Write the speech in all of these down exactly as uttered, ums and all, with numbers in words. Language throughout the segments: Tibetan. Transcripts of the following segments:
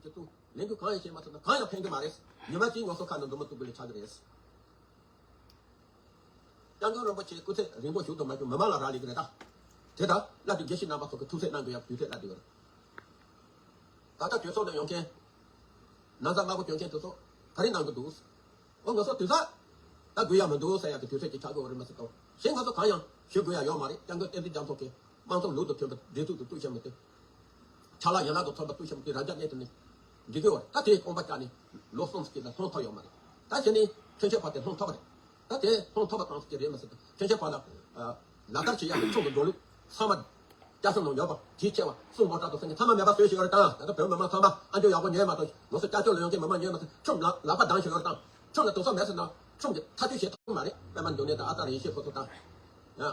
ལས་འགུལ་གང་ཡང་བྱེད་མ་ཐུབ་ན་གང་ཡང་ཕན་གྱི་མ་རེད། ཉི་མ་གཅིག་ང་ཚོ་ཁ་ནང་འདུག་མ་ཐུབ་པ་ལས་ཆགས་ཀྱི་རེད། སྐྱབས་མགོན་རིན་པོ་ཆེ་སྐུ་ཚེ་རིང་པོ་བཞུགས་དང་མ་བཞུགས་མི་མང་ལ་རག་ལས་ཀྱི་རེད་ད། དེ་དང་སླར་དུ་དགེ་བཤེས་རྣམ་པ་ཚོ་གི་ཐུགས་སྲས་གནང་དགོས་ཡག་དུས་ཚོད་སླར་དུ་ཡོད་རེད། ད་ལྟ་གྲོས་ཚོགས་ནང་ཡོང་མཁན། ན་ཚ་དམར་པོ་གྱོན་མཁན་དེ་ཚོ་ག་རེ་གནང་གི་འདུག་འོ་ང་ཚོ་དུས་ཚོད་ད་དགོས་ཡག་མི་འདུག་ཟེར་ཡག་གི་དུས་ཚོད་ཅིག་ཆགས་དགོས་པ་རེད་མ་ཟེར་དང་གཞན་ང་ཚོ་གང་ཡང་ཞུ་དགོས་ཡག་ཡོད་མ་རེད། སྐྱབས་མགོན་བསྟན་འཛིན་རྒྱ་མཚོ་གིས་དམངས་གཙོ་ལུགས་དང་མཐུན་པ་སྒྲིག་འཛུགས་དང་གཏུག་བྱ་མི་ཐུབ། ཆ་ལག་ཡན་ལག་དང་མཐུན་པ་གཏུག་བྱ་མི་ཐུབ་རང་འཇགས་གནས་ཐུབ་ནས་འགྲིག་གི་ཡོད་རེད། ད་དེའི་དགོངས་པ་བཅངས་ནས་ལོ་གསུམ་ཙམ་ལ་ལྷོང་ཐུབ་ཡོད་མ་རེད། ད་དེ་ནས་ཐོན་སྐྱེད་པ་དེ་ལྷོང་ཐུབ་པ་རེད། ད་དེ་ལྷོང་ཐུབ་པ་གང་ཟེར་གྱི་རེད་མ་ཟེར་ད་ཐོན་སྐྱེད་པ་ལ་ལག་བསྟར་བྱེད་ཡག་གི་ཁྲིམས་ཀྱི་འགྲོ་ལུགས་ཚང་མ་སྐྱ་སེར་ནང་ཡོད་པ་དེའི་ཆེ་བ་སུ་མོ་ཊ་དང་སེང་གེ་ཚང་མ་མེད་པ་བཟོས་ཤིག་ཡོད་རེད་དང་། ད་ལྟ་བོད་མི་མང་ཚང་མ་ཨ་འཇོ་ཡག་པོ་ཉོས་མ་གཏོགས་ང་ཚོ་སྐྱབས་བཅོལ་ལ་ཡོང་མཁན་མི་མང་ཉོས་མ་གཏོགས་ཁྲིམས་ལག་ལག་པ་བསྡམས་ཤིག་ཡོད་རེད་དང་། ཁྲིམས་ལ་དུག་ས་མེད་ཟེར་ན་ཁྲིམས་ཀྱི་ཐག་གཅོད་བྱེད་ཐུབ་མ་རེད། པད་མ་འབྱུང་གནས་དང་ཨ་ཙརྱ་ཡེ་ཤེས་ཁོ་ཚོ་དང་།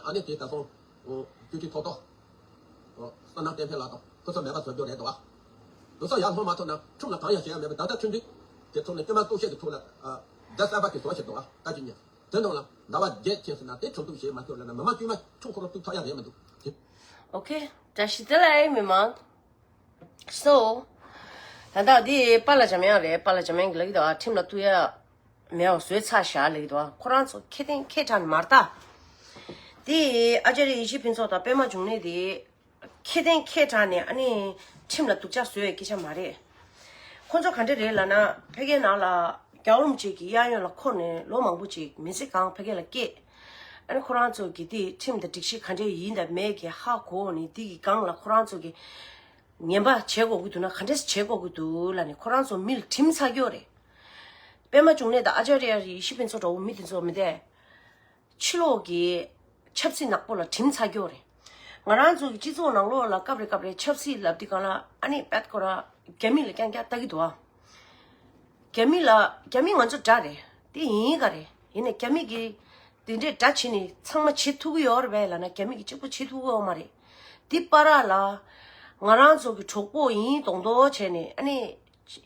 ཨ་ནི་དེ་ད་སོང་སྤྱི་འཐུས་ཐོག་ཐོག་བསོད་ནམས་བསྟན་འཕེལ་ལགས་དང་ཁོ་ཚོ་མེད་པ་བཟོ་རྒྱུ་རེད་འདུག་ཨ། དུག་ས་ཡར་ལྷོང་མ་ཐུབ་ན་ཁྲིམས་ལ་གང་ཡང་བྱེད་ཡག་མེད་པ། ད་ལྟ་ཁྲིམས་སྒྲིག་དེ་ཐོག་ནས་དཀྱུས་མ་གཏུག་བཤེར་གྱི་ཐོག་ལ་ཨ་བརྡ་གསར་པ་ཞིག་བཟོ་བཞིན་འདུག་ཨ། ད་ཅི་ཉེ་དེ་ནང་ལ་ཟླ་བ་བརྒྱད་ཕྱིན་ཟིན་ན་དེ་ཁྲིམས་གཏུག་བྱེད་མ་ཐུབ་ལབ་ན་མི་མང་དཀྱུས་མ་ཁྲིམས་ཁོ་རང་གཏུག་ཐུབ་ཡག་རེད་མི་འདུག་ཨོ་ཁེ། བཀྲ་ཤིས་བདེ་ལེགས་མི་མང་། སོ། ད་ལྟ་འདི་པཱ་ལགས་འཇམ་དབྱངས་རེད། པཱ་ལགས་འཇམ་དབྱངས་ཀྱིས་ལབ་ཀྱི་འདུག་ཨ། ཁྲིམས་ལ་གཏུག་ཡག་མེད་པ་བཟོས་ཚར་བཞག་ལབ་ཀྱི་འདུག་ཨ། ཁོ་རང་ཚོ་ཁེ་ཏན་ཁེ་དྲག་ནས་མ་རེད་ད། འདི་ཨ་ཙརྱ་ཡེ་ཤེས་ཕུན་ཚོགས་དང་པད་མ་འབྱུང་གནས་དེ་ཁེ་ཏན་ཁེ་དྲག་ནས་ཨ་ནི་ཁྲིམས་ལ་སྡུག་ཅག་བཟོ་བའི་སྐད་ཆ་མ་རེད། ཁོ་ཚོ་ག་འདྲ་རེད་ལབ་ན་ཕ་གིའི་ནང་ལ་རྒྱལ་བ་རིན་པོ་ཆེ་གི་གཡས་གཡོན་ལ་འཁོར་ནས་ལོ་མང་པོ་ཅིག་མི་ཚེ་གང་ཕ་གི་ལ་སྐྱེལ། ཨ་ནི་ཁོ་རང་ཚོ་གི་དེ་ཁྲིམས་དང་སྒྲིག་གཞི་ག་འདྲ་ཡིན་དང་མེད་ཀྱི་ཧ་གོ་ནས་དེ་གི་སྒང་ལ་ཁོ་རང་ཚོ་གི་ངན་པ་བྱེད་དགོས་ཀྱི་འདུག་ན་ག་འདྲས་བྱེད་དགོས་ཀྱི་འདུག་ལབ་ནས་ཁོ་རང་ཚོ་མི་ལ་གྲིམས་ཚར་གྱི་ཡོད་རེད། པད་མ་འབྱུང་གནས་དང་ཨ་ཙརྱ་ཡེ་ཤེས་ཕུན་ཚོགས་འདྲ་བོ་མི་དེ་ཚོ་མི་དེ་ཕྱི་ལོགས་ཀྱི་ཆབ་སྲིད་ནག་པོ་ལ་གྲིམས་ཚར་གྱི་ཡོད་རེད། ང་རང་ཚོ་གི་སྤྱི་ཚོགས་ནང་ལོགས་ལ་སྐབས་རེ་སྐབས་རེ་ཆབ་སྲིད་ལབ་དུས་སྒང་ལ་ཨ་ནི་པད་ཁོ་ར་རྒྱ་མི་ལ་རྐྱང་རྐྱང་ལྟ་གི་འདུག་ཨ། རྒྱ་མི་ལ་རྒྱ་མི་ང་ཚོ་དགྲ་རེད། དེ་ཡིན་ག་རེད། ཡིན་ནའི་རྒྱ་མི་གི་དེ་འདྲའི་དགྲ་བྱས་ནས་ཚང་མ་བྱེད་ཐུབ་ཀྱི་ཡོད་རེད་པས་ལབ་ན་རྒྱ་མི་གི་གཅིག་པོ་བྱེད་ཐུབ་ཀྱི་ཡོད་མ་རེད། དེ་བར་ལ་ང་རང་ཚོ་གི་གྲོགས་པོ་ཡིན་མདོག་མདོག་བྱས་ནས་ཨ་ནི་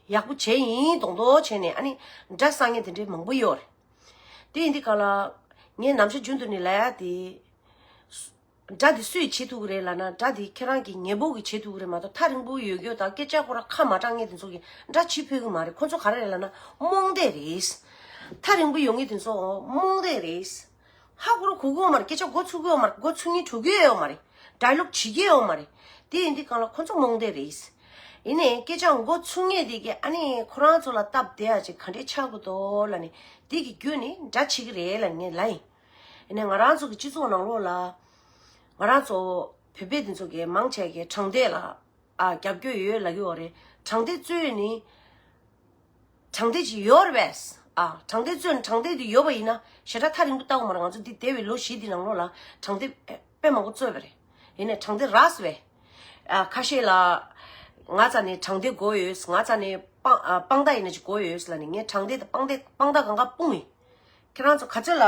ཡག་པོ་བྱས་ཡིན་མདོག་མདོག་བྱས་ནས་ཨ་ནི་དགྲ་བསགས་མཁན་དེ་འདྲའི་མང་པོ་ཡོད་རེད། དེ་ཡིན་དུས་སྒང་ལ་ངས་ནམ་ཞག་རྒྱུན་དུ་ནས་ལབ་ཡག་དེ། དགྲ་དེ་སུས་བྱེད་ཐུབ་ཀྱི་རེད་ལབ་ན་དགྲ་དེ་ཁྱེད་རང་གི་ངན་པོ་གིས་བྱེད་ཐུབ་ཀྱི་རེད་མ་གཏོགས་ཐག་རིང་པོ་ཡོད་རྒྱུ་དང་སྐད་ཆ་ཁོ་རང་ཁ་མ་གྲག་མཁན་དེ་ཚོ་གིས་དགྲ་བྱེད་ཕོད་ཀྱི་མ་རེད། ཁོ་ཚོ་ག་རེ་རེད་ལབ་ན་རྨོངས་དད་རེད། ཐག་རིང་པོ་ཡོང་མཁན་དེ་ཚོ་རྨོངས་དད་རེད། ཧ་གོ་ར་གོ་གི་ཡོད་མ་རེད། སྐད་ཆ་མགོ་ཚུགས་ཀྱི་ཡོད་མ་རེད། མགོ་ཚུགས་སྙིང་བྲོ་གི་ཡོད་མ་རེད། ཌའི་ལོག་བྱེད་ཀྱི་ཡོད་མ་རེད། དེ་ཡིན་དུས་སྒང་ལ་ཁོ་ཚོ་རྨོངས་དད་རེད། ཡིན་ནའི་སྐད་ཆ་མགོ་ཚུགས་མཁན་དེ་གིས་ཨ་ནི་ཁོ་རང་ཚོ་ལ་སྟབས་བདེ་ཡག་ཅིག་ག་འདྲས་ཆགས་དགོས་འདུག་ལབ་ནས་དེ་གི་བརྒྱུད་ནས་དགྲ་བྱེད་ཀྱི་རེད་ལབ་ནས་ངས་ལབ་ཡིན། ཡིན་ནའི་ང་རང་ཚོ་གི་སྤྱི་ཚོགས་ནང་ལོགས་ལ་ང་རང་ཚོ་བོད་པའི་དེ་ཚོ་གི་མང་ཆེ་གི་དྲང་བདེན་ལ་ཨ་རྒྱབ་སྐྱོར་ཡོད་ལབ་ཀྱི་ཡོད་རེད། དྲང་བདེན་རྩོད་ནི་དྲང་བདེན་ཅིག་ཡོད་རེད་པས། ཨ་དྲང་བདེན་རྩོད་ནི་དྲང་བདེན་དེ་ཡོད་པ་ཡིན་ན་ཞེ་དྲག་ཐག་རིང་པོ་ལྟ་དགོས་མ་རེད། ང་ཚོ་འདི་འདས་པའི་ལོ་བཞི་འདི་ནང་ལོགས་ལ་དྲང་བདེན་དཔེ་མང་པོ་རྩོད་པ་རེད། ཡིན་ནའི་དྲང་བདེན་རག་སོང་བས། ཨ་ཁ་ཤས་ལ་ང་རྩ་ནས་དྲང་བདེན་དགོས་ཡོད། ང་རྩ་ནས་དཔང་ཨ་དཔང་རྟགས་ཡིན་ན་ཅིག་དགོས་ཡོད་ལབ་ནས་ངས་དྲང་བདེན་དང་དཔང་རྟགས་དཔང་རྟགས་གང་ག་སྤུངས་ཡིན། ཁྱེད་རང་ཚོ་ག་ཚོད་ལ་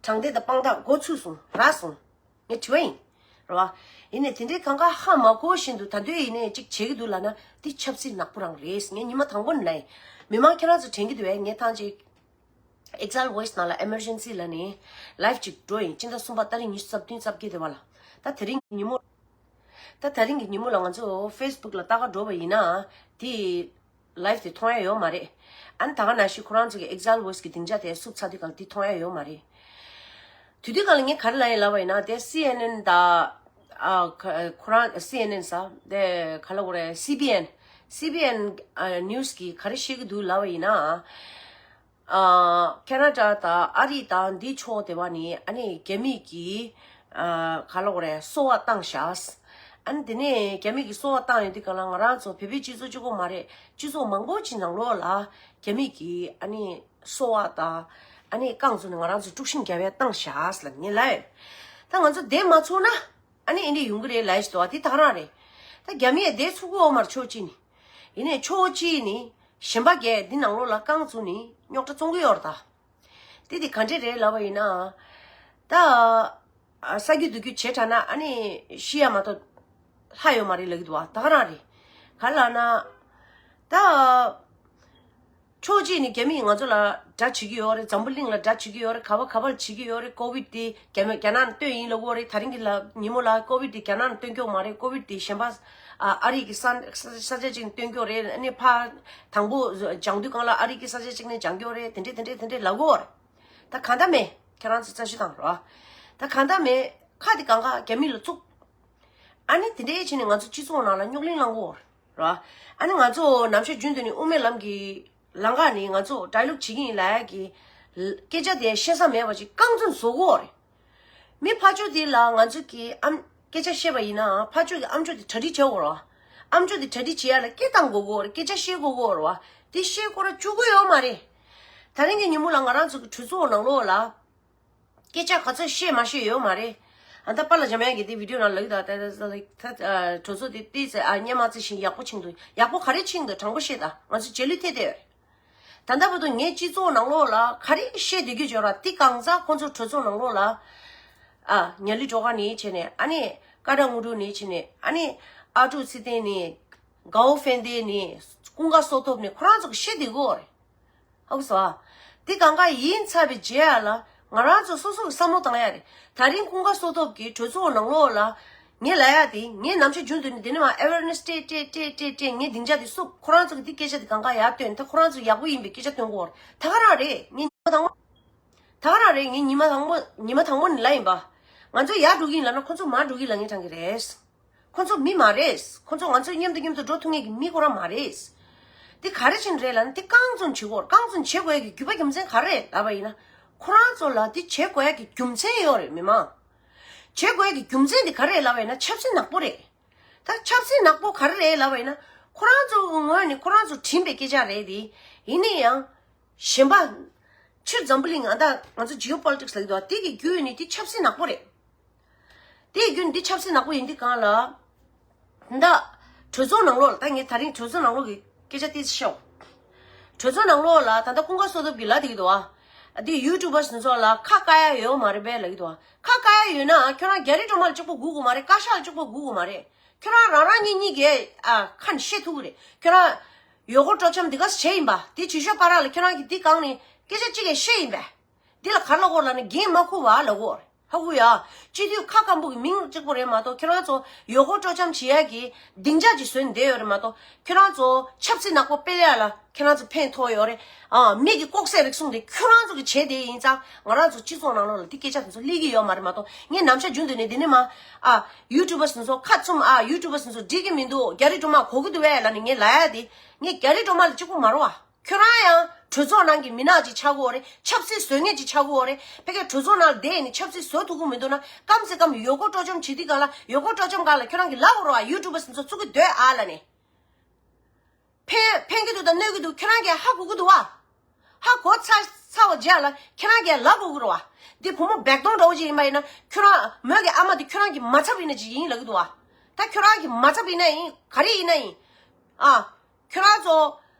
དྲང་བདེན་དང་དཔང་རྟགས་མགོ་ཚོས་སོང་རག་སོང་། ངས་དྲི་བ་ཡིན། རེད་བ། ཡིན་ནའི་དེ་འདྲའི་གང་ག་ཧ་མ་གོ་བཞིན་དུ་ད་དུང་ཡིན་ནའི་ཅིག་བྱེད་ཀྱི་འདུག་ལབ་ན་འདི་ཆབ་སྲིད་ནག་པོ་རང་རེད། ངས་ཉི་མ་དང་པོ་ནས་ལབ་ཡིན། མི་མང་ཁྱེད་རང་ཚོ་དྲན་གྱི་འདུག་བས། ངས་ཐང་ཅིག་Exile Voice ནང་ལ་Emergency ལབ་ནས་live ཅིག་འགྲོ་ཡིན། སྤྱི་ཟླ་གསུམ་པ་ཏ་རིག་ཉི་ཤུ་རྩ་བདུན་རྩ་བརྒྱད་དེ་བ་ལ། ད་དེ་རིང་གི་ཉིན་མོ། ད་དེ་རིང་གི་ཉིན་མོ་ལ་ང་ཚོ་Facebook ལ་ལྟ་ག་འགྲོ་བ་ཡིན་ན་དེ་live དེ་མཐོང་ཡ་ཡོད་མ་རེད། ཨ་ནི་ད་ག་ནང་བཞིན་ཁོ་རང་ཚོ་གི་Exile Voice གི་སྡིངས་ཆ་དེ་བསུབ་ཚར་དུས་གང་དེ་མཐོང་ཡ་ཡོད་མ་རེད། དེ་དུས་གང་ལ་ངས་ག་རེ་ལབ་ཡིན་ལབ་པ་ཡིན་ན་དེ་སི་ཨེན་ཨེན་དང་ཨ་ཁ་ཁོ་རང་སི་ཨེན་ཨེན་ས་དེ་ག་ལབ་དགོས་རེད། སི་བི་ཨེན། སི་བི་ཨེན་ཨ་news གི་ག་རེ་བཤད་ཀྱི་འདུག་ལབ་པ་ཡིན་ན། ཨ་ཁེ་ན་ཌ་དང་ཨ་རི་དང་འདི་ཕྱོགས་དེ་བ་ནི་ཨ་ནི་རྒྱ་མི་གིས་ཨ་ག་ལབ་དགོས་རེད། གསོ་བ་བཏང་བཞག་ཨ་ནི་དེ་ནས་རྒྱ་མི་གིས་གསོ་བ་བཏང་ཡོང་དུས་གང་ལ་ང་རང་ཚོ་བོད་པའི་སྤྱི་ཚོགས་གཅིག་པོ་མ་རེད། སྤྱི་ཚོགས་མང་པོ་ཅིག་ནང་ལོགས་ལ་རྒྱ་མི་གིས་ཨ་ནི་གསོ་བ་དང་ཨ་ནི་རྐང་བཙུགས་ནས་ང་རང་ཚོ་དཀྲུག་ཤིང་རྒྱབ་ཡ་བཏང་བཞག་ལབ་ངས་ལབ་ཡོད། ད་ང་ཚོ་བསྡད་མ་ཚུགས་ན་ཨ་ནི་ཨེ་འདྲ་ཡོང་གི་རེད་ལབ་ཞིག་འདུག་བ། དེ་ད་ག་རང་རེད། ད་རྒྱ་མི་ཡ་བསྡད་ཚུགས་ཀྱི་ཡོད་མ་རེད་ཕྱོགས་གཅིག་ནས། ཡིན་ནའི་ཕྱོགས་གཅིག་ནས་གཞན་པ་གས་འདི་ནང་ལོགས་ལ་རྐང་བཙུགས་ནས་རྙོག་དྲ་བཙོང་གི་ཡོད་རེད་ད། དེ་དེ་ག་འདྲས་རེད་ལབ་པ་ཡིན་ན། ད་ཨ་ས་རྒྱུ་འདུག་རྒྱུ་བྱས་དྲགས་ན་ཨ་ནི་ཤི་ཡ་མ་གཏོགས་ལྷ་ཡོད་མ་རེད་ལབ་ཀྱི་འདུག་བ། ད་ག་རང་རེད། ག་རེ་ལབ་ན། ད་ ཕྱོགས་གཅིག་ནས་རྒྱ་མིས་ང་ཚོ་ལ་དགྲ་བྱེད་ཀྱི་ཡོད་རེད། འཛམ་བུ་གླིང་ལ་དགྲ་བྱེད་ཀྱི་ཡོད་རེད། ག་བ་ག་བར་བྱེད་ཀྱི་ཡོད་རེད། ཀོ་བིད་དེ་རྒྱ་མི་རྒྱ་ནག་ནས་བཏོན་ཡིན་ལབ་ཀྱི་ཡོད་རེད། དེ་རིང་གི་ལ་ཉིན་མོ་ལ་ཀོ་བིད་དེ་རྒྱ་ནག་ནས་བཏོན་ཀྱི་ཡོད་མ་རེད། ཀོ་བིད་དེ་གཞན་པ་ཨ་ཨ་རི་གི་ས་ས་ས་ཆ་གཅིག་ནས་བཏོན་ཀྱི་ཡོད་རེད། ཨ་ནི་ཕ་དང་པོ་སྦྱང་དུས་སྒང་ལ་ཨ་རི་གི་ས་ཆ་གཅིག་ནས་སྦྱང་ཀྱི་ཡོད་རེད། དེ་འདྲས་དེ་འདྲས་དེ་འདྲས་ལབ་ཀྱི་ཡོད་རེད། ད་གང་ལྟར་མེད། ཁྱེད་རང་ཚོ་རྩ་ཞུ་དང་རོ། ད་གང་ལྟར་མེད། ཁ་དེ་གང་ག་རྒྱ་མི་ལ་བཙུགས། ཨ་ནི་དེ་འདྲའི་བྱས་ནས་ང་ཚོ་སྤྱི་ཚོགས་ནང་ལ་རྙོག་གླེང་བསླང་གི་ཡོད་རེད། ཨ་ནི་ང་ཚོ་ནམ་ཞག་རྒྱུན་དུ་ནས་དབུ་མའི་ལམ་གྱི་ལམ་ཁ་ནས་ང་ཚོ་ཌའི་ལོག་བྱེད་ཀྱི་ཡིན་ལབ་ཡག་གི་སྐད་ཆ་དེ་བཤད་ས་མེད་པ་ཅིག་རྐང་བཙུན་བཟོ་གི་ཡོད་རེད། མི་ཕར་ཕྱོགས་དེ་ལ་ང་ཚོ་གི་ཨམ་སྐད་ཆ་བཤད་པ་ཡིན་ནའང་ཕར་ཕྱོགས་ཀྱི་ཨམ་ཅོག་དེ་གྲ་སྒྲིག་བྱེད་དགོས་རེད། ཨམ་ཅོག་དེ་གྲ་སྒྲིག་བྱེད་ཡག་ལ་སྐད་བཏང་དགོས་ཀྱི་ཡོད་རེད། སྐད་ཆ་བཤད་དགོས་ཀྱི་ཡོད་རེད་བ། དེ་བཤད་དགོས་ར་བཅུག་གི་ཡོད་མ་རེད། ད་རིང་གི་ཉིན་མོ་ལ་ང་རང་ཚོ་གི་གྲོས་ཚོགས་ནང་ལོགས་ལ། སྐད་ཆ་ག་ཚོད་བཤད་མ་བཤད་ཡོད་མ་རེད། ཨ་ད་པཱ་ལགས་འཇམ་དབྱངས་ཀྱིས་དེ་བི་ཌིའོ་ནང་ལབ་ཀྱི་འདུག་ད་ད་ད་ད་གྲོས་ཚོགས་དེ་ཏོག་ཙམ་ཨ་སྔོན་མ་ཙམ་བཞིན་ཡག་པོ་ཕྱིན་འདུག་ཡག་པོ་ག་རེ་ཕྱིན་འདུག་དྲང་པོ་བཤད་ད། ང་ཚོ་རྗེས་ལུས་ཐེབས་བསྡད་ཡོད་རེད། ད་ལྟ་བར་དུ་ངས་སྤྱི་ཚོགས་ནང་ལོགས་ལ་ག་རེ་བཤད་བསྡད་ཀྱི་ཡོད་ར། དེ་གང་ཟག་ཁོང་ཚོ་གྲོས་ཚོགས་ནང་ལོགས་ལ་ཨ་ཉ་ལི་སྒྲོལ་དཀར་ནས་བྱས་ནས། ཨ་ནི་ཀ་ཌ་དངོས་གྲུབ་ནས་བྱས་ནས། ཨ་ནི་ཨ་ཀྲུག་ཚེ་བརྟན་ནས། དགའ་བོ་ཕན་བདེ་ནས། ཀུན་དགའ་བསོད་སྟོབས་ནས། ཁོ་རང་ཚོ་གིས་བཤད་བསྡད་ཀྱི་ཡོད་རེད། ཧ་གོ་སོང་ཨ། དེ་གང་ག་ཡིན་ཚར་བའི་རྗེས་ལ་ང་རང་ཚོ་སོ་སོ་གི་བསམ་བློ་བཏང་ཡ་རེད། ད་རིང་ཀུན་དགའ་བསོད་སྟོབས་ཀྱིས་གྲོས་ཚོགས་ནང་ལོགས་ལ་ངས་ལབ་ཡ་དེ། ངས་ནམ་ཞག་རྒྱུན་དུ་ནས་འདི་ནས་མར་ཨེ་ཝེར་ནེ་སི་སྤྲད་སྤྲད་སྤྲད་སྤྲད་སྤྲད། ངས་སྡིངས་ཆ་དེ་བསུབས། ཁོ་རང་ཚོ་གིས་འདི་སྐད་ཆ་དེ་གང་ག་ཡར་བཏོན། ད་ཁོ་རང་ཚོ་ཡག་པོ་ཡིན་པའི་སྐད་ཆ་བཏོན་གྱི་ཡོད་རེད། ད་ག་རང་རེད། ངས་ཉི་མ་དང་པོ། ད་ག་རང་རེད། ངས་ཉི་མ་དང་པོ་ཉི་མ་དང་པོ་ནས་ལབ་ཡིན་པ། ང་ཚོ་ཡར་འགྲོ་གི་ཡིན་ལབ་ན་ཁོ་ཚོ་མར་འགྲོ་གི་ལབ་མཁན་དྲང་གི་རེད། ཁོ་ཚོ་མི་མ་རེད། ཁོ་ཚོ་ང་ཚོའི་མཉམ་དུ་མཉམ་དུ་འགྲོ་ཐུབ་མཁན་གྱི་མི་ཁོ་རང་མ་རེད། དེ་ག་རེ་བྱས་ནས་རེད་ལབ་ན། དེ་རྐང་བཙུན་བྱེད་དགོས། རྐང་བཙུན་བྱེད་དགོས་ཡ་གི་རྒྱུ་བ་རྒྱུ་མཚན་ག་རེ་རེད་ལབ་པ་ཡིན་ན། ཁོ་རང་ཚོ་ལ་དེ་བྱེད་དགོས་ཡ་གི་རྒྱུ་མཚན་ཡོད་རེད། མི་མང་བྱེད་དགོས་ཡ་གི་རྒྱུ་མཚན་དེ་ག་རེ་རེད་ལབ་པ་ཡིན་ན། ཆབ་སྲིད་ནག་པོ་རེད། ད་ཆབ་སྲིད་ནག་པོ་ག་རེ་རེད་ལབ་པ་ཡིན་ན། ཁོ་རང་ཚོ་གི་ངོས་ནས་ཁོ་རང་ཚོ་དྲན་པའི་སྐད་ཆ་རེད་དེ། ཡིན་ན་ཡང་། གཞན་པ། སྤྱིར་འཛམ་བུ་གླིང་ཨ་ད་ང་ཚོ་ཇི་ཨོ་པོ་ལི་ཊིག་སི་ལབ་ཀྱི་འདུག་དེ་གི་བརྒྱུད་ནས་དེ་ཆབ་སྲིད་ནག་པོ་རེད། དེ་ཡི་རྒྱུ་ནི་འདི་ཆབ་སྲིད་ནག་པོ་ཡིན་དུས་སྒང་ལ། ད་གྲོས་ཚོགས་ནང་ལོགས་ལ། ད་ངས་ད་རིང་གྲོས་ཚོགས་ནང་ལོགས་ཀྱི་སྐད་ཆ་ཏོག་ཙམ་བཤད། གྲོས་ཚོགས་ནང་ལོགས་ལ་ད་ལྟ་ཀུན་དགའ་བསོད་སྟོབས་ཀྱིས་ལབ་བསྡད་ཀྱི་འདུག་ཨ། འདི་ཡུ་ཊུབ་པར་སི་ཚོ་ལ་ཁ་བཀག་ཡ་ཡོད་མ་རེད་པས་ལབ་ཀྱི་འདུག་ཨ། ཁ་བཀག་ཡ་ཡོད་ན་ཁྱོད་རང་རྒྱ་རི་སྒྲོལ་མ་ལ་གཅིག་པོ་སྒུག་དགོས་མ་རེད། བཀའ་ཤག་ལ་གཅིག་པོ་སྒུག་དགོས་མ་རེད། ཁྱོད་རང་རང་རང་གཉིས་གཉིས་ཀས་ཨ་ཁ་ནས་བཤད་ཐུབ་ཀྱི་རེད། ཁྱོད་རང་ཡོ་གོ་སྤྲོ་འཆམ་འདི་ག་བྱས་ཡིན་པ། དེ་བྱེད་ཤོག་བཀའ་རག་ལ་ཁྱོད་རང་གིས་འདི་སྒང་ནས་སྐད་ཆ་གཅིག་ཡང་བཤད་ཡིན་པས། འདི་ལ་ག་རེ་ལབ་དགོས་ལབ་ན། འགན་མ་འཁུར་བ་ལབ་དགོས། ཧ་གོ་ཡ། སྤྱི་འཐུས་ཁག་སྐམ་པོ་གི་མིང་གཅིག་པོ་རེད་མ་གཏོགས། ཁྱོད་རང་ཚོ་ཡོ་གོ་སྤྲོ་འཆམ་བྱེད་ཡ་གི་སྡིངས་ཆ་ཅིག་བཟོས་ནས་བསྡད་ཡོད་རེད་མ་གཏོགས། ཁྱོད་རང་ཚོ་ཆབ་སྲིད་ནག་པོ་སྤེལ་ཡ་ལ་ཁྱོད་རང་ཚོ་ཕན་ཐོགས་ཡོད་རེད། ཨ། མི་གི་ལྐོག་ཟ་རིག་གཞུང་དེ་ཁྱོད་རང་ཚོ་གིས་བྱས་བསྡད་ཡིན་ཙང་། ང་རང་ཚོ་སྤྱི་ཚོགས་ནང་ལོགས་ལ་འདི་སྐད་ཆ་དེ་ཚོ་སླེབས་ཀྱི་ཡོད་མ་རེད་མ་གཏོགས། ངས་ནམ་ཞག་རྒྱུན་དུ་ནས་འདི་ནས་མར། ཨ། ཡུ་ཊུབ་པར་སི་ཚོ་ཁ་བཙུམ། ཨ། ཡུ་ཊུབ་པར་སི་ཚོ་འགྲིག་གི་མི་འདུག་རྒྱ་རི་སྒྲོལ་མ་གོ་གི་འདུག་པས་ལབ་ནས་ངས་ལབ་ཡ་དེ། ངས་རྒྱ་རི་སྒྲོལ་མ་ལ་གཅིག་པོ་མ་རེད་བ། ཁྱོད་རང་ཡང་གྲོས་ཚོགས་ནང་གི་མི་ནག་ཅིག་ཆགས་ཀྱི་ཡོད་རེད། ཆབ་སྲིད་བཟོ་མཁན་ཅིག་ཆགས་ཀྱི་ཡོད་རེད། ཕ་གིའི་གྲོས་ཚོགས་ནང་ལ་བསྡད་ནས་ཆབ་སྲིད་བཟོ་ཐུབ་ཀྱི་མི་འདུག་ན། སྐབས་སུ་སྐབས་ཡོ་གོ་སྤྲོ་འཆམ་བྱེད་དུས་སྒང་ལ། ཡོ་གོ་སྤྲོ་འཆམ་སྒང་ལ་ཁྱོད་རང་གིས་ལབ་དགོས་རེད་བ། ཡུ་ཊུབ་པར་སི་ཚོ་བཙུགས་ཀྱི་འདུག་ཨ་ལབ་ནས། ཕན་ཕན་གྱི་འདུག་དང་གནོད་ཀྱི་འདུག་ཁྱོད་རང་གིས་ཧ་གོ་གི་འདུག་བ། ཧ་གོ་ཚར་ཚར་བ་རྗེས་ལ་ཁྱོད་རང་གིས་ལབ་དགོས་ཀྱི་རེད་བ། འདི་བུ་མོ་སྦལ་ཏོང་འདྲ་བོ་ཅིག་ཡིན་པ་ཡིན་ན། ཁྱོད་རང་མོས་ཀྱི་ཨ་མ་དེ་ཁྱོད་རང་གི་མ་ཚབ་ཡིན་ན་ཅིག་ཡིན་ལབ་ཀྱི་འདུག་བ། ད་ཁྱོད་རང་གི་མ་ཚབ་ཡིན་ན་ཡིན། ག་རེ་ཡིན་ན་ཡིན། ཨ། ཁྱོད་རང་ཚོ་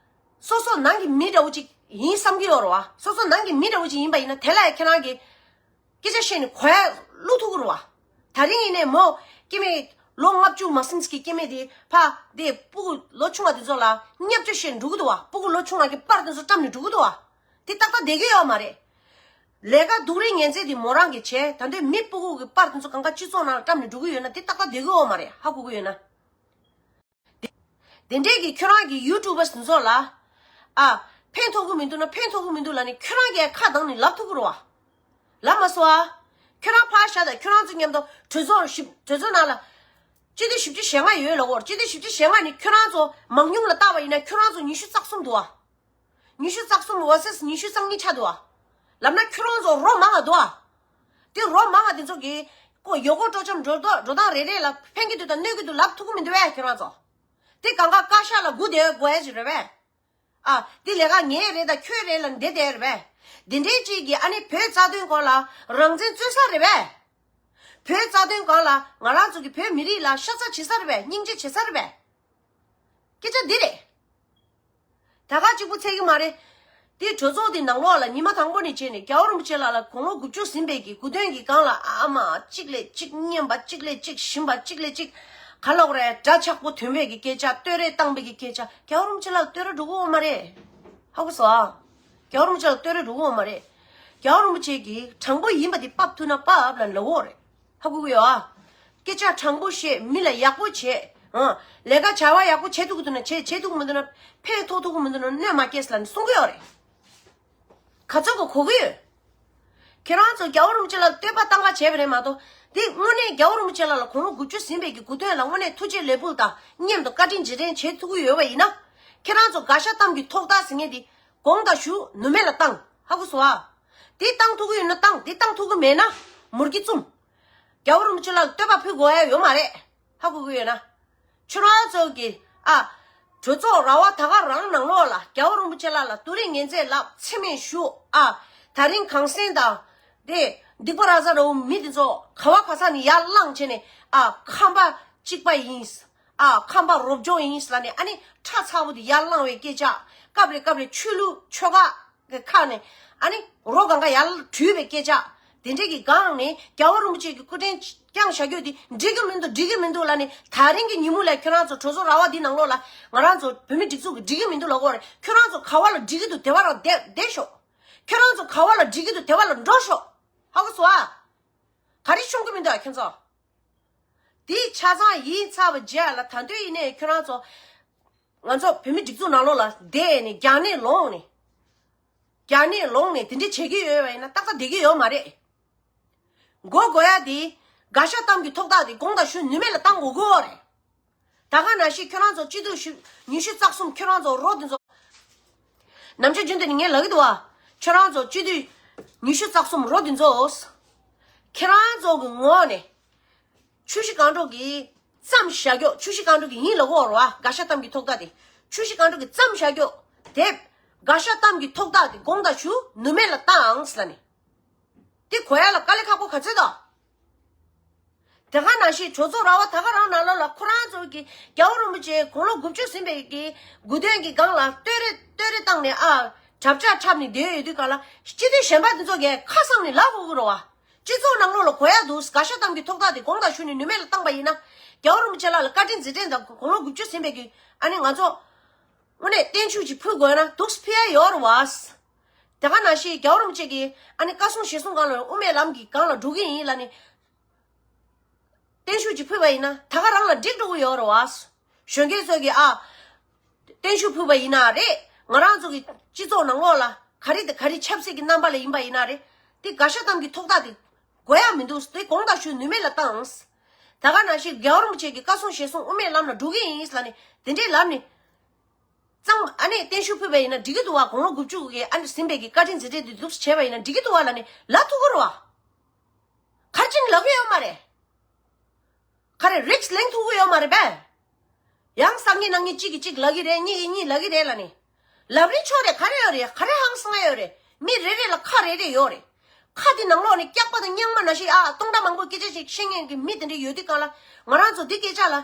སོ་སོ་ནང་གི་མི་འདྲ་བོ་ཅིག་ཡིན་བསམ་གྱི་ཡོད་རེད་བ། སོ་སོ་ནང་གི་མི་འདྲ་བོ་ཅིག་ཡིན་པ་ཡིན་ན། དེ་ལ་ཡང་ཁྱེད་རང་གིས་སྐད་ཆ་བཤད་ནས་གོ་ཡ་བླུག་ཐུབ་ཀྱི་རེད་བ། ད་རིང་ཡིན་ནའི་མོ་སྐྱེ་དམན་ལོ་ལྔ་བཅུ་མ་ཟིན་གྱི་སྐྱེ་དམན་དེ་ཕ་དེ་སྤུ་གུ་ལོ་ཆུང་བ་དེ་ཚོ་ལ་བརྙས་བཅོས་བྱས་ནས་འགྲོ་གི་འདུག་བ། སྤུ་གུ་ལོ་ཆུང་བ་གི་པར་དེ་ཚོ་བཀྲམ་ནས་འགྲོ་གི་འདུག་བ། དེ་ཏག་ཏག་བསྡད་ཀྱི་ཡོད་མ་རེད། ལས་ཀ་སྡུག་རུས་ངན་ཚད་དེ་མོ་རང་གིས་བྱས། ད་དུང་མི་སྤུ་གུ་གི་པར་དེ་ཚོ་གང་ག་སྤྱི་ཚོགས་ནང་ལ་བཀྲམ་ནས་འགྲོ་གི་ཡོད་ན། དེ་ཏག་ཏག་བསྡད་ཀྱི་ཡོད་མ་རེད། ཧ་གོ་གི་ཡོད་ན། དེ་འདྲས་ཀྱི་ཁྱོད་རང་གི་ཡུ་ཊུབ་པར་སི་ཚོ་ལ། ཨ། ཕན་ཐོགས་ཀྱི་མི་འདུག་ན་ཕན་ཐོགས་ཀྱི་མི་འདུག་ལབ་ནས་ཁྱོད་རང་གིས་ཁ་གདངས་ནས་ལབ་ཐུབ་ཀྱི་རེད་བ། ལབ་མ་སོང་ཨ། ཁྱོད་རང་ཕར་བཞག་དང་། ཁྱོད་རང་ཚོ་མཉམ་དུ་གྲོས་ཚོགས་ཞིབ་གྲོས་ཚོགས་ནང་ལ། སྤྱི་འཐུས་བཞི་བཅུ་ཞེ་ལྔ་ཡོད་ལབ་གོ། སྤྱི་འཐུས་བཞི་བཅུ་ཞེ་ལྔ་ནས་ཁྱོད་རང་ཚོ་མང་ཉུང་ལ་བལྟས་པ་ཡིན་ན་ཁྱོད་རང་ཚོ་ཉི་ཤུ་རྩ་གསུམ་འདུག་ཨ། ཉི་ཤུ་རྩ་གསུམ་ཝར་སེ་སི་ཉི་ཤུ་རྩ་གཉིས་ཆགས་འདུག་ཨ། ལབ་ན་ཁྱོད་རང་ཚོ་རོ་མང་བ་འདུག་ཨ། དེ་རོ་མང་བ་དེ་ཚོ་གིས་ཀོ་ཡོ་གོ་སྤྲོ་འཆམ་འགྲོ་སྟངས་འགྲོ་སྟངས་རེ་རེ་ལ་ཕན་གྱི་འདུག་དང་གནོད་ཀྱི་འདུག་ལབ་ཐུབ་ཀྱི་མི་འདུག་པས་ཁྱོད་རང་ཚོ། དེ་གང་ག་བཀའ་ཤག་ལ་སྒུག་བསྡད་དགོས་ཡ་ཅིག་རེད་པས། ཨ། དེ་ལས་ཀ་ངའི་རེད་དང་ཁྱོད་རེད་ལབ་བསྡད་བསྡད་རེད་པས། དེ་འདྲའི་ཅིག་གིས་ཨ་ནི་བོད་རྩ་དོན་སྐོར་ལ་རང་བཙན་རྩོད་ས་རེད་པས། བོད་རྩ་དོན་སྒང་ལ་ང་རང་ཚོ་གི་བོད་མི་རིགས་ལ་ཤ་ཚ་བྱེད་ས་རེད་པས། སྙིང་རྗེ་བྱེད་ས་རེད་པས། སྐད་ཆ་འདི་རེད། ད་ག་གཅིག་པུ་ཚད་ཀྱི་མ་རེད། དེ་གྲོས་ཚོགས་དེ་ནང་ལོགས་ལ་ཉི་མ་དང་པོ་ནས་བྱས་ནས་རྒྱལ་བ་རིན་པོ་ཆེ་ལགས་ལ་དགུང་ལོ་དགུ་བཅུ་ཟིན་པའི་གི་དགུང་སྟོན་གྱི་སྒང་ལ་ཨ་མ་གཅིག་ལས་གཅིག་སྨྱོན་པ། གཅིག་ལས་གཅིག་ཞིམ་པ། གཅིག་ལས་གཅིག་ག་ལབ་དགོས་རེད། འདྲ་ཆགས་པོ་འདོན་པའི་གི་སྐད་ཆ། བསྟོད་ར་བཏང་པའི་གི་སྐད་ཆ། རྒྱལ་བ་རིན་པོ་ཆེ་ལགས་བསྟོད་ར་འགྲོ་གི་ཡོད་མ་རེད། ཧ་གོ་སོང་ཨ། རྒྱལ་བ་རིན་པོ་ཆེ་ལ་བསྟོད་ར་རུ་འོང་མ་རེད། རྒྱལ་བ་རིན་པོ་ཆེ་གིས་དྲང་པོ་ཡིན་པ་དེ་ཕབ་ཐུབ་ན་ཕབ་ལ་ལབ་འོ་རེད། ཧ་གོ་གི་ཡོད་ཨ། སྐད་ཆ་དྲང་པོ་བཤད། མི་ལ་ཡག་པོ་བྱེད། ཨ། ལས་ཀ་བྱ་བ་ཡག་པོ་བྱེད་ཐུབ་ཀྱི་འདུག་ན་བྱེད། བྱེད་ཐུབ་ཀྱི་མི་འདུག་ན་ཕན་ཐོགས་ཐུབ་ཀྱི་མི་འདུག་ན་གནོད་མ་སྐྱེལ་ལབ་ནས་གསུང་གི་ཡོད་རེད། ག་ཚོད་གོ་གོ་གི་ཡོད། ཁྱེད་རང་ཚོ་རྒྱལ་བ་རིན་པོ་ཆེ་ལ་བསྟོད་པ་བཏང་ག་བྱས་པ་རེད་མ་གཏོགས། འདི་དངོས་གནས་རྒྱལ་བ་རིན་པོ་ཆེ་ལགས་ལ་དགུང་ལོ་དགུ་བཅུ་ཟིན་པའི་གི་སྐུ་དོན་ལ་དངོས་གནས་ཐུགས་རྗེ་ལེགས་འབུལ་དང་མཉམ་དུ་བཀའ་དྲིན་རྗེས་དྲན་བྱེད་ཐུབ་ཀྱི་ཡོད་པ་ཡིན་ན། ཁྱེད་རང་ཚོ་དགའ་ཤ་གཏམ་གྱི་ཐོག་ཐག་ཟེར་མཁན་འདི་དགོངས་དག་ཞུ། ནུབ་མེད་ལ་བཏང་། ཧ་གོ་སོང་ཨ། འདི་བཏང་ཐུབ་ཀྱི་ཡོད་ན་བཏང་། འདི་བཏང་ཐུབ་ཀྱི་མེད་ན་མུར་གྱི་བཙུམ། རྒྱལ་བ་རིན་པོ་ཆེ་ལ་བསྟོད་པ་ཕུལ་དགོས་ཡ་ཡོད་མ་རེད། ཧ་གོ་གི་ཡོད་ན། ཁྱོད་རང་ཚོ་གི་ཨ། གྲོས་ཚོགས་ར་བ་ད་ག་རང་ནང་ལོགས་ལ་རྒྱལ་བ་རིན་པོ་ཆེ་ལགས་ལ་དུ་རིང་ངན་ཚད་ལབ། མཚན་སྨད་ཞུ། ཨ། ད་རིང་གངས་སེང་དང་དེ་སྡིག་པ་ར་ས་ར་བོ་མི་དེ་ཚོ་ག་བ་ག་ས་ནས་ཡར་བླངས་བྱས་ནས། ཨ། ཁམས་པ་གཅིག་པ་ཡིན། ཨ། ཁམས་པ་རོབ་ཅོག་ཡིན་ལབ་ནས། ཨ་ནི་ཁྲ་ཚ་བོ་དེ་ཡར་བླངས་པའི་སྐད་ཆ། སྐབས་རེ་སྐབས་རེ་ཆོས་ལུགས་ཆོལ་ཁ་གི་ཁ་ནས། ཨ་ནི་རོ་གང་ག་ཡར་བྲུས་པའི་སྐད་ཆ། དེ་འདྲས་ཀྱི་སྒང་ནས་རྒྱལ་བ་རིན་པོ་ཆེ་གི་སྐུ་དྲིན་བསྐྱངས་བཞག་རྒྱུ་དེ་འགྲིག་གི་མི་འདུག་འགྲིག་གི་མི་འདུག་ལབ་ནས། ད་རིང་གི་ཉིན་མོ་ལ་ཁྱོད་རང་ཚོ་གྲོས་ཚོགས་ར་བ་འདི་ནང་ལོགས་ལ་ང་རང་ཚོ་བོད་མི་སྒྲིག་འཛུགས་ཀྱི་འགྲིག་གི་མི་འདུག་ལབ་དགོས་རེད། ཁྱོད་རང་ཚོ་ག་བ་ལ་འགྲིག་གི་འདུག་དེ་བ་རང་བསྡད་བསྡད་ཤོག་ཁྱོད་རང་ཚོ་ག་བ་ལ་འགྲིག་གི་འདུག་དེ་བ་ལ་འགྲོ་ཤོག་ཧ་གོ་སོང་ཨ། ག་རེ་ཤོང་གི་མི་འདུག་ཨ་ཁྱོད་ཚོ། དེ་ཆ་ཚང་ཡིན་ཚར་བ་རྗེས་ལ། ད་དུང་ཡིན་ནའི་ཁྱོད་རང་ཚོ་ང་ཚོ་བོད་མི་སྒྲིག་འཛུགས་ནང་ལོགས་ལ་བསྡད་ནས་རྒྱ་ནད་ལོག་ནས། རྒྱ་ནད་ལོག་ནས་དེ་འདྲ་བྱེད་ཀྱི་ཡོད་པ་ཡིན་ན་ཏག་ཏག་བསྡད་ཀྱི་ཡོད་མ་རེད། མགོ་སྒུར་ཡ་དེ་དགའ་ཤ་གཏམ་གྱི་ཐོག་ཐག་དེ་དགོངས་དག་ཞུ། ནུབ་མེད་ལ་བཏང་དགོས་ཀྱི་ཡོད་རེད། ད་ག་ནང་བཞིན་ཁྱོད་རང་ཚོ་སྤྱི་འཐུས་ཉི་ཤུ་རྩ་གསུམ། ཁྱོད་རང་ཚོ་རོ་དེ་ཚོ། ནམ་ཞར་རྒྱུན་དུ་ནི་ངས་ལབ་ཀྱི་འདུག་བ། ཁྱོད་རང་ཚོ་སྤྱི་འཐུས་ཉི་ཤུ་རྩ་གསུམ་རོ་དེ་ཚོ། ཁྱེད་རང་ཚོ་གི་ངོས་ནས་ཆུ་བཞི་སྒང་དྲུག་གི་བརྩམས་བཞག་རྒྱུ། ཆུ་བཞི་སྒང་དྲུག་གི་ཡིན་ལབ་ཀྱི་ཡོད་རེད་བ། དགའ་ཤ་གཏམ་གྱི་ཐོག་ཐག་དེ་ཆུ་བཞི་སྒང་དྲུག་གི་བརྩམས་བཞག་རྒྱུ་དེ། དགའ་ཤ་གཏམ་གྱི་ཐོག་ཐག་དེ་དགོངས་དག་ཞུ། ནུབ་མེད་ལ་བཏང་ལབ་ནས། དེ་གོ་ཡ་ལ་དཀའ་ལས་ཁག་པོ་ག་ཚོད་དང་། དེ་ག་ནང་བཞིན་གྲོས་ཚོགས་ར་བ་ད་ག་རང་ནང་ལོགས་ལ་ཁོ་རང་ཚོ་གི་རྒྱལ་བ་རིན་པོ་ཆེ་དགུང་ལོ་དགུ་བཅུ་ཟིན་པའི་གི་དགུང་སྟོན་གྱི་སྒང་ལ་བསྟོད་ར་བསྟོད་ར་བཏང་ནས། ཨ། གྲབས་ཆག་འཁྲབ་ནས་བསྡད་ཡོད་དུས་སྒང་ལ། སྤྱི་འཐུས་གཞན་པ་དེ་ཚོ་གིས་ཁ་གསང་ནས་ལབ་དགོས་ཀྱི་རེད་བ། སྤྱི་ཚོགས་ནང་ལོགས་ལ་གོ་ཡ་འདུག་དགའ་ཤ་གཏམ་གྱི་ཐོག་ཐག་དེ་དགོངས་དག་ཞུས་ནས་ནུབ་མེད་ལ་བཏང་པ་ཡིན་ན། རྒྱལ་བ་རིན་པོ་ཆེ་ལགས་ལ་བཀའ་དྲིན་རྗེས་དྲན་དང་དགུང་ལོ་དགུ་བཅུ་ཟིན་པའི་གི། ཨ་ནི་ང་ཚོ་དངོས་གནས་བརྟན་བཞུགས་ཅིག་ཕུལ་དགོས་ན་འདུག་ཕུལ་ཡ་ཡོད་རེད་བ། དེ་ག་ནང་བཞིན་རྒྱལ་བ་རིན་པོ་ཆེ་གིས་ཨ་ནི་བཀའ་གསུང་ཞལ་གསུང་སྒང་ལ་དབུ་མའི་ལམ་གྱི་སྒང་ལ་འགྲོ་གི་ཡིན་ལབ་ནས། བརྟན་བཞུགས་ཅིག་ཕུལ་བ་ཡིན་ན་ད་ག་རང་ལ་འགྲིག་འགྲོ་གི་ཡོད་རེད་བ། གཞོན་སྐྱེས་ཚོ་གིས། ཨ། བརྟན་བཞུགས་ཕུལ་བ་ཡིན་ན་རེད། ང་རང་ཚོ་གི་སྤྱི་ཚོགས་ནང་ལོགས་ལ་ག་རེ་དང་ག་རེ་ཆབ་སྲིད་ཀྱི་རྣམ་པ་ལ་ཡིན་པ་ཡིན་ན་རེད། དེ་དགའ་ཤ་གཏམ་གྱི་ཐོག་ཐག་དེ་དགོས་ཡ་མི་འདུག་དེ་དགོངས་དག་ཞུ། ནུབ་མེད་ལ་བཏང་། ད་ག་ནང་བཞིན་རྒྱལ་བ་རིན་པོ་ཆེ་གི་བཀའ་གསུང་ཞལ་གསུང་དབུ་མའི་ལམ་ལ་འགྲོ་གི་ཡིན་ལབ་ནས་དེ་འདྲས་ལབ་ནས། གཙང་ཨ་ནི་བརྟན་བཞུགས་ཕུལ་བ་ཡིན་ན་འགྲིག་གི་འདུག་བ། དགུང་ལོ་དགུ་བཅུ་གི་ཨ་ནི་ཟིན་པའི་གི་བཀའ་དྲིན་རྗེས་དྲན་དེ་འདུག་བྱས་པ་ཡིན་ན་འགྲིག་གི་འདུག་བ་ལབ་ནས་ལབ་ཐུབ་ཀྱི་རེད་བ། ག་རེ་བྱས་ནས་ལབ་ཀྱི་ཡོད་མ་རེད། ག་རེ་རིགས་ལེན་ཐུབ་ཀྱི་ཡོད་མ་རེད་པས། ཡང་སང་ཉིན་གནངས་ཉིན་གཅིག་གིས་གཅིག་ལབ་ཀྱི་རེད། གཉིས་ཀྱིས་གཉིས་ལབ་ཀྱི་རེད་ལབ་ནས། ལབ་རིན་ཆོག་རེད། ག་རེ་ཡོད་རེད། ག་རེ་ཧང་སང་ཡོད་རེད། མི་རེ་རེ་ལ་ཁ་རེ་རེ་ཡོད་རེད། ཁ་དེ་ནང་ལོགས་ནས་སྐྱག་པ་དང་རྙིང་མ་ནང་བཞིན། ཨ། སྟོང་ཕྲག་མང་པོ་སྐད་ཆ་ཞིག་བཤད་མཁན་གྱི་མི་དེ་འདྲ་ཡོད་དུས་སྒང་ལ། ང་རང་ཚོ་འདི་སྐད་ཆ་ལ་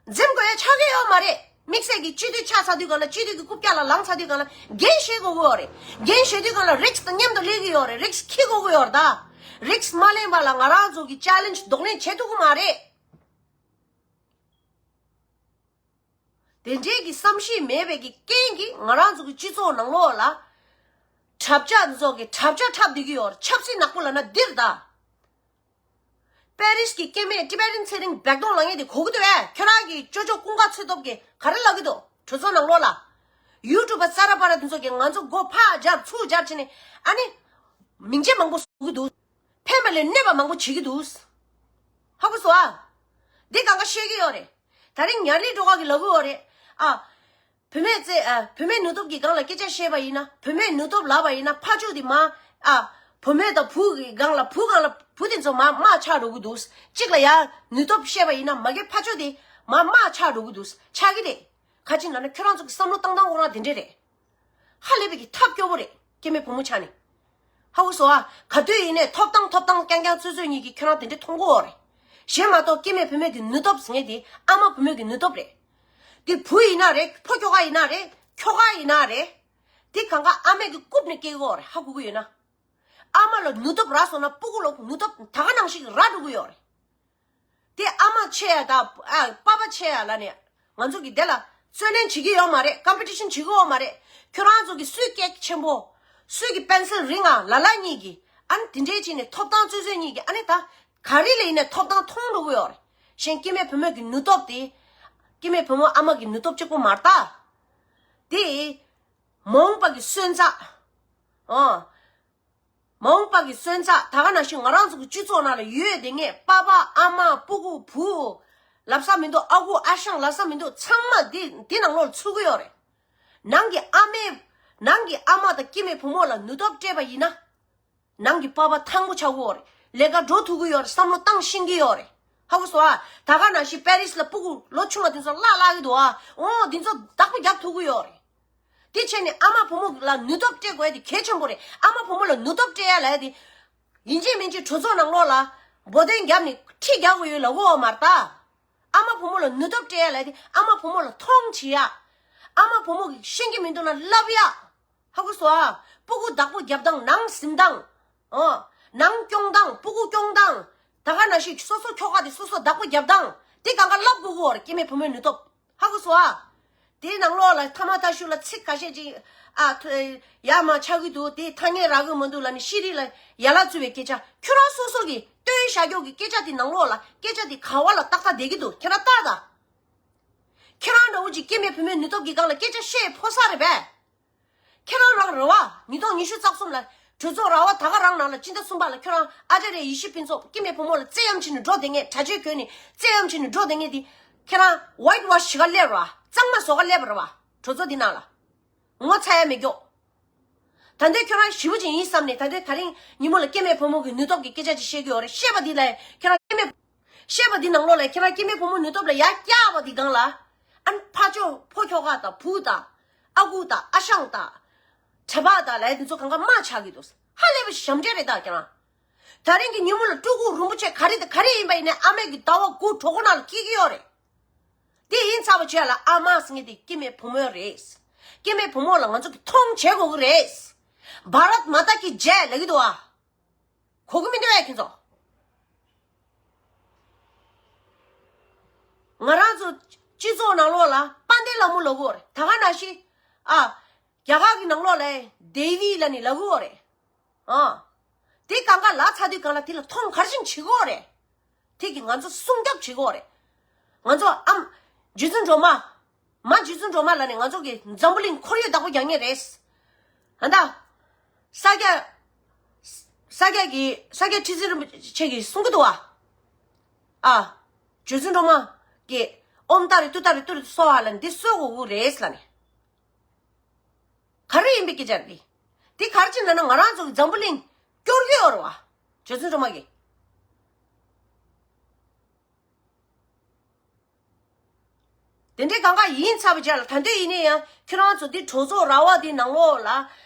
འཛེམ་དགོས་ཡ་ཆགས་ཀྱི་ཡོད་མ་རེད། དམིགས་བསལ་གྱི་སྤྱི་འཐུས་ཆགས་ཚར་དུས་སྒང་ལ། སྤྱི་འཐུས་ཀྱི་རྐུབ་བཀྱག་ལ་ལངས་ཚར་དུས་སྒང་ལ་འགན་བཞེས་དགོས་ཀྱི་ཡོད་རེད། འགན་བཞེས་དུས་སྒང་ལ་རིགས་དང་མཉམ་དུ་སླེབས་ཀྱི་ཡོད་རེད། རིགས་འཁྱེར་དགོས་ཀྱི་ཡོད་རེད་ད། རིགས་མ་ལེན་པ་ལ་ང་རང་ཚོ་གི་ཅེ་ལེན་ཇི་གདོང་ལེན་བྱེད་ཐུབ་ཀྱི་མ་རེད། དེ་འདྲའི་གི་བསམ་ཤེས་མེད་པའི་གི་རྐྱེན་གྱིས་ང་རང་ཚོ་གི་སྤྱི་ཚོགས་ནང་ལོགས་ལ་གྲབས་ཆག་འདི་ཚོ་གི་གྲབས་ཆག་འཁྲབ་བསྡད་ཀྱི་ཡོད་རེད། ཆབ་སྲིད་ནག་པོ་ལབ་ན་འདིར་ད། པེ་རིས་ཀྱི་སྐྱེ་དམན་ཊི་བེ་ཊན་ཚེ་རིང་བེག་དོང་ལངས་ཡས་དེ་གོ་གི་འདུག་ཨེ། ཁྱོད་རང་གི་ཅོ་ཅོ་ཀུན་དགའ་ཚེ་སྟོབས་ཀྱིས་ག་རེ་ལབ་ཀྱི་འདུག་གྲོས་ཚོགས་ནང་ལོགས་ལ། ཡུ་ཊུབ་པ་ཙ་ར་པ་ར་འདི་ཚོ་གིས་ང་ཚོ་མགོ་ཕར་སྦྱར་ཚུར་སྦྱར་བྱས་ནས། ཨ་ནི་མིང་ཆེན་མང་པོ་བཟོ་གི་འདུག་ཕན་པ་ལས་གནོད་པ་མང་པོ་བྱེད་ཀྱི་འདུག་ཧ་གོ་སོང་ཨ། འདི་གང་ག་བཤད་ཀྱི་ཡོད་རེད། ད་རིང་ཉར་ལི་སྒྲོལ་དཀར་གྱིས་ལབ་ཀྱི་ཡོད་རེད། ཨ། བུད་མེད་ཚེ། ཨ། བུད་མེད་ནུས་སྟོབས་ཀྱི་སྒང་ལ་སྐད་ཆ་བཤད་པ་ཡིན་ན། བུད་མེད་ནུས་སྟོབས་ལབ་པ་ཡིན་ན་ཕར་ཕྱོགས་དེ་མར། ཨ། བུད་མེད་དང་བུ་གི་སྒང་ལ། བུ་སྒང་ལ་བུ་དེ་ཚོ་མར་དམག་ཆགས་འགྲོ་གི་འདུག་གཅིག་ལ་ཡ་ནུས་སྟོབས་བཤད་པ་ཡིན་ན་མ་གི་ཕར་ཕྱོགས་དེ་མར་དམག་ཆགས་འགྲོ་གི་འདུག་ཆགས་ཀྱི་རེད། ག་ཅི་ལབ་ན་ཁྱོད་རང་ཚོ་གི་བསམ་བློ་བཏང་སྟངས་ཁོ་རང་དེ་འདྲས་རེད། ཧ་ལས་པའི་གི་ཐབས་སྐྱོ་པོ་རེད། སྐྱེ་དམན་བུ་མོ་ཆགས་ནས། ཧ་གོ་སོང་ཨ། ག་དུས་ཡིན་ནའི་ཐོབ་ཐང་ཐོབ་ཐང་རྐྱང་རྐྱང་ཚོད་ཚོད་གཉིས་ཀྱིས་ཁྱོད་རང་དེ་འདྲས་མཐོང་གི་ཡོད་རེད། གཞན་མ་གཏོགས་སྐྱེ་དམན་བུད་མེད་ཀྱི་ནུས་སྟོབས་ཟེར་མཁན་དེ་ཨ་མ་བུད་མེད་ཀྱི་ནུས་སྟོབས་རེད། དེ་བུ་ཡིན་ན་རེད། ཕོ་ཁྱོ་ག་ཡིན་ན་རེད། ཁྱོ་ག་ཡིན་ན་རེད། དེ་གང་ག་ཨ་མས་ཀྱི་རྐུབ་ནས་སྐྱེ་གི་ཡོད་རེད། ཧ་གོ་གི་ཡོད་ན། ཨ་མ་ལ་ནུས་སྟོབས་རག་སོང་ན་སྤུ་གུ་ལ་ནུས་སྟོབས་ད་ག་ནང་བཞིན་རག་འགྲོ་གི་ཡོད་རེད། དེ་ཨ་མ་ཆེ་ཡ་དང་། ཨ། པ་ཕ་ཆེ་ཡ་ལབ་ནས་ང་ཚོ་གི་དེ་ལ་ རྩོད་ལེན་བྱེད་ཀྱི་ཡོད་མ་རེད། ཀམ་པི་ཊི་ཤན་བྱེད་ཀྱི་ཡོད་མ་རེད། ཁྱོད་རང་ཚོ་གི་སུས་སྐད་ཆེན་པོ། སུས་ཀྱི་པེན་སིལ་རིང་ང་ལ་ལ་གཉིས་ཀྱི། ཨ་ནི་དེ་འདྲའི་བྱས་ནས་ཐོབ་ཐང་རྩོད་རྩོད་གཉིས་ཀྱི། ཨ་ནི་ད་ག་རེ་ལ་ཡིན་ནའི་ཐོབ་ཐང་མཐོང་འགྲོ་གི་ཡོད་རེད། གཞན་སྐྱེ་དམན་བུ་མོ་གི་ནུས་སྟོབས་དེ། སྐྱེ་དམན་བུ་མོ་ཨ་མ་གི་ནུས་སྟོབས་གཅིག་པོ་མ་རེད་ད། དེ་མ་འོངས་པ་གི་སོན་རྩ། ཨོ། མ་འོངས་པ་གི་སོན་རྩ། ད་ག་ནང་བཞིན་ང་རང་ཚོ་གི་སྤྱི་ཚོགས་ནང་ལ་ཡོད་དེ་ངས་པ་ཕ་ཨ་མ་སྤུ་གུ་བུ་ལབ་ས་མི་འདུག་ཨ་ཁུ་ཨ་ཞང་ལབ་ས་མི་འདུག་ཚང་མ་འདི་འདི་ནང་ལོགས་ཚུད་ཀྱི་ཡོད་རེད། ནང་གི་ཨ་མས། ནང་གི་ཨ་མ་དང་སྐྱེ་དམན་བུ་མོ་ལ་ནུས་སྟོབས་སྤྲད་པ་ཡིན་ན། ནང་གི་པ་ཕ་ཐང་པོ་ཆགས་ཀྱི་ཡོད་རེད། ལས་ཀ་འགྲོ་ཐུབ་ཀྱི་ཡོད་རེད། བསམ་བློ་བཏང་ཤེས་ཀྱི་ཡོད་རེད། ཧ་གོ་སོང་ཨ། ད་ག་ནང་བཞིན་པེ་རིས་ལ་སྤུ་གུ་ལོ་ཆུང་བ་དེ་ཚོ་བརླག་བརླག་གི་འདུག་ཨ། འོ་དེ་ཚོ་བདག་པོ་རྒྱབ་ཐུབ་ཀྱི་ཡོད་རེད། དེ་བྱས་ནས་ཨ་མ་བུ་མོ་ལ་ནུས་སྟོབས་སྤྲད་དགོས་དེ་གལ་ཆེན་པོ་རེད། ཨ་མ་བུ་མོ་ལ་ནུས་སྟོབས་སྤྲད་ཡ་ལབ་ཡ་དེ། ཡིན་གཅིག་མིན་གཅིག་གྲོས་ཚོགས་ནང་ལོགས་ལ་འབོད་དོན་བརྒྱབ་ནས་ཁྲིད་རྒྱག་དགོས་ཡོད་ལབ་ཀྱི་ཡོད་མ་རེད་ད། ཨ་མ་བུ་མོ་ལ་ནུས་སྟོབས་སྤྲད་ཡ་ལབ་ཡ་དེ་ཨ་མ་བུ་མོ་ལ་མཐོང་བྱེད་ཡ། ཨ་མ་བུ་མོ་གིས་ཤེས་ཀྱི་མི་འདུག་ན་ལབ་ཡ། ཧ་གོ་སོང་ཨ། སྤུ་གུ་བདག་པོ་རྒྱབ་སྟངས། ནང་ཟིན་སྟངས། ཨོ། ནང་སྐྱོང་སྟངས། སྤུ་གུ་སྐྱོང་སྟངས། ད་ག་ནང་བཞིན་སོ་སོ་ཁྱོ་ག་དེ་སོ་སོ་བདག་པོ་རྒྱབ་སྟངས་དེ་གང་ག་ལབ་དགོས་ཀྱི་ཡོད་རེད། སྐྱེ་དམན་བུ་མོའི་ནུས་སྟོབས། ཧ་གོ་སོང་ཨ། དེའི་ནང་ལོགས་ལ་ཐ་མ་ཐ་ཤུ་ལ་ཚིག་ཁ་ཤས་ཅིག་ཨ་ཐོ་ཡ་མ་ཆགས་ཀྱི་འདུག་དེ་ཐ་སྙད་རག་གི་མི་འདུག་ལབ་ནས་ཤེས་རིག་ལ་ཡ་ལ་བཙུགས་པའི་སྐད་ཆ། ཁྱོད་རང་སོ་སོ་གི་བཏོན་བཞག་རྒྱུ་གི་སྐད་ཆ་དེ་ནང་ལོགས་ལ་སྐད་ཆ་དེ་ག་བ་ལ་ཏག་ཏག་བསྡད་ཀྱི་འདུག་ཁྱེད་རང་ལྟ་ད། ཁྱེད་རང་འདྲ་བོ་ཅིག་སྐྱེ་དམན་བུ་མོའི་ནུས་སྟོབས་ཀྱི་སྒང་ལ་སྐད་ཆ་བཤད་ཕོད་ས་རེད་པས། ཁྱེད་རང་རང་རེད་བ། ཉིས་སྟོང་ཉི་ཤུ་རྩ་གསུམ་ལ་གྲོས་ཚོགས་ར་བ་ད་ག་རང་ནང་ལ་སྤྱི་ཟླ་གསུམ་པ་ལ་ཁྱོད་རང་ཨ་ཅཱརྱ་ཡེ་ཤེས་ཕུན་ཚོགས་སྐྱེ་དམན་བུ་མོ་ལ་བཙན་གཡེམ་བྱས་ནས་འགྲོ་བསྡད་མཁན། གྲྭ་ཆས་གྱོན་ནས་བཙན་གཡེམ་བྱས་ནས་འགྲོ་བསྡད་མཁན་དེ། ཁྱེད་རང་ཝའིཊ་ཝོཤ་བྱེད་ག་སླེབས་ར་བ། གཙང་མ་བཟོ་ག་སླེབས་ར་བ། གྲོས་ཚོགས་འདི་ནང་ལ། ངོ་ཚ་ཡ་མེད་ཀྱོག་ད་ལྟའི་ཁྱོད་རང་ཞེ་པོ་ཅིག་ཡིན་བསམ་ནས། ད་ལྟའི་ད་རིང་ཉིན་མོ་ལ་སྐྱེ་དམན་བུ་མོ་གི་ནུས་སྟོབས་ཀྱི་སྐད་ཆ་ཅིག་བཤད་ཀྱི་ཡོད་རེད། བཤད་པ་འདི་ལ་ཁྱེད་རང་སྐྱེ་དམན། བཤད་པ་འདི་ནང་ལོགས་ལ་ཁྱེད་རང་སྐྱེ་དམན་བུ་མོ་ནུས་སྟོབས་ལ་ཡར་བཀྱག་པ་འདི་སྒང་ལ། ཨ་ནི་ཕ་ཕྱོགས་ཕོ་ཁྱོ་ག་དང་བུ་དང་། ཨ་ཁུ་དང་ཨ་ཞང་དང་། གྲྭ་པ་དང་ལབ་ཡ་འདི་ཚོ་གང་ག་དམག་ཆགས་ཀྱི་འདུག་ཧ་ལས་པ་ཞེ་དྲག་རེད་ད་ཁྱེད་རང་། ད་རིང་གི་ཉིན་མོ་ལ་སྤྲུལ་སྐུ་རིན་པོ་ཆེ་ག་རེ་དང་ག་རེ་ཡིན་པ་ཡིན་ནའི་ཨ་མས་ཀྱི་ཟླ་བ་དགུ་གྲོད་ཁོག་ནང་ལ་སྐྱེལ་གྱི་ཡོད་རེད། དེ་ཡིན་ཚར་བ་བྱས་ལ་ཨ་མ་ཟེར་མཁན་དེ་སྐྱེ་དམན་བུ་མོ་རེད། སྐྱེ་དམན་བུ་མོ་ལ་ང་ཚོ་གི་མཐོང་བྱེད་དགོས་ཀྱི་རེད། བྷ་རད་མ་ཏཱ་ཀི་ཇེ་ལབ་ཀྱི་འདུག་ཨ། གོ་གི་མི་འདུག་ཨེ་ཁྱེད་ཚོ། ང་རང་ཚོ་སྤྱི་ཚོགས་ནང་ལོགས་ལ་དཔལ་ལྡན་ལྷ་མོ་ལབ་ཀྱི་ཡོད་རེད། ད་ག་ནང་བཞིན། ཨ། རྒྱ་གར་གྱི་ནང་ལོགས་ལ་དེ་བི་ལབ་ནས་ལབ་ཀྱི་ཡོད་རེད། ཨ། དེ་གང་ག་ལབ་ཚར་དུས་སྒང་ལ་དེ་ལ་མཐོང་ག་རེ་བྱེད་ཀྱི་ཡོད་རེད། དེ་གིས་ང་ཚོ་སྲུང་སྐྱོབ་བྱེད་ཀྱི་ཡོད་རེད། ང་ཚོ་ཨམ། རྗེ་བཙུན་སྒྲོལ་མ། མ་རྗེ་བཙུན་སྒྲོལ་མ་ལབ་ནས་ང་ཚོ་གི་འཛམ་བུ་གླིང་ཁོར་ཡུག་བདག་པོ་རྒྱག་མཁན་རེད། ཨ་ད། ས་སྐྱ། ས་སྐྱ་གི་ས་སྐྱ་ཁྲི་ཟུར་རིན་པོ་ཆེ་གིས་གསུང་གི་འདུག་ཨ། ཨ། རྗེ་བཙུན་སྒྲོལ་མ་གིས་ཨོཾ་ཏཱ་རེ་ཏུཏྟཱ་རེ་ཏུ་རེ་སྭཱ་ཧཱ་ལབ་ནས་འདི་གསོལ་དགོས་ཀྱི་རེད་ལབ་ནས། ག་རེ་ཡིན་པའི་སྐད་ཆ་རེད། དེ་ག་རེ་བྱས་ན་ང་རང་ཚོ་གི་འཛམ་བུ་གླིང་སྐྱོར་གྱི་ཡོད་རེད་བ། རྗེ་བཙུན་སྒྲོལ་མ་གིས། དེ་འདྲའི་གང་ག་ཡིན་ཚར་བའི་རྗེས་ལ། ད་ལྟ་ཡིན་ན་ཡང་ཁྱོད་རང་ཚོ་འདི་གྲོས་ཚོགས་ར་བ་འདི་ནང་ལོགས་ལ།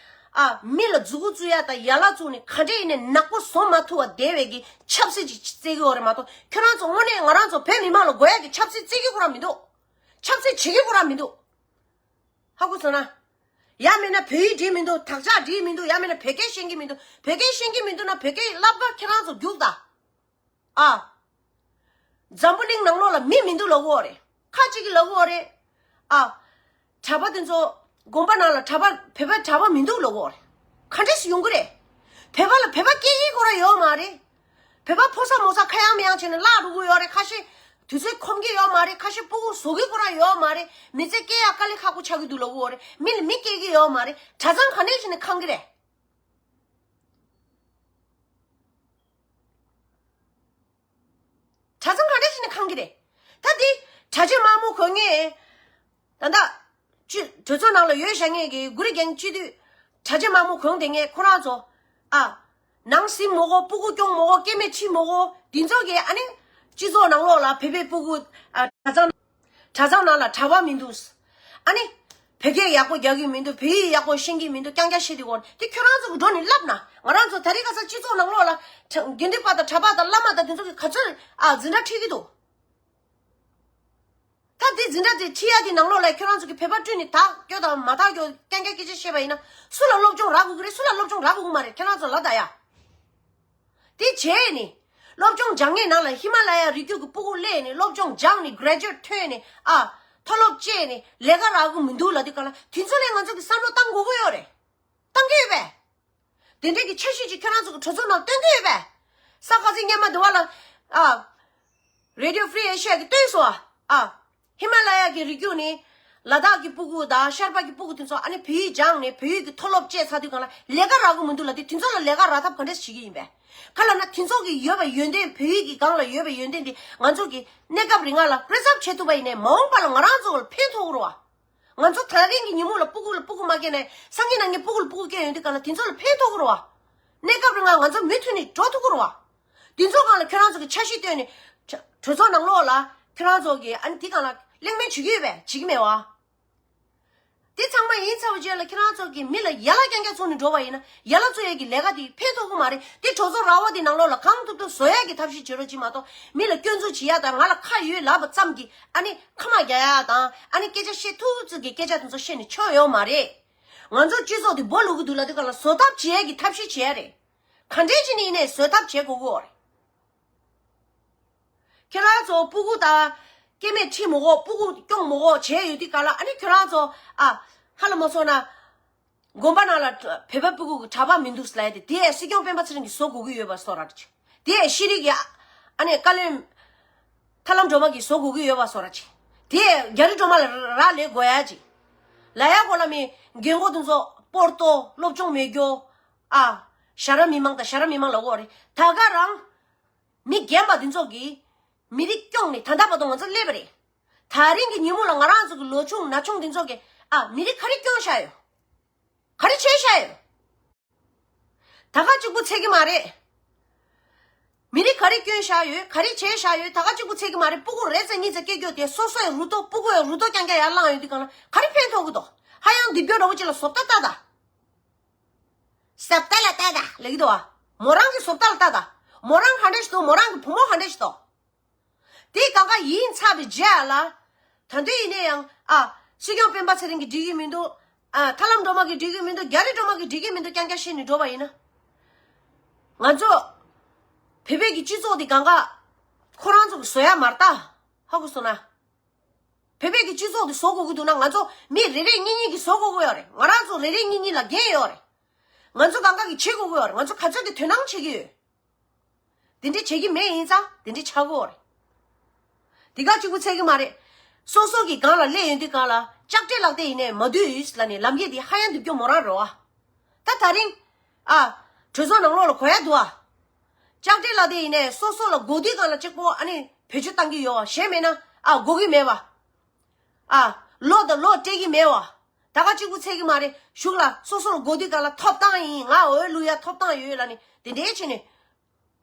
ཨ། མི་ལ་མཛུ་གུ་བཙུགས་ཡ་དང་ཡ་ལ་བཙུགས་ནས་ག་འདྲ་ཡིན་ནའི་ནག་པོ་བཟོ་མ་ཐུབ་པ་བསྡད་པའི་གི་ཆབ་སྲིད་ཅིག་རྩེ་གི་ཡོད་རེད་མ་གཏོགས། ཁྱོད་རང་ཚོ་དངོས་གནས་ང་རང་ཚོ་བོད་མི་མང་ལ་དགོས་ཡ་གི་ཆབ་སྲིད་རྩེ་གི་ཁོ་རང་མི་འདུག་ཆབ་སྲིད་བྱེད་ཀྱི་ཁོ་རང་མི་འདུག་ཧ་གོ་སོང་ན། ཡང་མིན་ན་བོད་ཡིག་འགྲིག་མི་འདུག་དག་ཆ་འགྲིག་མི་འདུག་ཡང་མིན་ན་བོད་སྐད་ཤེས་ཀྱི་མི་འདུག་བོད་སྐད་ཤེས་ཀྱི་མི་འདུག་ན་བོད་སྐད་བསླབ་ག་ཁྱེད་རང་ཚོ་རྒྱུགས་དང་། ཨ། འཛམ་བུ་གླིང་ནང་ལོགས་ལ་མི་མི་འདུག་ལབ་ཀྱི་ཡོད་རེད། ཁ་ཅིག་གིས་ལབ་ཀྱི་ཡོད་རེད། ཨ། གྲྭ་པ་དེ་ཚོ་དགོན་པ་ནང་ལ་གྲྭ་པ་བོད་པ་གྲྭ་པ་མི་འདུག་ལབ་ཀྱི་ཡོད་རེད། ག་འདྲས་སེ་ཡོང་གི་རེད། བོད་པ་ལ་བོད་པ་སྐད་ཡིག་ཁོ་རང་ཡོད་མ་རེད། བོད་པ་ཕོ་གསར་མོ་གསར་ཁ་ཡང་མི་ཡང་བྱས་ནས་བརླག་འགྲོ་གི་ཡོད་རེད། ཁ་ཤས་དུས་ཚོད་ཁོམ་གྱི་ཡོད་མ་རེད། ཁ་ཤས་སྤུ་གུ་བཟོ་གི་ཁོ་རང་ཡོད་མ་རེད། མི་ཚེ་སྐྱེལ་ཡག་དཀའ་ལས་ཁག་པོ་ཆགས་ཀྱི་འདུག་ལབ་ཀྱི་ཡོད་རེད། མི་ལ་མི་སྐྱེལ་གྱི་ཡོད་མ་རེད། གྲྭ་ཚང་ག་འདྲས་བྱས་ནས་ཁེངས་ཀྱི་རེད། གྲྭ་ཚང་ག་འདྲས་བྱས་ནས་ཁེངས་ཀྱི་རེད། ད་འདི་གྲྭ་ཆས་དམར་མོ་གོན་མཁན། ད་ལྟ་སྤྱི་གྲོས་ཚོགས་ནང་ལ་ཡོད་བཞག་མཁན་གྱི་གུ་རུ་རྒྱལ་སྤྱི་འཐུས་གྲྭ་ཆས་དམར་མོ་གོན་བསྡད་མཁན་ཁོ་རང་ཚོ། ཨ། ནང་སེམས་མོ་གོ། སྤུ་གུ་སྐྱོང་མོ་གོ། སྐྱེ་དམན་ཁྲིད་མོ་གོ། འདི་ཚོ་གིས་ཨ་ནི་སྤྱི་ཚོགས་ནང་ལོགས་ལ་བོད་པའི་སྤུ་གུ། ཨ། གྲྭ་ཚང་། གྲྭ་ཚང་ནང་ལ་གྲྭ་པ་མི་འདུག་ཨ་ནི། བོད་སྐད་ཡག་པོ་རྒྱག་གི་མི་འདུག་བོད་ཡིག་ཡག་པོ་ཤེས་ཀྱི་མི་འདུག་རྐྱང་རྐྱང་བཤད་དེ་གོ། དེ་ཁྱོད་རང་ཚོ་གི་འགྲོ་ནས་ལབ་ན། ང་རང་ཚོ་ད་རེས་ཁ་སང་སྤྱི་ཚོགས་ནང་ལོགས་ལ། དགེ་འདུན་པ་དང་གྲྭ་པ་དང་བླ་མ་དང་དེ་ཚོ་གི་ག་ཚོད། ཨ། འཛིན་གྲྭ་ཁྲིད་ཀྱི་འདུག་ད་དེ་འཛིན་གྲྭ་དེ་ཁྲིད་ཡ་དེ་ནང་ལོགས་ལ་ཁྱོད་རང་ཚོ་གི་བོད་པ་སྤྲུལ་ནས་དག་སྐྱོ་དང་མ་དག་སྐྱོ་རྐྱང་རྐྱང་སྐད་ཆ་བཤད་པ་ཡིན་ན། སུ་ལ་སློབ་སྦྱོང་རག་དགོས་ཀྱི་རེད། སུ་ལ་སློབ་སྦྱོང་རག་དགོས་ཀྱི་མ་རེད། ཁྱེད་རང་ཚོ་ལ་ད་ཡ། དེ་བྱས་ནས། སློབ་སྦྱོང་སྦྱང་མཁན་ནང་ལ་ཧི་མ་ལ་ཡ་རི་རྒྱུད་ཀྱི་སྤུ་གུ་སླེབས་ནས་སློབ་སྦྱོང་སྦྱངས་ནས་གྷ་རེ་ཇུ་ཨེཊ་ཐོན་ནས། ཨ། མཐོ་སློབ་བཅད་ནས་ལས་ཀ་རག་གི་མི་འདུག་ལབ་དུས་ག་ལ། དེ་ཚོ་ལ་ང་ཚོ་གི་བསམ་བློ་བཏང་དགོས་ཀྱི་ཡོད་རེད། བཏང་གི་ཡོད་པས། དེ་འདྲས་ཀྱི་འཆར་གཞི་ཅིག་ཁྱོད་རང་ཚོ་གི་གྲོས་ཚོགས་ནང་བཏོན་གི་ཡོད་པས། ས་ཁ་ཚིག་སྔོན་མ་དེ་བ་ལ། ཨ། Radio Free Asia གི་བཏོན་སོང་ཨ། ཨ། ཧི་མ་ལ་ཡ་གི་རི་རྒྱུད་ནས་ལ་དྭགས་ཀྱི་སྤུ་གུ་དང་ཤར་པ་གི་སྤུ་གུ་དེ་ཚོ་ཨ་ནི་བོད་ཡིག་སྦྱངས་ནས་བོད་ཡིག་གི་མཐོ་སློབ་བཅད་ཚར་དུས་གང་ལ་ལས་ཀ་རག་གི་མི་འདུག་ལབ་དུས་དེ་ཚོ་ལ་ལས་ཀ་རག་ཐབས་ག་འདྲས་བྱེད་ཀྱི་ཡིན་པས། ག་ལབ་ན་དེ་ཚོ་གི་ཡོད་པའི་ཡོན་ཏན་བོད་ཡིག་གི་སྒང་ལ་ཡོད་པའི་ཡོན་ཏན་དེ་ང་ཚོ་གི་གནས་སྐབས་རིང་ལ་preserve བྱེད་ཐུབ་པ་ཡིན་ནའི་མ་འོངས་པ་ལ་ང་རང་ཚོ་ལ་ཕན་ཐོགས་ཀྱི་རེད་བ། ང་ཚོ་ད་རིང་གི་ཉིན་མོ་ལ་སྤུ་གུ་ལ་སྤུ་གུ་མ་སྐྱེས་ནའི་སང་ཉིན་གནངས་ཉིན་སྤུ་གུ་ལ་སྤུ་གུ་སྐྱེས་ཡོང་དུས་གང་ལ་དེ་ཚོ་ལ་ཕན་ཐོགས་ཀྱི་རེད་བ། གནས་སྐབས་རིང་ང་ང་ཚོ་མུ་མཐུད་ནས་འགྲོ་ཐུབ་ཀྱི་རེད་བ། དེ་ཚོ་སྒང་ལ་ཁྱོད་རང་ཚོ་གི་འཆར་གཞི་བཏོན་ནས་གྲོས་ཚོགས་ནང་ལོགས་ལ་ཁྱོད་རང་ཚོ་གི་ཨ་ནི་དེ་སྒང་ལ་གླེང་མོལ་བྱེད་ཀྱི་ཡོད་པས། བྱེད་ཀྱི་མེད་བ། དེ་ཚང་མ་ཡིན་ཚར་བའི་རྗེས་ལ་ཁྱེད་རང་ཚོ་གིས་མི་ལ་ཡ་ལ་རྐྱང་རྐྱང་བཙུགས་ནས་འགྲོ་བ་ཡིན་ན་ཡ་ལ་བཙུགས་ཡས་ཀྱི་ལས་ཀ་དེ་ཕན་ཐོགས་ཀྱི་མ་རེད། དེ་གྲོས་ཚོགས་ར་བ་དེ་ནང་ལོགས་ལ་གང་ཐུབ་ཐུབ་བཟོ་ཡས་ཀྱི་ཐབས་ཤེས་བྱེད་རོགས་གྱིས་མ་གཏོགས། མི་ལ་སྐྱོན་འཛུགས་བྱེད་ཡ་དང་ང་ལ་ཁ་ཡོད་ལབ་པ་ཙམ་གྱིས་ཨ་ནི་ཁ་མ་རྒྱག་ཡ་དང་ཨ་ནི་སྐད་ཆ་བཤད་ཐུབ་ཚོད་ཀྱི་སྐད་ཆ་དེ་ཚོ་བཤད་ནས་ཆོག་ཡོད་མ་རེད། ང་ཚོ་སྤྱི་ཚོགས་དེ་སྦོ་ལུག་གི་འདུག་ལབ་དུས་ག་ལ་བཟོ་ཐབས་བྱེད་ཡས་ཀྱི་ཐབས་ཤེས་བྱེད་ཡ་རེད། ག་འདྲས་བྱས་ནས་ཡིན་ནའི་བཟོ་ཐབས་བྱེད་དགོས་ཀྱི་ཡོད་རེད། ཁྱེད་རང་ཚོ་སྤུ་གུ་དང་སྐྱེ་དམན་ཁྲིད་མི་དགོས། སྤུ་གུ་སྐྱོང་མི་དགོས་བྱས་ཡོད་དུས་ག་ལ། ཨ་ནི་ཁྱེད་རང་ཚོ་ཨ་ཧ་ལ་མ་སོང་ན་དགོན་པ་ནང་ལ་བོད་པ་སྤུ་གུ་གི་གྲྭ་པ་མི་འདུག་ལབ་ཡ་དེ་དེ་སྲིད་སྐྱོང་སྤེན་པ་ཚེ་རིང་གིས་བཟོ་དགོས་ཀྱི་ཡོད་པ་བཟོ་ར་ཅིག་དེ་ཤེས་རིག་གི་ཨ་ནི་བཀའ་བློན་ཐར་ལམ་སྒྲོལ་མ་གིས་བཟོ་དགོས་ཀྱི་ཡོད་པ་བཟོ་ར་ཅིག་དེ་རྒྱ་རི་སྒྲོལ་མ་ལ་རག་ལས་དགོས་ཡ་ཅིག་ལབ་ཡ་གོ་ལ་མི་རྒན་གོག་དེ་ཚོ་སྤོར་ཏོ་སློབ་སྦྱོང་མེད་རྒྱུ་ཨ་ཞ་ར་མི་མང་དང་ཞ་ར་མི་མང་ལ་གོ་རེད། ད་ག་རང་མི་རྒན་པ་འདི་ཚོ་གིས་མི་རིགས་སྐྱོང་ནས་ད་ལྟ་བར་དུ་ང་ཚོ་སླེབས་པ་རེད། ད་རིང་གི་ཉིན་མོ་ལ་ང་རང་ཚོ་གི་ལོ་ཆུང་ན་ཆུང་འདི་ཚོ་གིས་ཨ་མི་རིགས་ག་རེ་སྐྱོང་བཞག་ཡོད། ག་རེ་བྱས་བཞག་ཡོད། ད་ག་གཅིག་པུ་ཚད་ཀྱི་མ་རེད། མི་རིགས་ག་རེ་སྐྱོན་བཞག་ཡོད། ག་རེ་བྱས་བཞག་ཡོད། ད་ག་གཅིག་པུ་ཚད་ཀྱི་མ་རེད། སྤུ་གུ་རེ་ཙམ་གཉིས་ཙམ་སྐྱེ་རྒྱུ་དེ་སོ་སོའི་རུ་ཏོ་སྤུ་གུའི་རུ་ཏོ་རྐྱང་རྐྱང་ཡར་བླངས་ཡོང་དུས་གང་ལ་ག་རེ་ཕན་ཐོགས་ཀྱི་འདུག་ཧ་ཡང་འདི་རྒྱུ་འདྲ་བོ་ཅིག་ལ་བཟོ་ལྟ་ལྟ་ད། བཟོ་ལྟ་ལ་ལྟ་ད་ལབ་ཀྱི་འདུག་བ། མོ་རང་གི་བཟོ་ལྟ་ལ་ལྟ་ད། མོ་རང་ག་འདྲ་ཞིག་འདུག་མོ་རང་གི་བུ་མོ་ག་འདྲ་ཞིག་འདུག་དེ་གང་ག་ཡིན་ཚར་བའི་རྗེས་ལ། ད་དུང་ཡིན་ན་ཡང་ཨ་སྲིད་སྐྱོང་སྤེན་པ་ཚེ་རིང་གིས་འགྲིག་གི་མི་འདུག་ཨ་ཐར་ལམ་སྒྲོལ་མ་གིས་འགྲིག་གི་མི་འདུག་རྒྱ་རི་སྒྲོལ་མ་གིས་འགྲིག་གི་མི་འདུག་རྐྱང་རྐྱང་བཤད་ནས་འགྲོ་བ་ཡིན་ན། ང་ཚོ་བོད་པའི་གི་སྤྱི་ཚོགས་དེ་གང་ག་ཁོ་རང་ཚོ་གིས་བཟོ་ཡ་མ་རེད་ད། ཧ་གོ་སོང་ན། བོད་པའི་གི་སྤྱི་ཚོགས་དེ་བཟོ་དགོས་ཀྱི་འདུག་ན་ང་ཚོ་མི་རེ་རེ་གཉིས་གཉིས་ཀྱིས་བཟོ་དགོས་ཀྱི་ཡོད་རེད། ང་རང་ཚོ་རེ་རེ་གཉིས་གཉིས་ལ་འགན་ཡོད་རེད། ང་ཚོ་གང་ག་གིས་བྱེད་དགོས་ཀྱི་ཡོད་རེད། ང་ཚོ་ག་ཚོད་ཀྱི་དོ་སྣང་བྱེད་ཀྱི་ཡོད། དེ་འདྲས་བྱེད་ཀྱི་མེད་ཡིན་ཙང་དེ་འདྲས་ཆགས་ཀྱི་ཡོད་རེད། དེ་ག་གཅིག་པུ་ཚད་ཀྱི་མ་རེད། སོ་སོ་གི་སྒང་ལ་སླེབས་ཡོང་དུས་སྒང་ལ་ལྕགས་སྤྲེལ་ལག་དེ་ཡིན་ནའི་མ་འདུས་ལ་ནི་ལམ་ཡས་དེ་ཧ་ཡང་འདུག་རྒྱུ་མོ་རང་རེད་བ། ད་ད་རིང་ཨ་གྲོས་ཚོགས་ནང་ལོགས་ལ་གོ་ཡ་འདུག་ཨ། ལྕགས་སྤྲེལ་ལག་དེ་ཡིན་ནའི་སོ་སོ་ལ་དགོས་དུས་སྒང་ལ་གཅིག་པོ་ཨ་ནི་བེད་སྤྱོད་བཏང་གི་ཡོད་བ། གཞན་མེད་ན་ཨ་དགོས་ཀྱི་མེད་བ། ཨ་ལོ་དང་ལོ་སྤྲད་ཀྱི་མེད་བ། ད་ག་གཅིག་པུ་ཚད་ཀྱི་མ་རེད། གཞུག་ལ་སོ་སོ་ལ་དགོས་དུས་སྒང་ལ་ཐོབ་ཐང་ཡིན། ང་འོས་བླུག་ཡ་ཐོབ་ཐང་ཡོད་ལ་ནི་དེ་འདྲས་བྱས་ནས།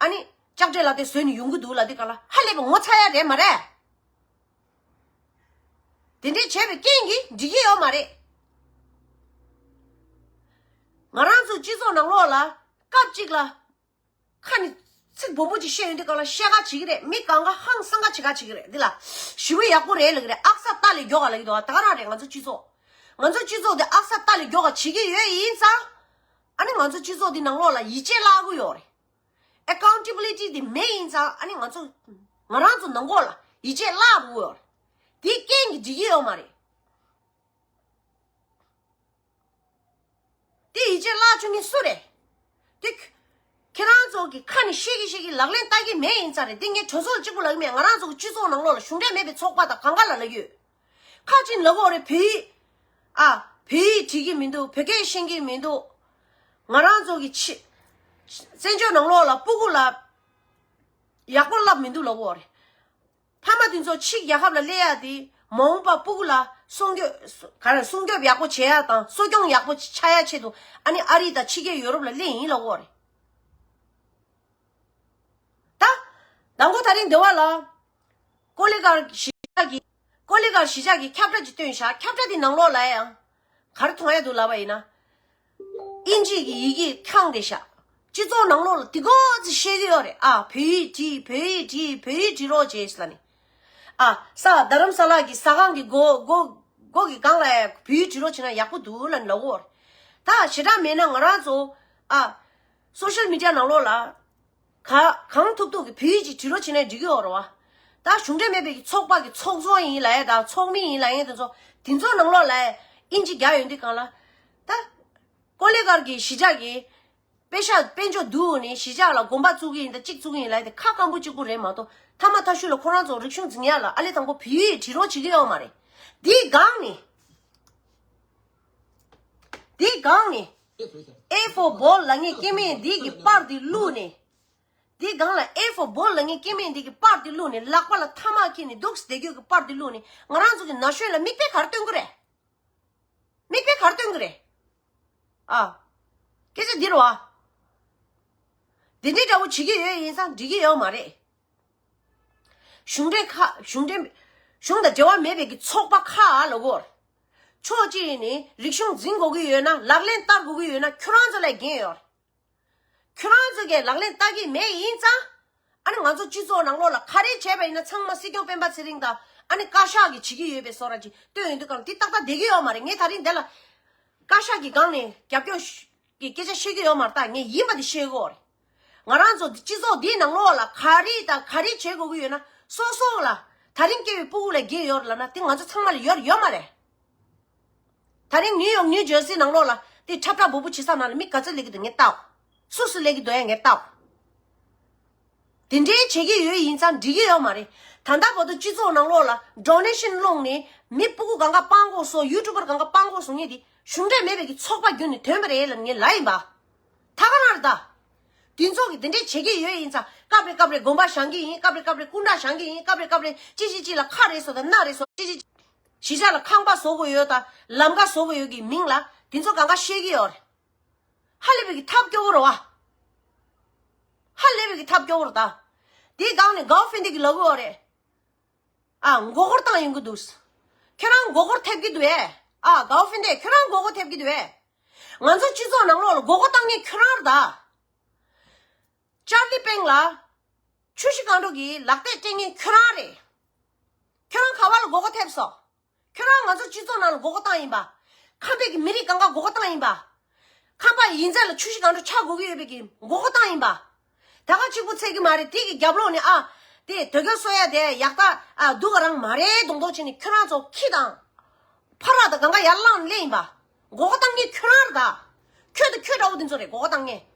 ཨ་ནི་ལྕགས་སྤྲེལ་ལག་དེ་བཟོས་ནས་ཡོང་གི་འདུག་ལབ་དུས་སྒང་ལ་ཧ་ལས་པའི་ངོ་ཚ་ཡ་རེད་མ་རེད། དེ་འདྲས་བྱས་པའི་རྐྱེན་གྱིས་འགྲིག་གི་ཡོད་མ་རེད། ང་རང་ཚོ་སྤྱི་ཚོགས་ནང་ལོགས་ལ་སྐབས་གཅིག་ལ་ཁ་ནས་ཚིག་སྦོམ་པོ་ཅིག་བཤད་ཡོང་དུས་སྒང་ལ་བཤད་ག་བྱེད་ཀྱི་རེད། མི་གང་ག་ཧང་སང་ག་བྱེད་ག་བྱེད་ཀྱི་རེད། འདི་ལ་ཞི་བ་ཡག་པོ་རེད་ལབ་ཀྱི་རེད། ཨག་ས་རྟ་ལས་མགྱོགས་ག་ལབ་ཀྱི་འདུག་ད་ག་རང་རེད། ང་ཚོ་སྤྱི་ཚོགས་ང་ཚོ་སྤྱི་ཚོགས་འདི་ཨག་ས་རྟ་ལས་མགྱོགས་ག་བྱེད་ཀྱི་ཡོད་ཡིན་ཙང་། ཨ་ནི་ང་ཚོ་སྤྱི་ཚོགས་འདི་ནང་ལོགས་ལ་ཡིད་ཆེས་བརླག་གི་ཡོད་རེད། ཨེ་ཀའུན་ཊེ་བི་ལི་ཊི་དེ་མེད་ཡིན་ཙང་ཨ་ནི་ང་ཚོ་ང་རང་ཚོ་ནང་ལོགས་ལ་ཡིད་ཆེས་བརླག་འགྲོ་གི་ཡོད་རེད། དེའི་རྐྱེན་གྱིས་འགྲིག་གི་ཡོད་མ་རེད། དེ་ཡིད་ཆེས་བརླག་བཅུག་མཁན་སུ་རེད། དེ་ཁྱེད་རང་ཚོ་གི་ཁ་ནས་བཤད་ཀྱི་བཤད་ཀྱི་ལག་ལེན་བསྟར་གྱི་མེད་ཡིན་ཙང་རེད། དེ་ངས་གྲོས་ཚོགས་གཅིག་པུ་ལབ་ཀྱི་མེད། ང་རང་ཚོ་གི་སྤྱི་ཚོགས་ནང་ལོགས་ལ་གཞུང་འབྲེལ་མེད་པའི་ཚོགས་པ་དང་གང་ག་ལ་ལབ་ཀྱི་ཡོད། ཁ་ཅིག་ལབ་ཀྱི་ཡོད་རེད། བོད་ཡིག་ཨ་བོད་ཡིག་བྲིས་ཀྱི་མི་འདུག་བོད་སྐད་ཤེས་ཀྱི་མི་འདུག་ང་རང་ཚོ་གི་ཕྱི་བཙན་བྱོལ་ནང་ལོགས་ལ་སྤུ་གུ་ལ་ཡག་པོ་བསླབ་མི་འདུག་ལབ་ཀྱི་ཡོད་རེད། ཕ་མ་དེ་ཚོ་ཕྱི་རྒྱལ་ཁབ་ལ་སླེབས་ཡ་དེ་མ་འོངས་པ་སྤུ་གུ་ལ་སྲུང་སྐྱོབ་ག་རེ་སྲུང་སྐྱོབ་ཡག་པོ་བྱེད་ཡ་དང་གསོ་སྐྱོང་ཡག་པོ་ཆགས་ཡ་ཆེད་དུ་ཨ་ནི་ཨ་རི་དང་ཕྱི་རྒྱལ་ཡོ་རོབ་ལ་སླེབས་ཡིན་ལབ་ཀྱི་ཡོད་རེད། ད་དང་པོ་ད་རིང་འདི་བ་ལ་ཀོ་ལི་གྷལ་གཞིས་ཆགས་ཀྱི་ཀོ་ལི་གྷལ་གཞིས་ཆགས་ཀྱི་ཁྱབ་བསྒྲགས་ཅིག་བཏོན་ཤག་ཁྱབ་བསྒྲགས་དེ་ནང་ལོགས་ལ་ཡང་ག་རེ་མཐོང་ཡ་འདུག་ལབ་པ་ཡིན་ན། དབྱིན་ཇི་གི་ཡི་གེ་འཁྱངས་བསྡད་ཤག་སྤྱི་ཚོགས་ནང་ལོགས་ལ་དེ་གོ་ཚི་བཤད་ཀྱི་ཡོད་རེད། ཨ་བོད་ཡིག་བྲིས། བོད་ཡིག་བྲིས། བོད་ཡིག་བྲིས་རོགས་བྱེད་ལབ་ནས། ཨ་ས་རྡ་རམ་ས་ལ་གི་ཟ་ཁང་གི་སྒོ་སྒོ་སྒོ་གི་སྒང་ལ་ཡ་བོད་ཡིག་བྲིས་རོགས་བྱེད་ན་ཡག་པོ་འདུག་ལབ་ནས་ལབ་ཀྱི་ཡོད་རེད། ད་ཞེ་དྲག་མེད་ན་ང་རང་ཚོ་ཨ་སོ་ཤལ་མི་ཌི་ཡ་ནང་ལོགས་ལ་ག་གང་ཐུབ་ཐུབ་ཀྱི་བོད་ཡིག་ཅིག་བྲིས་རོགས་བྱེད་ན་འགྲིག་གི་ཡོད་རེད་བ། ད་གཞུང་འབྲེལ་མེད་པའི་གི་ཚོགས་པ་གི་ཚོགས་གཙོ་ཡིན་ལབ་ཡ་དང་ཚོགས་མི་ཡིན་ལབ་ཡ་དེ་ཚོ་དེ་ཚོ་ནང་ལོགས་ལ་ཨིན་ཇི་རྒྱག་ཡོང་དུས་སྒང་ལ། ད་ཀོ་ལེ་གར་གྱི་གཞིས་ཆགས་ཀྱི་དཔེ་ཤག་དཔེ་འཇོག་བསྡུས་ནས་གཞིས་ཆགས་ལ་དགོན་པ་བཙུགས་ཀྱི་ཡིན་ད་གཅིག་བཙུགས་ཀྱི་ཡིན་ལབ་ཡ་དེ་ཁ་སྐམ་པོ་གཅིག་པུ་རེད་མ་གཏོགས། མཐའ་མ་མཐའ་གཞུག་ལ་ཁོ་རང་ཚོ་རིག་གཞུང་འཛིན་ཡ་ལ་ཨ་ལེ་དང་པོ་བོད་ཡིག་བྲིས་རོགས་བྱེད་ཀྱི་ཡོད་མ་རེད། དེའི་སྒང་ནས། དེའི་སྒང་ནས། A for ball ལབ་མཁན་སྐྱེ་དམན་འདི་གི་པར་འདི་བླུགས་ནས། དེའི་སྒང་ལ་A for ball ལབ་མཁན་སྐྱེ་དམན་འདི་གི་པར་འདི་བླུགས་ནས་ལག་པ་ལ་ཐ་མག་འཁྱེར་ནས་འདུག་སེ་བསྡད་རྒྱུ་གི་པར་འདི་བླུགས་ནས་ང་རང་ཚོ་གི་ན་གཞོན་ལ་མིག་དཔེ་ག་རེ་སྟོན་གི་རེད། མིག་དཔེ་ག་རེ་སྟོན་གི་རེད། ཨ། སྐད་ཆ་འདི་རེད་བ། འདི་འདྲའི་འདྲ་བོ་བྱེད་ཀྱི་ཡོད་ཡིན་ཙང་འགྲིག་གི་ཡོད་མ་རེད། གཞུང་འབྲེལ་ཁག་གཞུང་འབྲེལ། གཞུང་དང་འབྲེལ་བ་མེད་པའི་གི་ཚོགས་པ་ཁག་ལ་གོ། ཕྱོགས་གཅིག་ནས་རིག་གཞུང་འཛིན་དགོས་ཀྱི་ཡོད་ན་ལག་ལེན་བསྟར་དགོས་ཀྱི་ཡོད་ན་ཁྱོད་རང་ཚོ་ལ་འགན་ཡོད་རེད། ཁྱོད་རང་ཚོ་གིས་ལག་ལེན་བསྟར་གྱི་མེད་ཡིན་ཙང་། ཨ་ནི་ང་ཚོ་སྤྱི་ཚོགས་ནང་ལོགས་ལ་ག་རེ་བྱས་པ་ཡིན་ན་ཚང་མ་སྲིད་སྐྱོང་སྤེན་པ་ཚེ་རིང་དང་ཨ་ནི་བཀའ་ཤག་གིས་བྱེད་ཀྱི་ཡོད་པའི་བཟོ་འདྲ་ཅིག་སྟོན་ཡོང་དུས་སྒང་འདི་ཏག་ཏག་བསྡད་ཀྱི་ཡོད་མ་རེད། ངས་ད་རིང་འདི་ལ་བཀའ་ཤག་གི་སྒང་ནས་རྒྱབ་སྐྱོར་ཞུ་གི་སྐད་ཆ་བཤད་ཀྱི་ཡོད་མ་རེད། ད་ངས་ཡིན་པ་འདི་བཤད་ཀྱི་ཡོད་རེད། ང་རང་ཚོ་སྤྱི་ཚོགས་འདིའི་ནང་ལོགས་ལ་ག་རེ་དང་ག་རེ་བྱེད་དགོས་ཀྱི་ཡོད་ན་སོ་སོ་ལ་ད་རིང་སྐྱེ་བའི་སྤུ་གུ་ལ་འགན་ཡོད་རེད་ལབ་ན་དེ་ང་ཚོ་ཚང་མ་ལ་ཡོད་ཡོད་མ་རེད། ད་རིང་ནིའུ་ཡོག་ནིའུ་ཇར་སི་ནང་ལོགས་ལ་དེ་འཁྲབ་འཁྲབ་འབོ་འབོ་བྱེད་ས་ནང་ལ་མི་ག་ཚོད་སླེབས་ཀྱི་འདུག་ངས་བལྟའོ། སུ་སུ་སླེབས་ཀྱི་འདུག་ཡ་ངས་བལྟའོ། དེ་འདྲའི་བྱེད་ཀྱི་ཡོད་ཡིན་ཙང་འགྲིག་གི་ཡོད་མ་རེད། ད་ལྟ་བར་དུ་སྤྱི་ཚོགས་ནང་ལོགས་ལ་ཌོ་ནེ་ཤན་སློང་ནས་མི་སྤུ་གུ་གང་ག་སྤྲང་པོ་བཟོ། ཡུ་ཊུབ་པར་གང་ག་སྤྲང་པོ་བཟོ་མཁན་དེ་གཞུང་འབྲེལ་མེད་པའི་གི་ཚོགས་པ་བརྒྱུད་ནས་ཐོན་པ་རེད་ལབ་ངས་ལབ་ཡིན་པ། ད་ག་རང་རེད་ད། དེ་ཚོ་གིས་དེ་འདྲས་བྱེད་ཀྱི་ཡོད་ཡིན་ཙང་སྐབས་རེ་སྐབས་རེ་དགོན་པ་བཞེངས་ཀྱི་ཡིན། སྐབས་རེ་སྐབས་རེ་སྐུ་འདྲ་བཞེངས་ཀྱི་ཡིན། སྐབས་རེ་སྐབས་རེ་ཅི་ཞིག་ཅིག་ལ་ཁ་རེ་བཟོ་དང་སྣ་རེ་བཟོ། ཅི་ཞིག་གཞིས་ཆགས་ལ་ཁང་པ་བཟོ་དགོས་ཡོད་དང་ལམ་ཁ་བཟོ་དགོས་ཡོད་ཀྱི་མིང་ལ་དེ་ཚོ་གང་ག་བཤད་ཀྱི་ཡོད་རེད། ཧ་ལས་པའི་གི་ཐབས་སྐྱོ་བོ་རེད་བ། ཧ་ལས་པའི་གི་ཐབས་སྐྱོ་བོ་རེད་ད། དེའི་སྒང་ནས་གའོ་ཧྥིན་ཏེ་གི་ལབ་ཀྱི་ཡོད་རེད། ཨ་མགོ་སྐོར་བཏང་ཡོང་གི་འདུག་ཁྱོད་རང་མགོ་སྐོར་ཐེབས་ཀྱི་འདུག་ཨེ། ཨ་གའོ་ཧྥིན་ཏེ་ཁྱོད་རང་མགོ་སྐོར་ཐེབས་ཀྱི་འདུག་ཨེ། ང་ཚོ་སྤྱི་ཚོགས་ནང་ལོགས་ལ་མགོ་སྐོར་བཏང་མཁན་ཁྱོད་རང་རེད་ད། ཅར་ལི་པེང་ལ་ཆུ་བཞི་སྒང་དྲུག་གི་ལག་དེབ་སྤྲད་མཁན་ཁྱོད་རང་རེད། ཁྱོད་རང་ག་བ་ལ་མགོ་སྐོར་ཐེབས་སོང་། ཁྱོད་རང་ང་ཚོ་སྤྱི་ཚོགས་ནང་ལ་མགོ་སྐོར་བཏང་ཡིན་པ། ཁམས་པའི་གི་མི་རིགས་གང་ག་མགོ་སྐོར་བཏང་ཡིན་པ། ཁམས་པ་ཡིན་ཚད་ལ་ཆུ་བཞི་སྒང་དྲུག་ཆགས་དགོས་ཀྱི་ཡོད་པའི་གི་མགོ་སྐོར་བཏང་ཡིན་པ། ད་ག་གཅིག་པུ་ཚད་ཀྱི་མ་རེད། དེ་གི་རྒྱབ་ལོགས་ནས་ཨ། དེ་དོལ་རྒྱལ་གསོ་ཡ་དེ་ཡག་ད་ཨ་སྡུག་ག་རང་མ་རེད་མདོག་མདོག་བྱས་ནས་ཁྱོད་རང་ཚོ་ཁྱི་དང་། ཕ་ར་དང་གང་ག་ཡར་བླངས་ནས་སླེབས་ཡིན་པ། མགོ་སྐོར་བཏང་མཁན་ཁྱོད་རང་རེད་ད། ཁྱོད་དང་ཁྱོད་འདྲ་བོ་དེ་ཚོ་རེད་མགོ་སྐོར་བཏང་མཁན།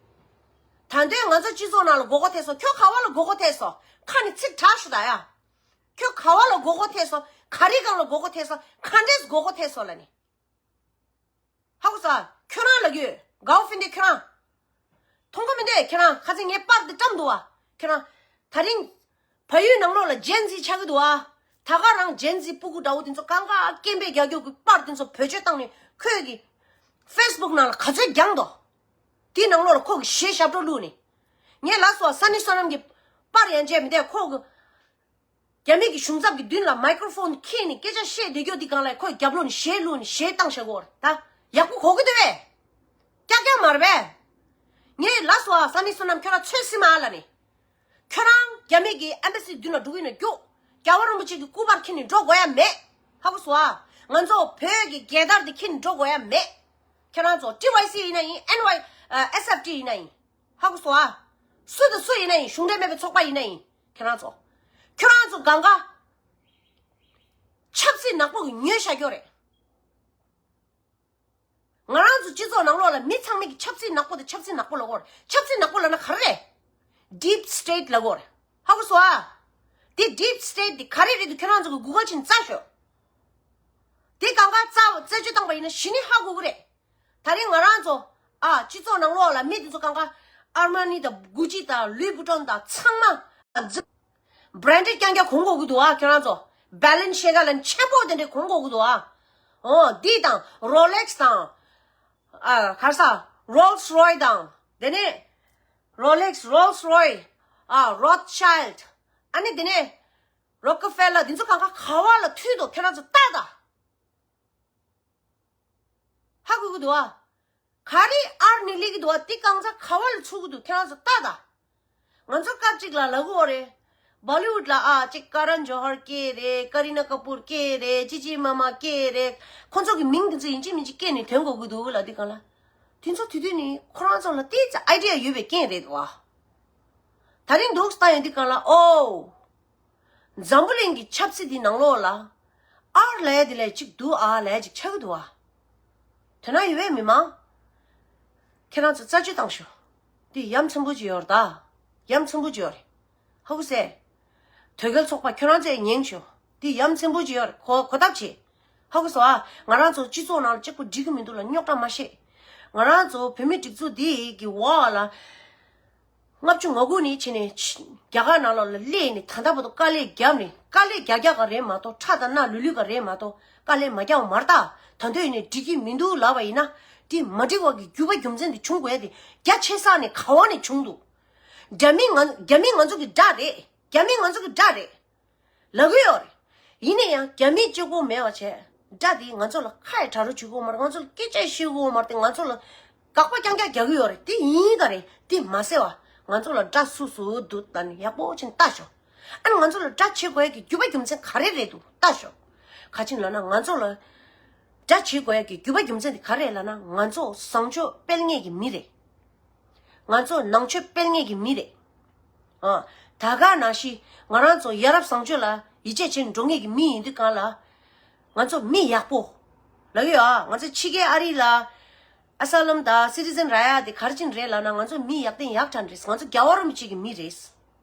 ད་དུང་ང་ཚོ་སྤྱི་ཚོགས་ནང་ལ་མགོ་སྐོར་ཐེབས་སོང་། ཁྱོད་ག་བ་ལ་མགོ་སྐོར་ཐེབས་སོང་། ཁ་ནས་ཚིག་དྲག་ཤོད་ད་ཡ། ཁྱོད་ག་བ་ལ་མགོ་སྐོར་ཐེབས་སོང་། ག་རེ་སྒང་ལ་མགོ་སྐོར་ཐེབས་སོང་། ག་འདྲས་མགོ་སྐོར་ཐེབས་སོང་ལབ་ནི། ཧ་གོ་སོང་། ཁྱོད་རང་ལབ་ཀྱི་ཡོད། གའོ་ཧྥིན་ཏེ་ཁྱོད་རང་། མཐོང་གི་མི་འདུག་ཁྱོད་རང་། ཁ་སང་ངས་པར་འདི་བཀྲམ་འདུག་བ། ཁྱོད་རང་། ད་རིང་། བལ་ཡུལ་ནང་ལོགས་ལ་ཇེན་ཟི་ཆགས་ཀྱི་འདུག་བ། ད་ག་རང་ཇེན་ཟི་སྤུ་གུ་འདྲ་བོ་དེ་ཚོ་གང་ག་སྐད་འབོད་རྒྱག་རྒྱུ་གི་པར་དེ་ཚོ་བེད་སྤྱོད་བཏང་ནས་ཁོས་ཀྱི་ཧྥེ་སི་བུག་ནང་ལ་ག་ཚོད་རྒྱག་འདུག་དེའི་ནང་ལོགས་ལ་ཁོ་གི་གཞས་ཞབས་བྲོ་བླུགས་ནས། ངས་ལབ་སོང་བ། ས་ནི་བསོད་ནམས་ཀྱི་པར་ཡང་བརྗེད་མི་འདུག་ཁོ་གི་རྒྱ་མི་གི་གཞུང་ཚབ་ཀྱི་མདུན་ལ་མའི་ཀྲོ་ཕོན་འཁྱེར་ནས་སྐད་ཆ་བཤད་བསྡད་རྒྱུ་འདི་སྒང་ལ་ཁོས་རྒྱབ་ལོགས་ནས་གཞས་བླུགས་ནས་གཞས་བཏང་བཞག་གོ་རེད་ད། ཡག་པོ་གོ་གི་འདུག་བས། ཀྱག་ཀྱག་མ་རེད་པས། ངས་ལབ་སོང་ཨ། ས་ནི་བསོད་ནམས་ཁྱོད་རང་ཚོད་སྲིད་མ་ཨ་ལ་ནི། ཁྱོད་རང་རྒྱ་མི་གི་ཨེམ་བྷ་སི་མདུན་ལ་འགྲོ་གི་ཡིན་ན་རྒྱུགས། རྒྱལ་བ་རིན་པོ་ཆེ་གི་སྐུ་པར་འཁྱེར་ནས་འགྲོ་དགོས་ཡ་མེད། ཧ་གོ་སོང་ཨ། ང་ཚོ་བོད་ཀྱི་རྒྱལ་དར་འདི་འཁྱེར་ནས་འགྲོ་དགོས་ཡ་མེད། ཁྱེད་རང་ཚོ་ཊི་ཝའི་སི་ཡིན་ན་ཡིན། ཨེན་ཝའི་ཨེ་སི་ཨེཕ་ཊི་ཡིན་ན་ཡིན། ཧ་གོ་སོང་ཨ། སུ་དང་སུ་ཡིན་ན་ཡིན། གཞུང་འབྲེལ་མེད་པའི་ཚོགས་པ་ཡིན་ན་ཡིན། ཁྱེད་རང་ཚོ། ཁྱོད་རང་ཚོ་གང་ག་ཆབ་སྲིད་ནག་པོ་གི་ཉོས་བཞག་རྒྱུ་རེད། ང་རང་ཚོ་སྤྱི་ཚོགས་ནང་ལོགས་ལ་མི་ཚང་མས་ཀྱི་ཆབ་སྲིད་ནག་པོ་དང་ཆབ་སྲིད་ནག་པོ་ལབ་གོ་རེད། ཆབ་སྲིད་ནག་པོ་ལབ་ན་ག་རེ་རེད། ཌིབ་སི་ཊེཊ་ལབ་གོ་རེད། ཧ་གོ་སོང་ཨ། དེ་ཌིབ་སི་ཊེཊ་དེ་ག་རེ་རེད་འདུག་ཁྱོད་རང་ཚོ་གི་གུ་གལ་བྱས་ནས་བཙལ་ཤོག་དེ་གང་ག་རྩ་རྩད་གཅོད་བཏང་པ་ཡིན་ན་གཞི་ནས་ཧ་གོ་གི་རེད། ད་རིང་ང་རང་ཚོ་ཨ་སྤྱི་ཚོགས་ནང་ལོགས་ལ་མི་དེ་ཚོ་གང་ག་ཨར་མ་ནི་དང་གུ་ཅི་དང་ལུའི་བུ་ཊོན་དང་ཚང་མ་ཨ་ཛི། བྷི་རན་ཌེཌ་རྐྱང་རྐྱང་གོན་དགོས་ཀྱི་འདུག་ཨ། ཁྱེད་རང་ཚོ་བྷེ་ལེན་ཤི་ཡ་ལ་ཆེན་པོ་དེ་འདྲས་གོན་དགོས་ཀྱི་འདུག་ཨ། འོ་འདི་དང་རོ་ལེག་སི་དང་། ཨ་ག་རེ་ཟ། རོལ་སི་རོའི་དང་། དེ་ནས་རོ་ལེག་སི་རོལ་སི་རོའི། ཨ་རོད་ཆའི་ལྡ། ཨ་ནི་དེ་ནས་རོ་ཀ་ཕེ་ལར་འདི་ཚོ་གང་ག་ག་བ་ལ་མཐུད་འདུག་ཁྱེད་རང་ཚོ་ལྟ་ད། ཧ་གོ་གི་འདུག་ཨ། ག་རེ་ཨར་ནི་ལི་གི་འདུག་ཨ། འདི་གང་ཚ་ག་བ་ལ་ཚུགས་ཀྱི་འདུག་ཁྱེད་རང་ཚོ་ལྟ་ད། ང་ཚོ་སྐབས་གཅིག་ལ་ལབ་གི་ཡོད་རེད། བོ་ལི་ཝུཌ་ལ་ཨ་ཅིག་ཀ་རན་ཇོ་ཧར་སྐྱེས་རེད། ཀ་རི་ན་ཀ་པུར་སྐྱེས་རེད། ཅི་ཅི་མ་མ་སྐྱེས་རེད། ཁོ་ཚོ་གི་མིང་དེ་ཚོ་ཡིན་གཅིག་མིན་གཅིག་སྐྱེས་ནས་ཐོན་དགོས་ཀྱི་འདུག་ལ་འདི་གང་ལ། དེ་ཚོ་དེ་དུས་ནི་ཁོ་རང་ཚོ་ལ་ཏིས་ཙ་ཨའི་ཌི་ཡ་ཡོད་པའི་རྐྱེན་རེད་བ། ད་རིང་འདུག་ལྟ་ཡོང་དུས་གང་ལ་ཨོ། འཛམ་བུ་གླིང་གི་ཆབ་སྲིད་འདི་ནང་ལོགས་ལ་ཨར་ལས་དེ་ལས་གཅིག་འདུག་ཨ་ལས་གཅིག་ཆགས་ཀྱི་འདུག་ཨ། དེ་ན་ཡོད་པའི་མི་མང་། ཁྱེད་རང་ཚོ་རྩད་གཅོད་བཏང་ཤོག། འདི་ཡ་མཚན་པོ་ཅིག་ཡོད་རེད་ད། ཡ་མཚན་པོ་ཅིག་ཡོད་རེད། ཧ་གོ་སོང་། དོལ་རྒྱལ་ཚོགས་པ་ཁྱོད་རང་ཚོས་ཉན་ཤོག། འདི་ཡ་མཚན་པོ་ཅིག་ཡོད་རེད། གོ་གོ་ཐབས་བྱེད། ཧ་གོ་སོང་ཨ། ང་རང་ཚོ་སྤྱི་ཚོགས་ནང་ལ་གཅིག་པུ་འགྲིག་གི་མི་འདུག་ལ་རྙོག་དྲ་མ་བཤད། ང་རང་ཚོ་བོད་མི་སྒྲིག་འཛུགས་འདི་གི་འོག་ལ། ལྔ་བཅུ་ང་དགུ་ནས་ཕྱིན་ནས་ཕྱི་རྒྱ་གར་ནང་ལོགས་ལ་སླེབས་ནས་ད་ལྟ་བར་དུ་དཀའ་ལས་བརྒྱབ་ནས། དཀའ་ལས་རྒྱག་རྒྱག་ག་རེད་མ་གཏོགས། ཁྲག་དང་སྣ་ལུད་ལུད་ག་རེད་མ་གཏོགས། དཀའ་ལས་མ་བརྒྱབ་པ་མ་རེད་ད། ད་དུང་ཡིན་ནས་འགྲིག་གི་མི་འདུག་ལབ་པ་ཡིན་ན། དེ་མ་འགྲིག་པ་གི་རྒྱུ་བ་རྒྱུ་མཚན་དེ་བྱུང་དགོས་ཡ་དེ་རྒྱ་ཆེ་ས་ནས་ག་བ་ནས་བྱུང་འདུག། རྒྱ་མི་ང་རྒྱ་མི་ང་ཚོ་གི་དགྲ་རེད། རྒྱ་མི་ང་ཚོ་གི་དགྲ་རེད། ལབ་ཀྱི་ཡོད་རེད། ཡིན་ན་ཡང་རྒྱ་མིས་གཅིག་པོ་མེད་པ་བྱས། དགྲ་དེ་ང་ཚོ་ལ་ཁ་ཡི་གྲ་རུ་བྱེད་ཀྱི་ཡོད་མ་རེད། ང་ཚོ་ལ་སྐད་ཆ་བཤད་ཀྱི་ཡོད་མ་རེད་དེ། ང་ཚོ་ལ་དགག་པ་རྐྱང་རྐྱང་རྒྱག་གི་ཡོད་རེད། དེ་ཡིན་ག་རེད། དེ་མ་ཟེར་བ། ང་ཚོ་ལ་དགྲ་སུ་སུ་འདུག་ལབ་ནས་ཡག་པོ་ཕྱིན་ལྟ་ཤོག། ཨ་ནི་ང་ཚོ་ལ་དགྲ་བྱེད་དགོས་ཡ་གི་རྒྱུ་བ་རྒྱུ་མཚན་ག་རེ་རེད་འདུག་ལྟ་ཤོག། ག་ཅི་ལབ་ན། ང་ཚོ་ལ་དགྲ་བྱེད་དགོས་ཡ་གི་རྒྱུ་བ་རྒྱུ་མཚན་དེ་ག་རེ་རེད་ལབ་ན། ང་ཚོ་བཟང་སྤྱོད་སྤེལ་མཁན་གྱི་མི་རེད། ང་ཚོ་ནང་ཆོས་སྤེལ་མཁན་གྱི་མི་རེད། ཨ། ད་ག་ནང་བཞིན་ང་རང་ཚོ་ཡ་རབས་བཟང་སྤྱོད་ལ་ཡིད་ཆེས་བྱེད་འགྲོ་མཁན་གྱི་མི་ཡིན་དུས་གང་ལ། ང་ཚོ་མི་ཡག་པོ། ལབ་ཀྱི་ཡོད་ཨ། ང་ཚོ་ཕྱི་རྒྱལ་ཨ་རི་ལ་ཨ་ས་ལམ་དང་སི་ཊི་ཟན་རག་ཡ་དེ་ག་རེ་བྱས་ནས་རེད་ལབ་ན། ང་ཚོ་མི་ཡག་བསྟེན་ཡག་དྲགས་རེད། ང་ཚོ་རྒྱལ་བ་རིན་པོ་ཆེ་གི་མི་རེད།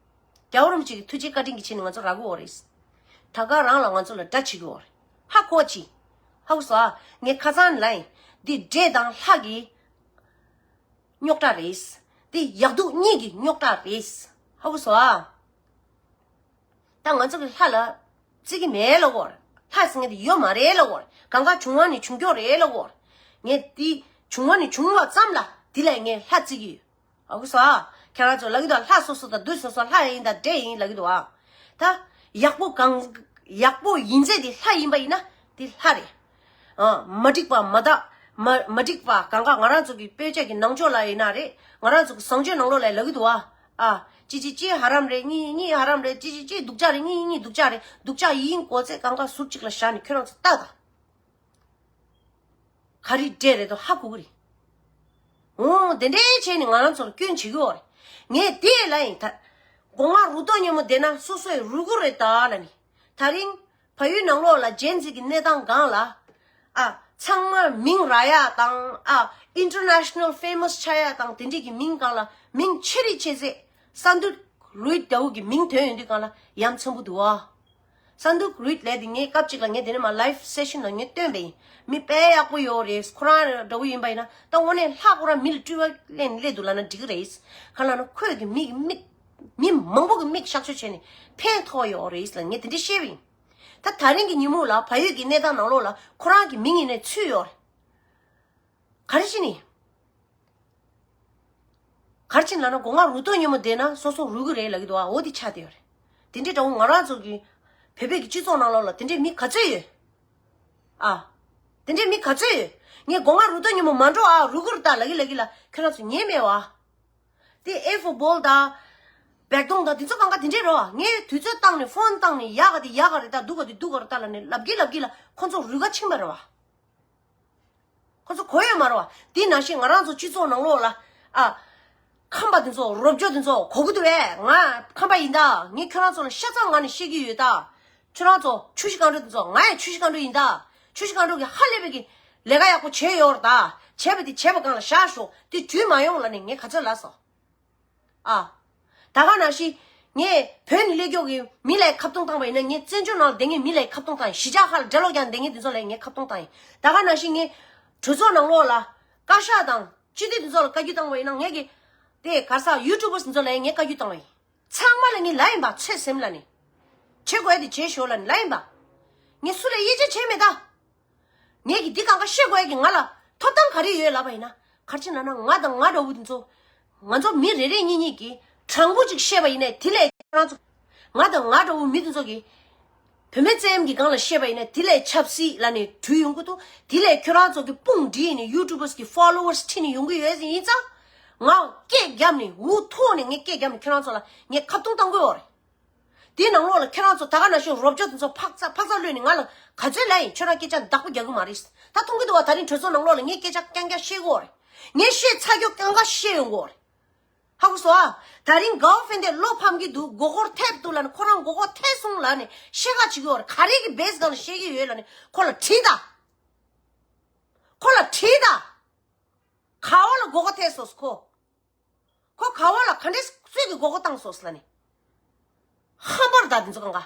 རྒྱལ་བ་རིན་པོ་ཆེ་གི་ཐུགས་རྗེ་བཀའ་དྲིན་གྱི་ཆེད་ནས་ང་ཚོ་རག་གི་ཡོད་རེད། ད་ག་རང་ལ་ང་ཚོ་ལ་དགྲ་བྱེད་ཀྱི་ཡོད་རེད། ཧ་གོ་ཅི། ཧ་གོ་སོང་ཨ། ངས་ཁ་སང་ལབ་ཡིན། འདི་འདྲེ་དང་ལྷ་གི་རྙོག་དྲ་རེད། འདི་ཡག་སྡུག་གཉིས་ཀྱི་རྙོག་དྲ་རེད། ཧ་གོ་སོང་ཨ། ད་ང་ཚོ་གི་ལྷ་ལ་བརྩི་གི་མེད་ལབ་ཀྱི་ཡོད་རེད། ལྷ་ཟེར་མཁན་དེ་ཡོད་མ་རེད་ལབ་ཀྱི་ཡོད་རེད། གང་ག་བྱུང་བ་ནས་བྱུང་ཀྱོག་རེད་ལབ་ཀྱི་ཡོད་རེད། ངས་འདི་བྱུང་བ་ནས་བྱུང་བ་ཙམ་ལ་དེ་ལ་ངས་ལྷ་བརྩི་གི་ཡོད། ཧ་གོ་སོང་ཨ། ཁྱེད་རང་ཚོ་ལབ་ཀྱི་འདུག། ལྷ་སོ་སོ་དང་བདུད་སོ་སོ་ལྷ་ཡིན་དང་འདྲེ་ཡིན་ལབ་ཀྱི་འདུག་ཨ། ད་ཡག་པོ་གང་ཡག་པོ་ཡིན་ཚད་དེ་ལྷ་ཡིན་པ་ཡིན་ན་དེ་ལྷ་རེད། ཨ། མ་འགྲིག་པ་མ་དག་མ་མ་འགྲིག་པ་གང་ག་ང་རང་ཚོ་གི་དཔེ་ཆ་གི་ནང་ཆོས་ལ་ཡིན་ན་རེད། ང་རང་ཚོ་གི་བཟང་སྤྱོད་ནང་ལོགས་ལ་ལབ་ཀྱི་འདུག་ཨ། ཨ། གཅིག་གཅིག་གཅིག་ཧ་རམ་རེད། གཉིས་གཉིས་ཧ་རམ་རེད། གཅིག་གཅིག་གཅིག་སྡུག་ཅག་རེད། གཉིས་གཉིས་སྡུག་ཅག་རེད། སྡུག་ཅག་ཡིན་གོ་ཚད་གང་ག་ཟུར་གཅིག་ལ་བཞག་ནས་ཁྱོད་རང་ཚོ་ལྟ་དང་། ག་རེ་འདྲ་རེད་དོ་ཧ་གོ་གི་རེད། འོ་དེ་འདྲའི་བྱས་ནས་ང་རང་ཚོ་ལ་སྐྱོན་བྱེད་ཀྱི་ཡོད་རེད། ངས་དེ་ལབ་ཡིན་ད། སྒོ་ང་རུ་ཏོ་སྙོམས་པོ་བསྡད་ན་སོ་སོའི་རུལ་གི་རེད་ད་ལབ་ནས། ད་རིང་བལ་ཡུལ་ནང་ལོགས་ལ་ཇེན་ཟི་གི་གནས་སྟངས་སྒང་ལ། ཨ། ཚང་མ་མིང་རག་ཡ་དང་། ཨ། ཨིན་ཊར་ནེ་ཤ་ནལ་ཕེ་མ་སི་ཆགས་ཡ་དང་དེ་འདྲས་ཀྱི་མིང་སྒང་ལ་མིང་ཆེ་རིགས་ཆེ་ཚད་སན་དུག་རུད་འདྲ་བོ་གི་མིང་ཐོན་ཡོང་དུས་སྒང་ལ་ཡ་མཚན་པོ་འདུག་ཨ། སན་དུག་རུད་ལབ་དེ་ངས་སྐབས་གཅིག་ལ་ངས་དེ་ནས་མར་ལའིབ་སེ་ཤན་ལ་ངས་བཏོན་པ་ཡིན། མི་དཔེ་ཡག་པོ་ཡོད་རེད། ཁོ་རང་འདྲ་བོ་ཡིན་པ་ཡིན་ན་ད་དངོས་གནས་ལྷ་ཁོ་རང་མི་ལ་སྤྲུལ་བ་ལེན་སླེབས་འདུག་ལབ་ན་འགྲིག་གི་རེད། གང་ལབ་ན་ཁོས་གི་མི་གི་མིག་མི་མང་པོ་གི་མིག་གཤག་བཅོས་བྱས་ནས་ཕན་ཐོགས་ཡོད་རེད་ལབ་ངས་དེ་འདྲ་བཤད་པ་ཡིན། ད་ད་རིང་གི་ཉིན་མོ་ལ་བལ་ཡུལ་གྱི་གནས་སྟངས་ནང་ལོགས་ལ་ཁོ་རང་གི་མིང་ཡིན་ནའི་ཚུད་ཡོད་རེད། ག་རེ་བྱས་ནས། ག་རེ་བྱས་ནས་ལབ་ན་སྒོ་ང་རུ་ཏོ་སྙོམས་པོ་བསྡད་ན་སོ་སོ་རུལ་གི་རེད་ལབ་ཀྱི་འདུག་ཨ། འོ་དེ་ཆགས་བསྡད་ཡོད་རེད། དེ་འདྲའི་འདྲ་བོ་ང་རང་ཚོ་གི་བོད་པའི་གི་སྤྱི་ཚོགས་ནང་ལོགས་ལ་དེ་འདྲའི་མི་ག་ཚོད་ཡོད། ཨ། དེ་འདྲའི་མི་ག་ཚོད་ཡོད། ངས་སྒོ་ང་རུ་ཏོ་སྙོམས་པོ་མ་འགྲོ་ཨ། རུལ་གི་རེད་ད་ལབ་ཀྱི་ལབ་ཀྱི་ལ་ཁྱོད་རང་ཚོ་ཉན་མེད་པ། དེ་ཨེ་ཕོ་བོལ་དང་། བེག་དོང་དང་དེ་ཚོ་གང་ག་དེ་འདྲའི་རེད་པ། ངས་དུས་ཚོད་བཏང་ནས་ཕོན་བཏང་ནས་ཡག་ག་དེ་ཡག་ག་རེད་ད། སྡུག་ག་དེ་སྡུག་ག་རེད་ད་ལབ་ནས་ལབ་ཀྱི་ལབ་ཀྱི་ལ་ཁོ་ཚོ་རུལ་ག་ཕྱིན་པ་རེད་པ། ཁོ་ཚོ་གོ་ཡོད་མ་རེད་པ། དེ་ནང་བཞིན་ང་རང་ཚོ་སྤྱི་ཚོགས་ནང་ལོགས་ལ། ཨ། ཁམས་པ་དེ་ཚོ་རོབ་ཅོ་དེ་ཚོ་གོ་གི་འདུག་པས། ང་ཁམས་པ་ཡིན་ད། ངས་ཁྱོད་རང་ཚོ་ལ་ཤ་ཚ་ངང་ནས་བཤད་ཀྱི་ཡོད་ད། ཁྱོད་རང་ཚོ་ཆུ་བཞི་སྒང་དྲུག་དེ་ཚོ། ང་ཡང་ཆུ་བཞི་སྒང་དྲུག་ཡིན་ད། ཆུ་བཞི་སྒང་དྲུག་གི་ཧ་ལས་པའི་གི་ལས་ཀ་ཡག་པོ་བྱས་ཡོད་རེད་ད། བྱས་པ་དེ་བྱས་པ་སྒང་ལ་བཞག་ཤོག། དེ་འཇུས་མ་ཡོང་ལབ་ནས་ངས་ག་ཚོད་ལབ་སོང་། ཨ། ད་ག་ནང་བཞིན་ངས་བོད་ནས་སླེབས་མཁན་གྱི་མི་ལ་ཁ་བརྡུང་བཏང་པ་ཡིན་ན། ངས་བཙན་བྱོལ་ནང་ལ་བསྡད་མཁན་མི་ལ་ཁ་བརྡུང་བཏང་ཡིན། གཞིས་ཆགས་ཁག་ལ་འགྲེ་ལོག་རྒྱག་བསྡད་མཁན་དེ་ཚོ་ལ་ངས་ཁ་བརྡུང་བཏང་ཡིན། ད་ག་ནང་བཞིན་ངས་གྲོས་ཚོགས་ནང་ལོགས་ལ་བཀའ་ཤག་དང་སྤྱི་འཐུས་དེ་ཚོ་ལ་བཀའ་བཀྱོན་བཏང་པ་ཡིན་ན། ངས་ཀྱི་དེ་ག་ས་ཡུ་ཊུབ་པར་དེ་ཚོ་ལ་ངས་བཀའ་བཀྱོན་བཏང་བ་ཡིན། ཚང་མ་ལ་ངས་ལབ་ཡིན་པ། ཚོད་སེམས་ལ་ནི་བྱེད་དགོས་དེ་བྱེད་ཤོག་ལབ་ནི་ལབ་ཡིན་པ། ངས་སུ་ལ་དབྱེ་འབྱེད་བྱས་མེད་ད། ངས་ཀྱི་འདི་གང་ག་བཤད་དགོས་ཀྱི་ང་ལ་ཐོབ་ཐང་ག་རེ་ཡོད་ལབ་པ་ཡིན་ན། ག་རེ་བྱས་ན་ན་ང་དང་ང་འདྲ་བོ་འདི་ཚོ། ང་ཚོ་མི་རེ་རེ་གཉིས་གཉིས་ཀྱིས་དྲང་པོ་ཅིག་བཤད་པ་ཡིན་ནའི་དེ་ལས་ཁྱེད་རང་ཚོ། ང་དང་ང་འདྲ་བོ་མི་འདི་ཚོ་གིས་བུད་མེད་བཙན་གྱི་སྒང་ལ་བཤད་པ་ཡིན་ནའི་དེ་ལས་ཆབ་སྲིད་ལབ་ནས་བྲུས་ཡོང་གི་འདུག། དེ་ལས་ཁྱོད་རང་ཚོ་གི་དཔུང་བསྒྲིགས་ནས་ཡུ་ཊུབ་པར་གྱི་ཕོ་ལོ་ཝར་ཁྲིད་ནས་ཡོང་གི་ཡོད་ཡིན་ཙང་། ང་སྐད་བརྒྱབ་ནས་འུ་ཐུག་ནས་ངས་སྐད་བརྒྱབ་ནས་ཁྱོད་རང་ཚོ་ལ་ངས་ཁ་བརྡུང་བཏང་གི་ཡོད་རེད། དེའི་ནང་ལོགས་ལ་ཁྱེད་རང་ཚོ་ད་ག་ནང་བཞིན་རོབ་ཅོ་དེ་ཚོ་ཕག་ཚ་ཕག་ཚ་གློད་ནས་ང་ལ་ག་ཚོད་ལབ་ཡིན། ཁྱོད་རང་སྐད་ཆ་བདག་པོ་རྒྱག་གི་མ་རེད། ད་མཐོང་གི་འདུག་བ། ད་རིང་གྲོས་ཚོགས་ནང་ལོགས་ལ་ངས་སྐད་ཆ་རྐྱང་རྐྱང་བཤད་ཀྱི་ཡོད་རེད། ངས་བཤད་ཚར་རྒྱུ་རྐྱང་རྐྱང་བཤད་ཡོང་གི་ཡོད་རེད། ཧ་གོ་སོང་ཨ། ད་རིང་གའོ་ཧྥེང་ཏེ་བློ་ཕམ་གྱི་འདུག་མགོ་སྐོར་ཐེབས་འདུག་ལབ་ནས་ཁོ་རང་མགོ་སྐོར་ཐེབས་སོང་ལབ་ནས་བཤད་ཁ་བྱེད་ཀྱི་ཡོད་རེད། ག་རེ་གི་བེ་སི་སྒང་ལ་བཤད་ཀྱི་ཡོད་ལབ་ནས་ཁོ་ལ་དྲིས་དང་། ཁོ་ལ་དྲིས་དང་། ག་བ་ལ་མགོ་སྐོར་ཐེབས་སོང་ཁོ། ཁོ་ག་བ་ལ་ག་འདྲས་སུས་ཀྱི་མགོ་སྐོར་བཏང་སོང་ལབ་ནས། ཧམ་པར་ད་དེ་ཚོ་གང་ག་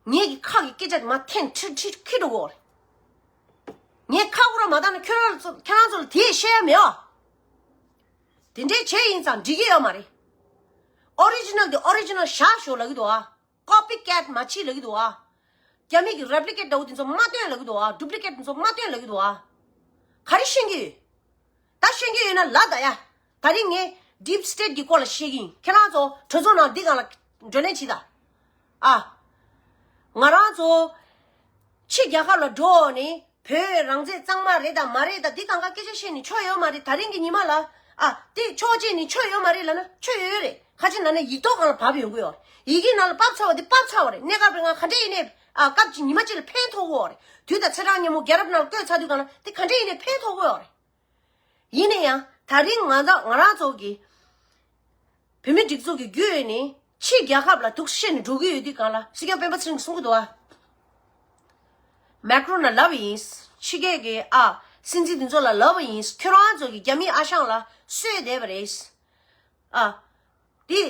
ངེད་ཀྱི་ཁ་གི་སྐད་ཆ་དེ་མ་འཐེན་ཁྲིར་ཁྲིར་ཁྱི་འགྲོ་གོ་རེད། ངས་ཁ་ཁོ་ར་མ་བཏང་ན་ཁྱོད་རང་ཚོ་ཁྱེད་རང་ཚོ་ལ་དེ་བཤད་ཡ་མེད་ཨ། དེ་འདྲའི་བྱས་ཡིན་ཙང་འགྲིག་གི་ཡོད་མ་རེད། ཨོ་རི་ཇི་ནལ་དེ་ཨོ་རི་ཇི་ནལ་བཞག་ཤོག་ལབ་ཀྱི་འདུག་ཨ། ཀོ་པི་ཀེ་ཊི་མ་བྱེད་ལབ་ཀྱི་འདུག་ཨ། རྒྱ་མི་གི་རེབ་ལི་ཀེ་ཊི་འདྲ་བོ་དེ་ཚོ་མ་སྟོན་ལབ་ཀྱི་འདུག་ཨ། ཌུབ་ལི་ཀེ་ཊི་དེ་ཚོ་མ་སྟོན་ལབ་ཀྱི་འདུག་ཨ། ག་རེ་ཤེས་ཀྱི་ཡོད། ད་ཤེས་ཀྱི་ཡོད་ན་ལབ་ད་ཡ། ད་རིང་ངས་ཌིབ་སི་ཊེ་ཊི་གི་སྐོར་ལ་བཤད་ཀྱི་ཡིན། ཁྱེད་རང་ཚོ་གྲོས་ཚོགས་ནང་འདི་སྒང་ལ་བགྲོ་གླེང་བྱེད་ད། ཨ། ང་རང་ཚོ་ཕྱི་རྒྱལ་ཁབ་ལ་འགྲོ་ནས་བོད་རང་བཙན་གཙང་མ་རེད་དང་མ་རེད་དང་འདི་སྒང་ག་སྐད་ཆ་བཤད་ནས་ཆོ་ཡོད་མ་རེད། ད་རིང་གི་ཉི་མ་ལ་ཨ་དེ་ཆོ་བྱས་ནས་ཆོ་ཡོད་མ་རེད་ལབ་ན་ཆོ་ཡོད་ཡོད་རེད། ཁ་ཅིག་ན་ན་ཡིག་ཐོག་སྒང་ལ་བབས་ཡོང་གི་ཡོད་རེད། ཡི་གེ་ནང་ལ་བབས་ཚར་བ་དེ་བབས་ཚར་བ་རེད། གནས་སྐབས་རིང་ང་ག་འདྲས་ཡིན་ནས་ཨ་སྐབས་ཅིག་ཉི་མ་གཅིག་ལ་ཕན་ཐོགས་ཀྱི་ཡོད་རེད། དུས་དང་ཚེས་གྲངས་མཉམ་པོ་རྒྱལ་རབས་ནང་བཀོད་ཚར་དུས་སྒང་ལ་དེ་ག་འདྲས་ཡིན་ནས་ཕན་ཐོགས་ཀྱི་ཡོད་རེད། ཡིན་ན་ཡང་ད་རིང་ང་ཚོ་ང་རང་ཚོ་གི་བོད་མི་སྒྲིག་འཛུགས་ཀྱི་བརྒྱུད་ནས་ཕྱི་རྒྱལ་ཁབ་ལ་འདུག་བཤད་ནས་འགྲོ་གི་ཡོད་དུས་སྒང་ལ་སྲིད་སྐྱོང་སྤེན་པ་ཚེ་རིང་གིས་གསུང་གི་འདུག་ཨ། མེག་རོན་ལ་ལབ་པ་ཡིན། ཕྱི་རྒྱལ་གྱི་ཨ་སྲིད་འཛིན་དེ་ཚོ་ལ་ལབ་པ་ཡིན། ཁྱོད་རང་ཚོ་གི་རྒྱ་མིའི་ཨ་ཞང་ལ་གསོད་བསྡད་པ་རེད། ཨ། དེ།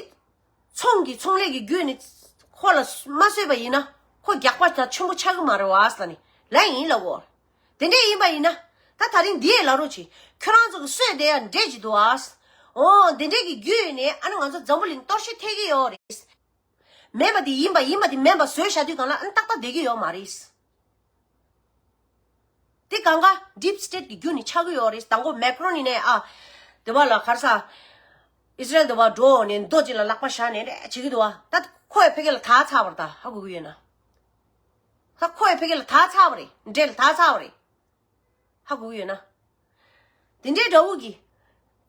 ཚོང་གི་ཚོང་ལས་ཀྱི་བརྒྱུད་ནས་ཁོ་ལ་མ་གསོད་པ་ཡིན་ན་ཁོ་རྒྱགས་པ་ད་ཆེན་པོ་ཆགས་ཀྱི་མ་རེད་བ་ཟེར་ནས་ལབ་ཡིན་ལབ་གོ། དེ་འདྲས་ཡིན་པ་ཡིན་ན་ད་ད་རིང་འདི་ཡས་ལབ་རོགས་བྱེད། ཁྱོད་རང་ཚོ་གི་གསོད་བསྡད་ཡ་འདྲས་ཅིག་འདུག་ཨ། འོ་དེ་འདྲས་ཀྱི་བརྒྱུད་ནས་ཨ་ནི་ང་ཚོ་འཛམ་བུ་གླིང་གཏོར་བཤིག་ཐེབས་ཀྱི་ཡོད་རེད། མེད་པ་དེ་ཡིན་པ་ཡིན་པ་དེ་མིན་པ་བཟོས་བཞག་དུས་སྒང་ལ་ཨ་ནི་ཏག་ཏག་བསྡད་ཀྱི་ཡོད་མ་རེད། དེ་གང་ག་ཌིབ་སི་ཊེ་ཊི་གི་རྒྱུ་ནི་ཆགས་ཀྱི་ཡོད་རེད། དང་པོ་མེག་རོན་ཡིན་ནས་ཨ། དེ་བ་ལ་གར་ས། ཨི་སི་རལ་དེ་བ་འགྲོ་ནས་མདོ་གཅིག་ལ་ལག་པ་བཞག་ནས་རེ་བྱེད་ཀྱི་འདུག་བ། ད་ཁོ་ཡི་ཕ་གི་ལ་ཐག་ཚ་བར་ད་ཧ་གོ་གི་ཡོད་ན། ད་ཁོ་ཡི་ཕ་གི་ལ་ཐག་ཚ་བ་རེད། འདྲེ་ལ་ཐག་ཚ་བ་རེད། ཧ་གོ་གི་ཡོད་ན། དེ་འདྲའི་འདྲ་བོ་གི།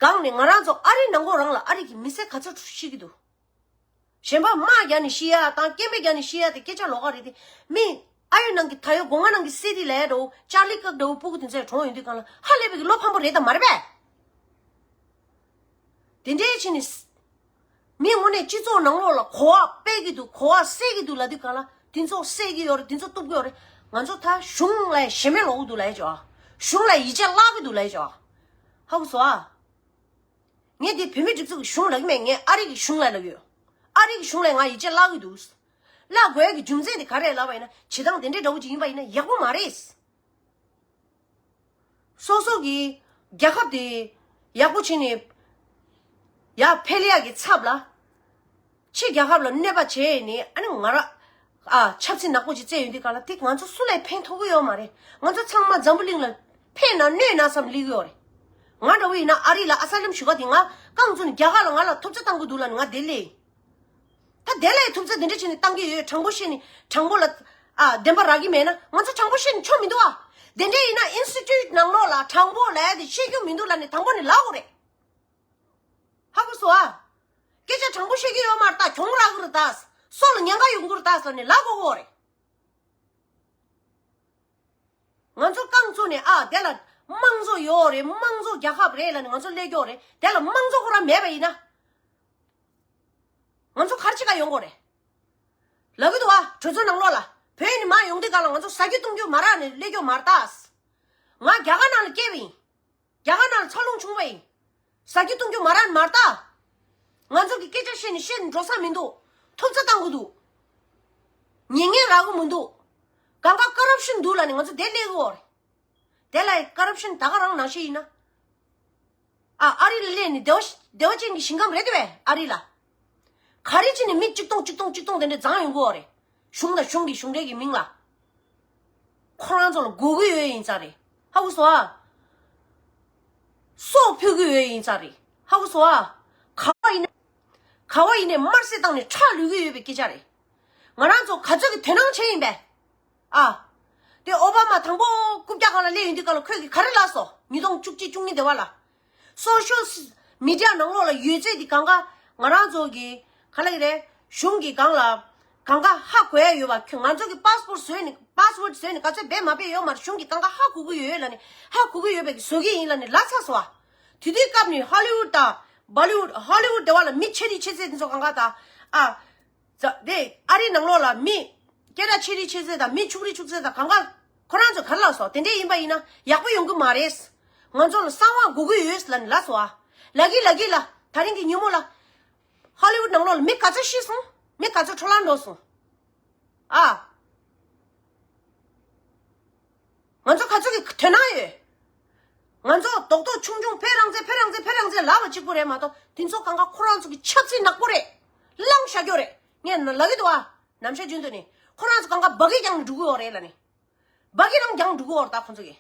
གང་ནས་ང་རང་ཚོ་ཨ་རི་ནང་ཁོ་རང་ལ་ཨ་རི་གི་མི་སེར་ག་ཚོད་ཤི་གི་འདུག་གཞན་པ་དམག་རྒྱག་ནས་ཤི་ཡ་དང་སྐད་འབོད་རྒྱག་ནས་ཤི་ཡ་དེ་སྐད་ཆ་ལོགས་ཀ་རེད་དེ། མི་ཨ་ཡོད་ནང་གི་ད་ཡོད་སྒོ་ང་ནང་གི་སི་ཊི་ལ་འགྲོ་ཅར་ལི་ཀབ་འགྲོ་སྤུ་གུ་དེ་ཚོས་གྲོངས་ཡོང་དུས་སྒང་ལ་ཧ་ལས་པའི་གི་བློ་ཕམ་པོ་རེད་དམ་མ་རེད་པས། དེ་འདྲའི་ཕྱིན་ནས། མི་དངོས་གནས་སྤྱི་ཚོགས་ནང་ལོགས་ལ་གོ་བ་སྤེལ་གི་འདུག་གོ་བ་སད་གི་འདུག་ལབ་དུས་སྒང་ལ་དེ་ཚོ་སད་གི་ཡོད་རེད། དེ་ཚོ་གཏུབ་གི་ཡོད་རེད། ང་ཚོ་ད་གཞུང་ལ་ཞེ་མེར་ལོག་གི་འདུག་ལབ་ཡ་ཅོ། གཞུང་ལ་ཡིད་ཆེས་བརླག་གི་འདུག་ལབ་ཡ་ཅོ། ཧ་གོ་སོང་ཨ། ངས་འདི་བོད་མི་སྒྲིག་འཛུགས་ཀྱི་གཞུང་ལབ་ཀྱི་མེད། ངས་ཨ་རི་གི་གཞུང་ལ་ལབ་ཡོད། ཨ་རི་གི་གཞུང་ལ་ང་ཡིད་ཆེས་བརླག་གི་འདུག་བརླག་དགོས་ཀྱི་རྒྱུ་མཚན་དེ་ག་རེ་ལབ་པ་ཡིན་ན་བྱེད་སྟངས་དེ་འདྲའི་འདྲ་བོ་ཅིག་ཡིན་པ་ཡིན་ན་ཡག་པོ་མ་རེད། སོ་སོ་གི་རྒྱལ་ཁབ་དེ་ཡག་པོ་བྱས་ནས་ཡར་འཕེལ་ཡག་གི་ཚབ་ལ། ཕྱི་རྒྱལ་ཁབ་ལ་གནོད་པ་བྱས་ནས་ཨ་ནི་ང་ར་ཨ་ཆབ་སྲིད་ནག་པོ་ཅིག་བཙལ་ཡོང་དུས་སྒང་ལ་དེ་ང་ཚོ་སུ་ལ་ཕན་ཐོགས་ཀྱི་ཡོད་མ་རེད། ང་ཚོ་ཚང་མ་འཛམ་བུ་གླིང་ལ་ཕན་ན་གནོད་ན་བསམ་སླེབས་ཀྱི་ཡོད་རེད། ང་འདྲ་བོ་ཡིན་ན་ཨ་རི་ལ་ཨ་སཱ་ལམ་ཞུ་ག་དེ་ང་རྐང་བཙུགས་ནས་རྒྱ་གར་ལ་ང་ལ་ཐུབ་ཚོད་བཏང་གི་འདུག་ལབ་ནས་ང་དེ་སླེབས་ཡིན། ད་དེ་ལས་ཐུབ་ཚོད་དེ་འདྲ་བྱས་ནས་བཏང་གི་ཡོད། དྲང་པོ་བཤད་ནས་དྲང་པོ་ལ་ཨ་བདེན་པ་རག་གི་མེད་ན་ང་ཚོ་དྲང་པོ་བཤད་ནས་ཆོ་མི་འདུག་ཨ། དེ་འདྲ་ཡིན་ན་ཨིན་སི་ཊི་ཊུཊ་ནང་ལོགས་ལ་དྲང་པོ་ལབ་ཡ་དེ་བཤད་རྒྱུ་མི་འདུག་ལབ་ནས་དང་པོ་ནས་ལབ་དགོས་རེད། ཧ་གོ་སོང་ཨ། སྐད་ཆ་དྲང་པོ་བཤད་ཀྱི་ཡོད་མ་རེད་ད། གྱོང་རག་གི་རེད་ད། སྲོག་ལ་ཉེན་ཁ་ཡོང་གི་རེད་ད་ཟེར་ནས་ལབ་དགོས་ཀྱི་ཡོད་རེད། ང་ཚོ་རྐང་བཙུགས་ནས་ཨ་དེ་ལ་དམངས་གཙོ་ཡོད་རེད། དམངས་གཙོ་རྒྱལ་ཁབ་རེད་ལབ་ནས་ང་ཚོ་སླེབས་ཀྱི་ཡོད་རེད། དེ་ལ་དམངས་གཙོ་ཁོ་རང་མེད་པ་ཡིན་ན། ང་ཚོ་ག་རེ་བྱེད་ག་ཡོང་དགོས་རེད། ལབ་གི་འདུག་ཨ། གྲོས་ཚོགས་ནང་ལོགས་ལ་བོད་ནས་མར་ཡོང་དུས་སྒང་ལ་ང་ཚོ་ཟ་རྒྱུ་བཏུང་རྒྱུ་མ་རག་ནས་སླེབས་ཀྱི་ཡོད་མ་རེད་ད། ང་རྒྱ་གར་ནང་ལ་སྐྱེས་པ་ཡིན། རྒྱ་གར་ནང་ལ་འཚར་ལོངས་བྱུང་བ་ཡིན། ཟ་རྒྱུ་བཏུང་རྒྱུ་མ་རག་མ་རེད་ད། ང་ཚོ་གི་སྐད་ཆ་བཤད་ནས་བཤད་ནས་འགྲོ་ས་མི་འདུག་ཐུབ་ཚོད་བཏང་གི་འདུག་ཉེས་ངན་རག་གི་མི་འདུག་གང་ག་ཀོ་རབ་ཤན་འདུག་ལབ་ནས་ང་ཚོ་དེ་སླེབས་ཀྱི་ཡོད་རེད། དེ་ལ་ཀོ་རབ་ཤན་ད་ག་རང་ནང་བཞིན་ཡིན་ན། ཨ་ཨ་རི་ལ་སླེབས་ནས་བདེ་བ་བདེ་བ་ཅན་གྱི་ཞིང་ཁམས་རེད་དེ་བས་ཨ་རི་ལ། ག་རེ་བྱས་ནས་མི་གཅིག་སྟོང་གཅིག་སྟོང་གཅིག་སྟོང་དེ་འདྲ་བརྫངས་ཡོང་གི་ཡོད་རེད། གཞུང་དང་གཞུང་གི་གཞུང་འབྲེལ་གྱི་མིང་ལ། ཁོ་རང་ཚོ་ལ་དགོས་ཀྱི་ཡོད་ཡིན་ཙང་རེད། ཧ་གོ་སོང་ཨ། སྲོག་ཕུལ་གྱི་ཡོད་ཡིན་ཙང་རེད། ཧ་གོ་སོང་ཨ། ག་བ་ཡིན་ན། ག་བ་ཡིན་ནའི་དམར་གསོད་བཏང་ནས་ཁྲག་བླུག་གི་ཡོད་པའི་སྐད་ཆ་རེད། ང་རང་ཚོ་ག་ཚོད་ཀྱི་དོ་སྣང་བྱས་ཡིན་པས། ཨ། དེ་ཨོ་བྷ་མ་དང་པོ་རྐུབ་བཀྱག་སྒང་ལ་སླེབས་ཡོང་དུས་སྒང་ལ་ཁོས་ཀྱིས་ག་རེ་ལབ་སོང་། ཉིས་སྟོང་བཅུ་གཅིག་བཅུ་གཉིས་དེ་བ་ལ། སོ་ཤལ་མི་ཌི་ཡ་ནང་ལོགས་ལ་ཡོད་ཚད་དེ་གང་ག་ང་རང་ཚོ་གི་ག་ལ་གི་རེད། གཞུང་གི་སྒང་ལ་གང་ག་ཧ་གོ་ཡ་ཡོད་པ། ཁྱོད་ང་ཚོ་གི་པཱ་སི་པོར་བཟོས་ནས་པཱ་སི་ཝར་ཌི་བཟོས་ནས་ག་ཚོད་འབད་མ་འབད་ཡོད་མ་རེད། གཞུང་གི་གང་ག་ཧ་གོ་གི་ཡོད་ལབ་ནས་ཧ་གོ་གི་ཡོད་པའི་བཟོ་གི་ཡིན་ལབ་ནས་ལབ་ཚར་སོང་བ། དེ་དུས་སྐབས་ནས་ཧོ་ལི་ཝུཌ་དང་ Bollywood Hollywood དེ་བ་ལ་མི་ཆེ་རིགས་ཆེ་ཚད་དེ་ཚོ་གང་ག་དང་། ཨ། ཛ་དེ་ཨ་རི་ནང་ལོགས་ལ་མི་སྐད་གྲགས་ཆེ་རིགས་ཆེ་ཚད་དང་མི་ཕྱུག་རིགས་ཕྱུག་ཚད་དང་གང་ག་ཁོ་རང་ཚོ་ག་རེ་ལབ་སོང་དེ་འདྲས་ཡིན་པ་ཡིན་ན་ཡག་པོ་ཡོང་གི་མ་རེད། ང་ཚོ་ལ་གསང་བ་དགོས་ཀྱི་ཡོད་ལབ་ནས་ལབ་སོང་ཨ། ལབ་ཀྱི་ལབ་ཀྱི་ལ་ད་རིང་གི་ཉིན་མོ་ལ་Hollywood ནང་ལོགས་ལ་མི་ག་ཚོད་ཤི་སོང་། མི་ག་ཚོད་འཕྲོ་བརླག་འགྲོ་སོང་། ཨ། ང་ཚོ་ག་ཚོད་ཀྱི་དོན་དག་ཡོད། ང་ཚོ་རྡོག་རྡོག་ཆུང་ཆུང་ཕེ་རང་ཚེ་ཕེ་རང་ཚེ་ཕེ་རང་ཚེ་ལབ་པ་གཅིག་པུ་རེད་མ་གཏོགས་དེ་ཚོ་གང་ག་ཁོ་རང་ཚོ་གི་ཆབ་སྲིད་ནག་པོ་རེད། བླངས་བཞག་རྒྱུ་རེད། ངས་ལབ་ཀྱི་འདུག་ཨ། ནམ་ཞག་རྒྱུན་དུ་ནི་ཁོ་རང་ཚོ་གང་ག་སྦ་གི་རྒྱང་ནས་འགྲོ་གི་ཡོད་རེད་ལབ་ནི། སྦ་གི་རང་རྒྱང་འགྲོ་གི་ཡོད་རེད་ད་ཁོ་ཚོ་གི།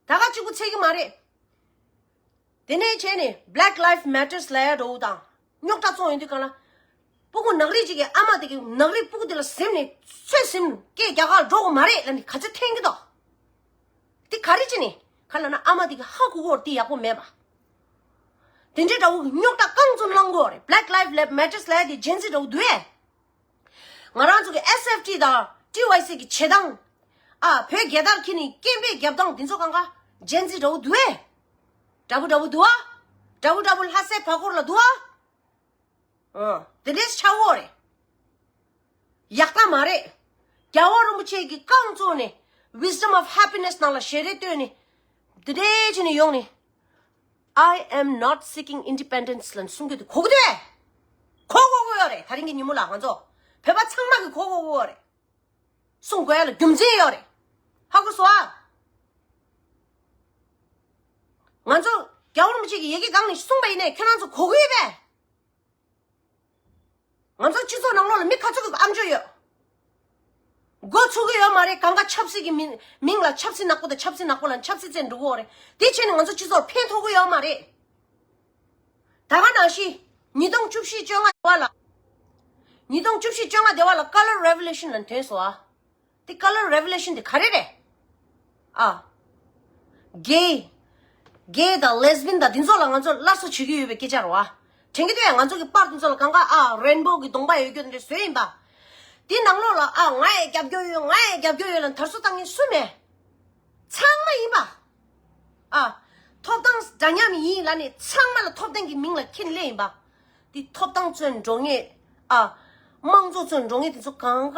ད་ག་གཅིག་པུ་ཚད་ཀྱི་མ་རེད། དེ་ནས་བྱས་ནས་Black Lives Matters ལབ་ཡ་འགྲོ་དང་རྙོག་དྲ་བཙོང་ཡོང་དུས་གང་ལ། སྤུ་གུ་ནག་རིགས་གཅིག་གིས་ཨ་མ་དེ་གི་ནག་རིགས་སྤུ་གུ་དེ་ལ་ཟིན་ནས་ཚོད་ཟིན་སྐད་རྒྱག་ག་འགྲོ་གི་མ་རེད་ལབ་ནས་ག་ཚོད་འཐེན་གྱི་འདུག་དེ་ག་རེ་བྱས་ནས་ག་ལབ་ན་ཨ་མ་དེ་གི་ཧ་གོ་གོ་དེ་ཡག་པོ་མེད་པ། དེ་འདྲའི་འདྲ་བོ་གི་རྙོག་དྲ་རྐང་བཙུགས་གནང་དགོས་རེད། Black Lives Matters ལབ་ཡ་དེ་Gen Z འདྲ་བོ་འདུག་ཨེ། ང་རང་ཚོ་གི་S F T དང་T Y C གི་བྱེད་སྟངས། ཨ། བོད་རྒྱལ་དར་འཁྱེར་ནས་སྐད་འབོད་རྒྱབ་སྟངས་འདི་ཚོ་གང་ག་Gen Z འདྲ་བོ་འདུག་ཨེ། འདྲ་བོ་འདྲ་བོ་འདུག་ཨ། འདྲ་བོ་འདྲ་བོ་ལྷ་སའི་བར་སྐོར་ལ་འདུག་ཨ། ཨ། དེ་འདྲས་ཆགས་ཡོད་རེད། ཡག་ཐག་མ་རེད། རྒྱལ་བ་རིན་པོ་ཆེ་གི་རྐང་བཙུགས་ནས་Wisdom of Happiness ནང་ལ་ཞལ་རས་བཏོན་ནས་དེ་འདྲས་བྱས་ནས་ཡོང་ནས། I am not seeking independence ལབ་གསུང་རྒྱུ་དེ་གོ་གི་འདུག་གས། གོ་གོ་གོ་ཡོད་རེད། ད་རིང་གི་ཉིན་མོ་ལ་ང་ཚོ་བོད་པ་ཚང་མ་གི་གོ་གོ་གོ་ཡོད་རེད། གསུང་དགོས་ཡ་ལ་རྒྱུ་མཚན་ཡོད་རེད། ཧ་གོ་སོང་ཨ། ང་ཚོ་རྒྱལ་བ་རིན་པོ་ཆེ་གི་ཡི་གེ་སྒང་ནས་གསུངས་པ་ཡིན་ནའི་ཁྱོད་རང་ཚོ་གོ་གི་ཡོད་པས། ང་ཚོ་སྤྱི་ཚོགས་ནང་ལོགས་ལ་མི་ག་ཚོད་ཀྱི་ཨམ་ཅོག་ཡོད། མགོ་ཚུགས་ཀྱི་ཡོད་མ་རེད། གང་ག་ཆབ་སྲིད་ཀྱི་མིང་མིང་ལ་ཆབ་སྲིད་ནག་པོ་དང་ཆབ་སྲིད་ནག་པོ་ལ་ཆབ་སྲིད་བཙན་འགྲོ་གི་ཡོད་རེད། དེ་བྱས་ནས་ང་ཚོ་སྤྱི་ཚོགས་ཕན་ཐོགས་ཀྱི་ཡོད་མ་རེད། ད་ག་ནང་བཞིན་ཉིས་སྟོང་བཅུ་བཞི་བཅོ་ལྔ་དེ་བ་ལ། ཉིས་སྟོང་བཅུ་བཞི་བཅོ་ལྔ་དེ་བ་ལ་Color Revolution ལབ་ཐོན་སོང་ཨ། དེ་Color Revolution དེ་ག་རེ་རེད། ཨ། Gay Gay དང་Lesbian དང་དེ་ཚོ་ལ་ང་ཚོ་སླར་གསོ་བྱེད་ཀྱི་ཡོད་པའི་སྐད་ཆ་རེད་བ། དྲན་གྱི་འདུག་ཡ། ང་ཚོ་གི་པར་དེ་ཚོ་ལ་གང་ག་ཨ་Rainbow གི་གདོང་པ་ཡོད་རྒྱུ་དེ་འདྲ་བཟོས་ཡིན་པ། དེ་ནང་ལོགས་ལ་ཨ་ང་ཡི་རྒྱབ་སྐྱོར་ཡོད། ང་ཡི་རྒྱབ་སྐྱོར་ཡོད་ལ་དར་སྲོལ་བཏང་མཁན་སུ་མེད། ཚང་མ་ཡིན་པ། ཨ། ཐོབ་ཐང་འདྲ་མཉམ་ཡིན་ལབ་ནས་ཚང་མ་ལ་ཐོབ་ཐང་གི་མིང་ལ་འཁྱེར་སླེབས་ཡིན་པ། འདི་ཐོབ་ཐང་བཙོན་འགྲོ་ངེས། ཨ། དམངས་གཙོ་བཙོན་འགྲོ་ངེས་དེ་ཚོ་གང་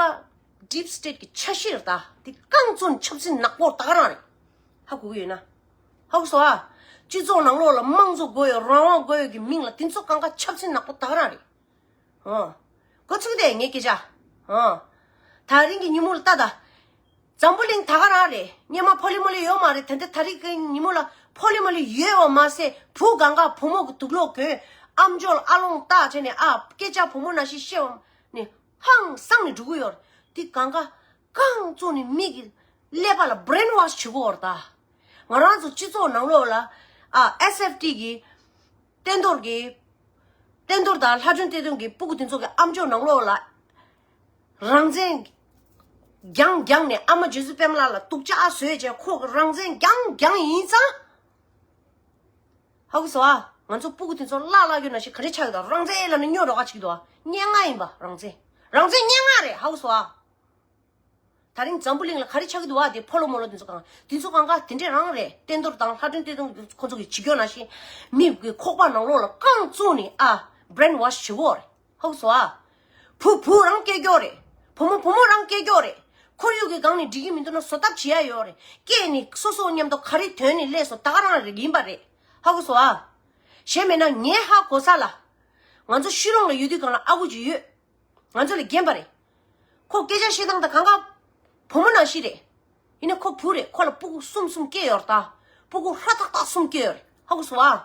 ག་Deep State གི་འཆར་གཞི་རེད་ད། འདི་རྐང་བཙུགས་ཆབ་སྲིད་ནག་པོ་ད་ག་རང་རེད། ཧ་གོ་གི་ཡོད་ན། ཧ་གོ་སོང་ཨ། སྤྱི་ཚོགས་ནང་ལོགས་ལ་དམངས་གཙོ་དགོས་ཡོད། རང་དབང་དགོས་ཡོད་ཀྱི་མིང་ལ་དེ་ཚོ་གང་ག་ཆབ་སྲིད་ནག་པོ་ད་ག་རང་རེད། ཨོ། གོ་ཚུགས་དེ་ངའི་སྐད་ཆ། ཨོ། ད་རིང་གི་ཉིན་མོ་ལ་ལྟ་ད། འཛམ་བུ་གླིང་ད་ག་རང་རེད། སྔོན་མ་ཕོ་ལི་མོ་ལི་ཡོད་མ་རེད། ད་ལྟ་ད་རིང་གི་ཉིན་མོ་ལ་ཕོ་ལི་མོ་ལི་ཡོད་པ་མ་ཟད་བུ་གང་ག་བུ་མོ་གི་དུག་ལོག་གོན། ཨམ་ཅོག་ལ་ཨ་ལོང་བཏགས་བྱས་ནས་ཨ་སྐད་ཆ་བུ་མོ་ནང་བཞིན་བཤད་པ་ནི་ཧང་སངས་ནས་འགྲོ་གི་ཡོད་རེད། དེ་གང་ག་རྐང་བཙུགས་ནས་མི་གི་ཀླད་པ་ལ་brainwash བྱེད་ཀྱི་ཡོད་རེད་ད། ང་རང་ཚོ་སྤྱི་ཚོགས་ནང་ལོགས་ལ་ཨ་S F T གི་བསྟན་རྡོར་གྱིས། བསྟན་རྡོར་དང་ལྷ་སྒྲོན་བསྟན་འཛིན་གྱི་སྤུ་གུ་དེ་ཚོ་གི་ཨམ་ཅོག་ནང་ལོགས་ལ། རང་བཙན་རྒྱང་རྒྱང་ནས་ཨ་མ་རྗེ་བཙུན་པད་མ་ལགས་ལ་སྡུག་ཅག་བཟོས་བྱས་ཁོ་གི་རང་བཙན་རྒྱང་རྒྱང་ཡིན་ཙང་། ཧ་གོ་སོང་ཨ། ང་ཚོ་སྤུ་གུ་དེ་ཚོ་བརླག་བརླག་རྒྱུ་ནང་བཞིན་ག་རེ་ཆགས་ཡོད་དང་རང་བཙན་ལབ་ནས་སྨྱོ་འགྲོ་ག་ཅིག་འདུག་ཨ། སྙན་ངག་ཡིན་པ་རང་བཙན། རང་བཙན་སྙན་ངག་རེད། ཧ་གོ་སོང་ཨ། ད་རིང་འཛམ་བུ་གླིང་ལ་ག་རེ་ཆགས་ཀྱི་འདུག་བ། དེ་ཕོ་ལོ་མོ་ལོ་དེ་ཚོ་གང་དེ་ཚོ་གང་ག་དེ་འདྲས་རང་རེད། བསྟན་རྡོར་དང་ལྷ་སྒྲོན་བསྟན་རྡོར་ཁོ་ཚོ་གི་བྱེད་སྐྱོ་ནང་བཞིན་མི་གི་ཁོག་པ་ནང་ལོགས་ལ་རྐང་བཙུགས་ནས་ཨ་brainwash བྱེད་ཀྱི་ཡོད་རེད། ཧ་གོ་སོང་ཨ། བུ་བུ་རང་སྐྱེ་སྐྱོ་རེད། བུ་མོ་བུ་མོ་རང་སྐྱེ་སྐྱོ་རེད། ཁོར་ཡུག་གི་སྒང་ནས་འགྲིག་གི་མི་འདུག་ན་བཟོ་ཐབས་བྱེད་ཡ་ཡོད་རེད། སྐྱེས་ནས་སོ་སོ་མཉམ་དུ་ག་རེ་དོན་ནས་སླེབས་སོང་ད་ག་རང་རེད་ཡིན་པ་རེད། ཧ་གོ་སོང་ཨ། གཞན་མེད་ན་ངས་ཧ་གོ་ས་ལ། ང་ཚོ་ཤི་ལོང་ལ་ཡོད་དུས་སྒང་ལ་ཨ་ཁུ་ཅིག་ཡོད། ང་ཚོ་ལས་རྒན་པ་རེད། ཁོ་སྐད་ཆ་བཤད་སྟངས་དང་གང་ག་བུ་མོ་ནང་བཞིན་རེད། ཡིན་ན་ཁོ་བུ་རེད། ཁོ་ལ་སྤུ་གུ་གསུམ་གསུམ་སྐྱེས་ཡོད་རེད་ད། སྤུ་གུ་ཧྲ་ཏག་ཏག་གསུམ་སྐྱེས་ཡོད་རེད། ཧ་གོ་སོང་ཨ།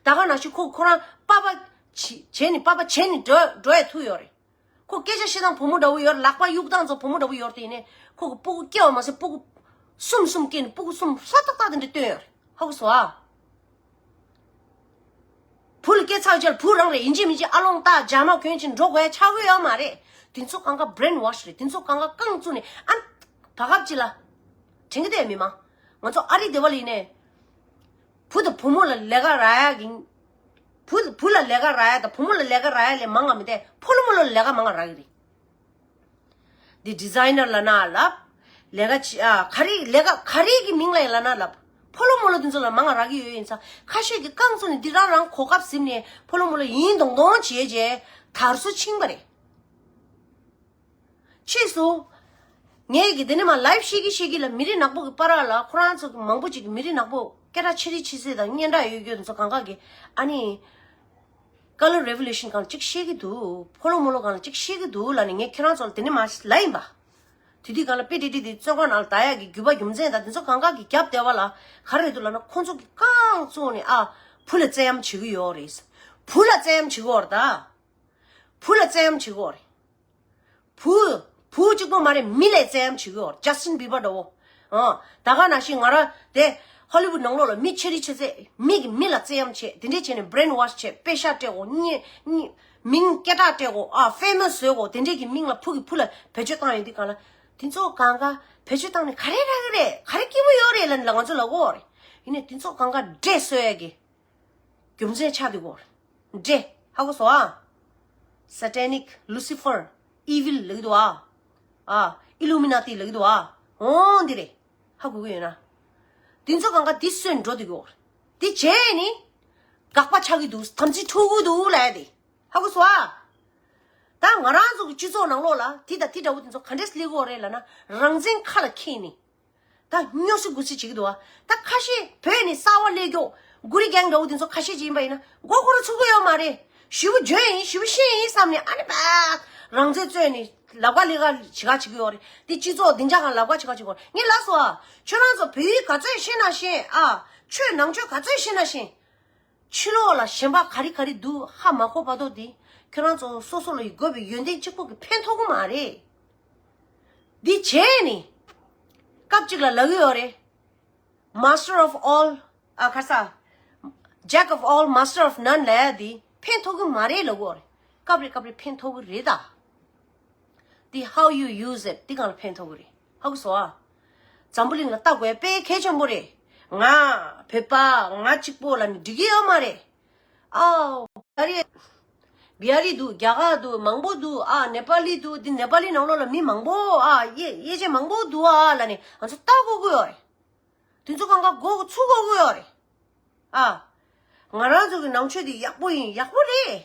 ད་ག་ནང་བཞིན་ཁོ་ཁོ་རང་པ་པ་བྱས་བྱས་ནས་པ་པ་བྱས་ནས་འགྲོ་འགྲོ་ཡ་ཐུབ་ཡོད་རེད། ཁོ་སྐད་ཆ་བཤད་སྟངས་བུ་མོ་འདྲ་བོ་ཡོད་རེད། ལག་པ་གཡུག་སྟངས་ཚོ་བུ་མོ་འདྲ་བོ་ཡོད་རེད། དེ་ཡིན་ནའི་ཁོ་གི་སྤུ་གུ་སྐྱེ་བ་མ་ཟད་སྤུ་གུ་གསུམ་གསུམ་སྐྱེས་ནས་སྤུ་གུ་གསུམ་ཧྲ་ཏག་ཏག་དེ་འདྲ་བཏོན་ཡོད་རེད། ཧ་གོ་སོང་ཨ། བུ་ལ་སྐྱེས་ཚར་རྗེས་ལ་བུ་རང་རེད། ཡིན་གཅིག་མིན་གཅིག་ཨ་ལོང་བཏགས་ཇ་མ་གོན་ཅིག་འགྲོ་དགོས་ཡ་ཆགས་ཀྱི་ཡོད་མ་རེད། དེ་ཚོ་གང་ག་brainwash རེད། དེ་ཚོ་གང་ག་རྐང་བཙུགས་ནས་ཨ་བར་སྐབས་ཅིག་ལ། དྲན་གྱི་འདུག་མི་མང་། ང་ཚོ་ཨ་རི་སྡེ་བ་ལ་ཡིན་ནའི། བུ་དང་བུ་མོ་ལ་ལས་ཀ་རག་ཡ་གི། བུ་བུ་ལ་ལས་ཀ་རག་ཡ་དང་བུ་མོ་ལ་ལས་ཀ་རག་ཡ་ལས་མང་ང་མི་འདུག་ཕོ་ལོ་མོ་ལོ་ལ་ལས་ཀ་མང་ང་རག་གི་རེད། འདི་designer ལབ་ན་ལབ། ལས་ཀ་ཅི་ཨ་ག་རེ་ལས་ཀ་ག་རེ་གི་མིང་ལ་ཡིན་ལབ་ན་ལབ། ཕོ་ལོ་མོ་ལོ་དེ་ཚོ་ལ་མང་ང་རག་གི་ཡོད་ཡིན་ཙང་། ཁ་ཤས་ཀྱིས་རྐང་བཙུགས་ནས་འདི་རང་རང་གོ་སྐབས་ཟིན་ནས་ཕོ་ལོ་མོ་ལོ་ཡིན་མདོག་མདོག་བྱས་རྗེས་དར་སོ་ཕྱིན་པ་རེད། ཕྱིས་སུ། ངས་ཀྱི་དེ་ནས་མ་ལའིབ་ཤེས་ཀྱི་ཤེས་ཀྱི་ལ་མི་རིགས་ནག་པོ་གི་བར་ལ་ཁོ་རང་ཚོ་གི་མང་པོ་ཅིག་གི་མི་རིགས་ནག་པོ་སྐད་གྲགས་ཆེ་རིགས་ཆེ་ཚད་དང་སྙན་གྲགས་ཡོད་རྒྱུ་དེ་ཚོ་གང་ག་གི་ཨ་ནི། Color Revolution སྒང་ལ་གཅིག་བཤད་ཀྱི་འདུག་ཕོ་ལོ་མོ་ལོ་སྒང་ལ་གཅིག་བཤད་ཀྱི་འདུག་ལབ་ནས་ངས་ཁྱེད་རང་ཚོ་ལ་དེ་ནས་མ་ལབ་ཡིན་པ། དེ་དུས་སྒང་ལ་པི་ཏི་ཏི་དེ་བཙོན་ཁང་ནང་ལ་བསྡད་ཡག་གི་རྒྱུ་བ་རྒྱུ་མཚན་དང་དེ་ཚོ་གང་ག་གི་རྒྱབ་བསྡད་པ་ལ་ག་རེ་རེད་འདུག་ལབ་ན། ཁོང་ཚོ་གི་རྐང་བཙུགས་ནས་ཨ་བུ་ལ་བཙན་གཡེམ་བྱེད་ཀྱི་ཡོད་རེད། བུ་ལ་བཙན་གཡེམ་བྱེད་ཀྱི་ཡོད་རེད་ད། བུ་ལ་བཙན་གཡེམ་བྱེད་ཀྱི་ཡོད་རེད། བུ། བུ་གཅིག་པོ་མ་རེད། མི་ལ་བཙན་གཡེམ་བྱེད་ཀྱི་ཡོད། ཇ་སི་ཊིན་བྷི་བར་འདྲ་བོ། ཨ། ད་ག་ནང་བཞིན་ང་རང་དེ་ཧོ་ལི་ཝུད་ནང་ལོགས་ལ་མི་ཆེ་རིགས་ཆེ་ཚད་མི་གི་མི་ལ་བཙན་གཡེམ་བྱས། དེ་འདྲས་བྱས་ནས་brainwash བྱས། པེ་ཤག་སྤྲད་དགོས། མིང་སྐད་གྲགས་སྤྲད་དགོས། ཨ། ཕེ་མ་སི་བཟོ་དགོས། དེ་འདྲས་ཀྱི་མིང་ལ་བུ་གི་བུ་ལ་བེད་སྤྱོད་བཏང་ཡོད་དུས་སྒང་ལ། དེ་ཚོ་གང་ག་བེད་སྤྱོད་བཏང་ནས་ག་རེ་རག་གི་རེད། ག་རེ་སྐྱིད་པོ་ཡོད་རེད་ལབ་ནས་ང་ཚོ་ལབ་ཀྱི་ཡོད་རེད། ཡིན་ནའི་དེ་ཚོ་གང་ག་འདྲེ་གསོད་ཡག་གི་རྒྱུ་མཚན་ཆགས་འདུག་གོ། འདྲེ། ཧ་གོ་སོང་ཨ། Satanic Lucifer, evil ལབ་ཀྱི་འདུག་ཨ། ཨ། Illuminati ལབ་ཀྱི་འདུག་ཨ། འོ་འདི་རེད། ཧ་གོ་གི་ཡོད་ན། འདི་ཚོ་གང་ག་འདི་གསོན་འགྲོ་འདུག་གོ། འདི་བྱས་ནི། དགག་པ་ཆགས་ཀྱི་འདུག་དམ་ཚིག་འཁྲུག་གི་འདུག་ལབ་ཡ་དེ། ཧ་གོ་སོང་ཨ། ད་ང་རང་ཚོ་གི་སྤྱི་ཚོགས་ནང་ལོགས་ལ་དེ་དང་དེ་འདྲ་བོ་དེ་ཚོ་ག་འདྲས་སླེབས་ཀྱི་ཡོད་རེད་ལབ་ན། རང་བཙན་ཁ་ལ་འཁྱེར་ནི། ད་སྨྱོ་སེ་དགུ་སེ་བྱེད་ཀྱི་འདུག་བ། ད་ཁ་ཤས་བོད་ནས་གསར་པ་སླེབས་མགྱོགས་གུ་རི་གེང་འདྲ་བོ་དེ་ཚོ་ཁ་ཤས་ཅིག་ཡིན་པ་ཡིན་ན་མགོ་སྐོར་ཚུགས་ཀྱི་ཡོད་མ་རེད། ཞེ་པོ་འཇོན་ཡིན། ཞེ་པོ་ཤེས་ཡིན་བསམ་ནས་ཨ་ནི་པ། རང་བཙན་རྩོད་ནས་ལབ་ཁ་ལེབ་ཁ་བྱེད་ཁ་བྱེད་ཀྱི་ཡོད་རེད། དེ་སྤྱི་ཚོགས་སྡིངས་ཆ་སྒང་ལབ་ཁ་བྱེད་ཁ་བྱེད་ཀྱི་ཡོད་རེད། ངས་ལབ་སོང་ཨ། ཁྱོད་རང་ཚོ་བོད་ཡིག་ག་ཚོད་ཤེས་ན་ཤེས་ཨ། ཆོས་ནང་ཆོས་ག་ཚོད་ཤེས་ན་ཤེས། ཕྱི་ལོགས་ལ་གཞན་པ་ག་རེ་ག་རེ་འདུག་ཧ་མ་གོ་བར་དུ་དེ་ཁྱོད་རང་ཚོ་སོ་སོ་ལ་ཡི་དགོས་པའི་ཡོན་ཏན་གཅིག་པོ་གིས་ཕན་ཐོགས་ཀྱི་མ་རེད། འདི་བྱས་ནི། སྐབས་གཅིག་ལ་ལབ་ཀྱི་ཡོད་རེད། Master of all ཨ་ཁ་ས། Jack of all, master of none ལབ་ཡ་འདི་ཕན་ཐོགས་ཀྱི་མ་རེད་ལབ་ཀྱི་ཡོད་རེད། སྐབས་རེ་སྐབས་རེ་ཕན་ཐོགས་ཀྱི་རེད་ད། འདི་how you use it འདི་སྒང་ལ་ཕན་ཐོགས་ཀྱི་རེད། ཧ་གོ་སོང་ཨ། འཛམ་བུ་གླིང་ལ་ལྟ་དགོས་དཔེ་གལ་ཆེན་པོ་རེད། ང་བོད་པ་ང་གཅིག་པོ་ལབ་ནས་འགྲིག་གི་ཡོད་མ་རེད། ཨའོ། བི་ཧ་རི། བི་ཧ་རི་འདུག་རྒྱ་གར་འདུག་མང་པོ་འདུག་ཨ། ནེ་པ་ལི་འདུག་འདི་ནེ་པ་ལི་ནང་ལོགས་ལ་མི་མང་པོ་ཨ། དབྱེ་དབྱེ་འབྱེད་མང་པོ་འདུག་ཨ་ལབ་ནས་ང་ཚོ་ལྟ་དགོས་ཀྱི་ཡོད་རེད། དེ་ཚོ་གང་ག་མགོ་ཚུགས་དགོས་ཀྱི་ཡོད་རེད། ཨ། ང་རང་ཚོ་གི་ནང་ཆོས་དེ་ཡག་པོ་ཡིན། ཡག་པོ་རེད།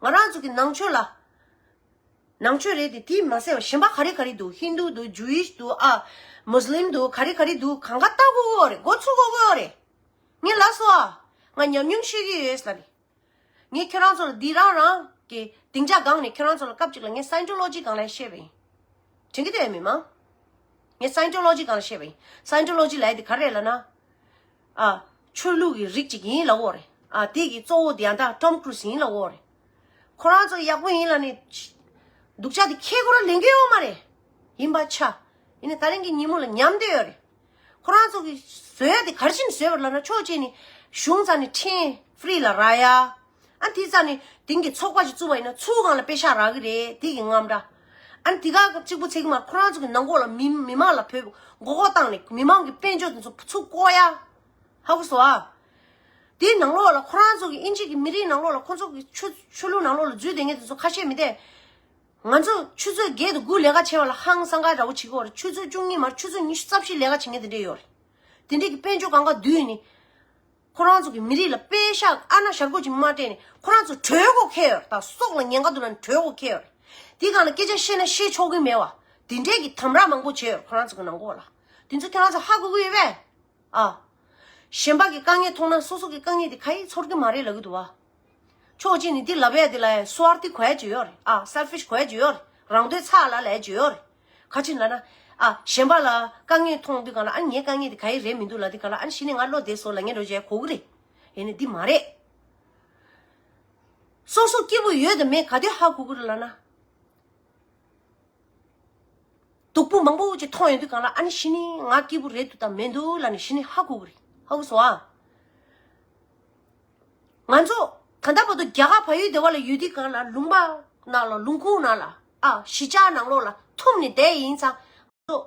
ང་རང་ཚོ་གི་ནང་ཆོས་ལ། ནང་ཆོས་རེད་དེ། དེ་མ་ཟད་པ་གཞན་པ་ག་རེ་ག་རེ་འདུག་ཧིན་དུ་འདུག་ཇུ་ཡིཤ་འདུག་ཨ། མུ་སི་ལིམ་འདུག་ག་རེ་ག་རེ་འདུག་གང་ག་ལྟ་དགོས་ཀྱི་ཡོད་རེད། མགོ་ཚུགས་དགོས་ཀྱི་ཡོད་རེད། ངས་ལབ་སོང་ཨ། ང་ཉམས་མྱོང་ཤེས་ཀྱི་ཡོད་ལབ་ནས། ངས་ཁྱོད་རང་ཚོ་ལ་འདི་རང་རང་གི་སྡིངས་ཆ་སྒང་ནས་ཁྱོད་རང་ཚོ་ལ་སྐབས་གཅིག་ལ་ངས་Scientology སྒང་ལ་བཤད་པ་ཡིན། དྲན་གྱི་འདུག་ཨེ་མི་མང་། ངས་Scientology སྒང་ལ་བཤད་པ་ཡིན། Scientology ལབ་ཡ་དེ་ག་རེ་རེད་ལབ་ན། ཨ། ཆོས་ལུགས་ཀྱི་རིགས་གཅིག་ཡིན་ལབ་ཀྱི་ཡོད་རེད། ཨ། དེ་གི་གཙོ་བོ་དེ་ཡང་དག་Tom Cruise ཡིན་ལབ་ཀྱི་ཡོད་རེད། ཁོ་རང་ཚོ་ཡག་པོ་ཡིན་ལབ་ནས། སྡུག་ཅག་དེ་ཁྱེད་ཁོ་རང་ལེན་གྱི་ཡོད་མ་རེད། ཡིན་པ་ཆ། ཡིན་ནའི་ད་རིང་གི་ཉིན་མོ་ལ་ཉམས་བསྡད་ཡོད་རེད། ཁོ་རང་ཚོ་གི་བཟོ་ཡ་དེ་ག་རེ་བྱས་ནས་བཟོས་པ་རེད་ལབ་ན། ཕྱོགས་གཅིག་ནས་གཞུང་རྩ་ནས་ཁྲིམས་free ལ་རག་ཡ། ཨ། དེ་རྩ་ནས་དེང་གི་ཚོགས་པ་ཞིག་བཙུགས་པ་ཡིན་ན་ཚུར་སྒང་ལ་པེ་ཤག་རག་གི་རེད། དེ་གི་རྔམ་འདྲ། ཨ། དེ་ག་གཅིག་པོ་ཚད་ཀྱི་མ། ཁོ་རང་ཚོ་གི་ནང་ཁོག་ལ་མི་མི་མང་ལ་བོད་མགོ་སྐོར་བཏང་ནས་མི་མང་གི་དཔལ་འབྱོར་དེ་ཚོ་ཚུར་བཀོག་ཡ། ཧ་གོ་སོང་ཨ། དེའི་ནང་ལོགས་ལ་ཁོ་རང་ཚོ་གི་དབྱིན་ཇི་གི་མི་རིགས་ནང་ལོགས་ལ་ཁོ་ཚོ་གི་ཆོས་ཆོས་ལུགས་ནང་ལོགས་ལ་འཛུལ་བསྡད་མཁན་དེ་ཚོ་ཁ་ཤས་མི་བསྡད། ང་ཚོ་ཆུ་ཚོད་བརྒྱད་དང་དགུ་ལས་ཀ་བྱེད་པ་ལ་ཧང་སང་ག་འདྲ་བོ་བྱེད་ཀྱི་ཡོད་རེད། ཆུ་ཚོད་བཅུ་གཉིས་མར་ཆུ་ཚོད་ཉི་ཤུ་རྩ་བཞི་ལས་ཀ་བྱེད་མཁན་དེ་འདྲས་ཡོད་རེད། དེ་འདྲས་ཀྱི་དཔལ་འབྱོར་གང་ག་བསྡུས་ནས། ཁོ་རང་ཚོ་གི་མི་རིགས་ལ་པེ་ཤག་ཨ་ན་ཞར་གོ་ཅིག་མ་སྤྲད་ནས་ཁོ་རང་ཚོ་གྲོད་ཁོག་ཁེལ་ཡོད་རེད། ད་སྲོག་ལ་ཉེན་ཁ་འདུག་ན་གྲོད་ཁོག་ཁེལ་ཡོད་རེད། དེ་སྒང་ལ་སྐད་ཆ་བཤད་ན་བཤད་ཆོག་གི་མེད་པ། དེ་འདྲས་ཀྱི་དམ་དྲག་མང་པོ་བྱས་ཡོད་རེད་ཁོ་རང་ཚོ་གི་ནང་ཁོག་ལ། དེ་ཚོ་ཁྱེད་རང་ཚོ་ཧ་གོ་གི་ཡོད་པས། ཨ། གཞན་པ་གི་དཀའ་ངལ་མཐོང་ན་སོ་སོ་གི་དཀའ་ངལ་དེ་ག་ཡེ་ཚོར་གི་མ་རེད་ལབ་གི་འདུག་བ། ཕྱོགས་གཅིག་ནས་འདི་ལབ་ཡ་འདི་ལ་ཡ་སུ་ཨར་ཐི་གོ་ཡ་ཅིག་ཡོད་རེད། ཨ། selfish གོ་ཡ་ཅིག་ཡོད་རེད། རང་འདོད་ཚ་ལ་ལབ་ཡ་ཅིག་ཡོད་རེད། ག་ཅི་ལབ་ན། ཨ། གཞན་པ་ལ་དཀའ་ངལ་མཐོང་དུས་སྒང་ལ། ཨ་ནི་ངའི་དཀའ་ངལ་དེ་ག་ཡེ་རེད་མི་འདུག་ལབ་དུས་སྒང་ལ། ཨ་ནི་གཞི་ནས་ང་བློ་བདེ་སོང་ལབ་མཁན་འདྲ་བོ་ཅིག་གོ་གི་རེད། ཡིན་ནའི་འདི་མ་རེད། སོ་སོ་སྐྱིད་པོ་ཡོད་དང་མེད་ག་དུས་ཧ་གོ་གི་རེད་ལབ་ན། སྡུག་པོ་མང་པོ་ཅིག་མཐོང་ཡོང་དུས་སྒང་ལ། ཨ་ནི་གཞི་ནས་ང་སྐྱིད་པོ་རེད་འདུག་དང་མི་འདུག་ལབ་ནས་གཞི་ནས་ཧ་གོ་གི་རེད། ཧ་གོ་སོང་ཨ། ང་ཚོ་ད་ལྟ་བར་དུ་རྒྱ་གར་བལ་ཡུལ་སྡེ་བ་ལ་ཡོད་དུས་སྒང་ལ། ལུང་པ་ནང་ལ། ལུང་ཁུག་ནང་ལ། ཨ། གཞིས་ཆགས་ནང་ལོགས་ལ་ཐུམ་ནས་བསྡད་ཡིན་ཙང་། ང་ཚོ་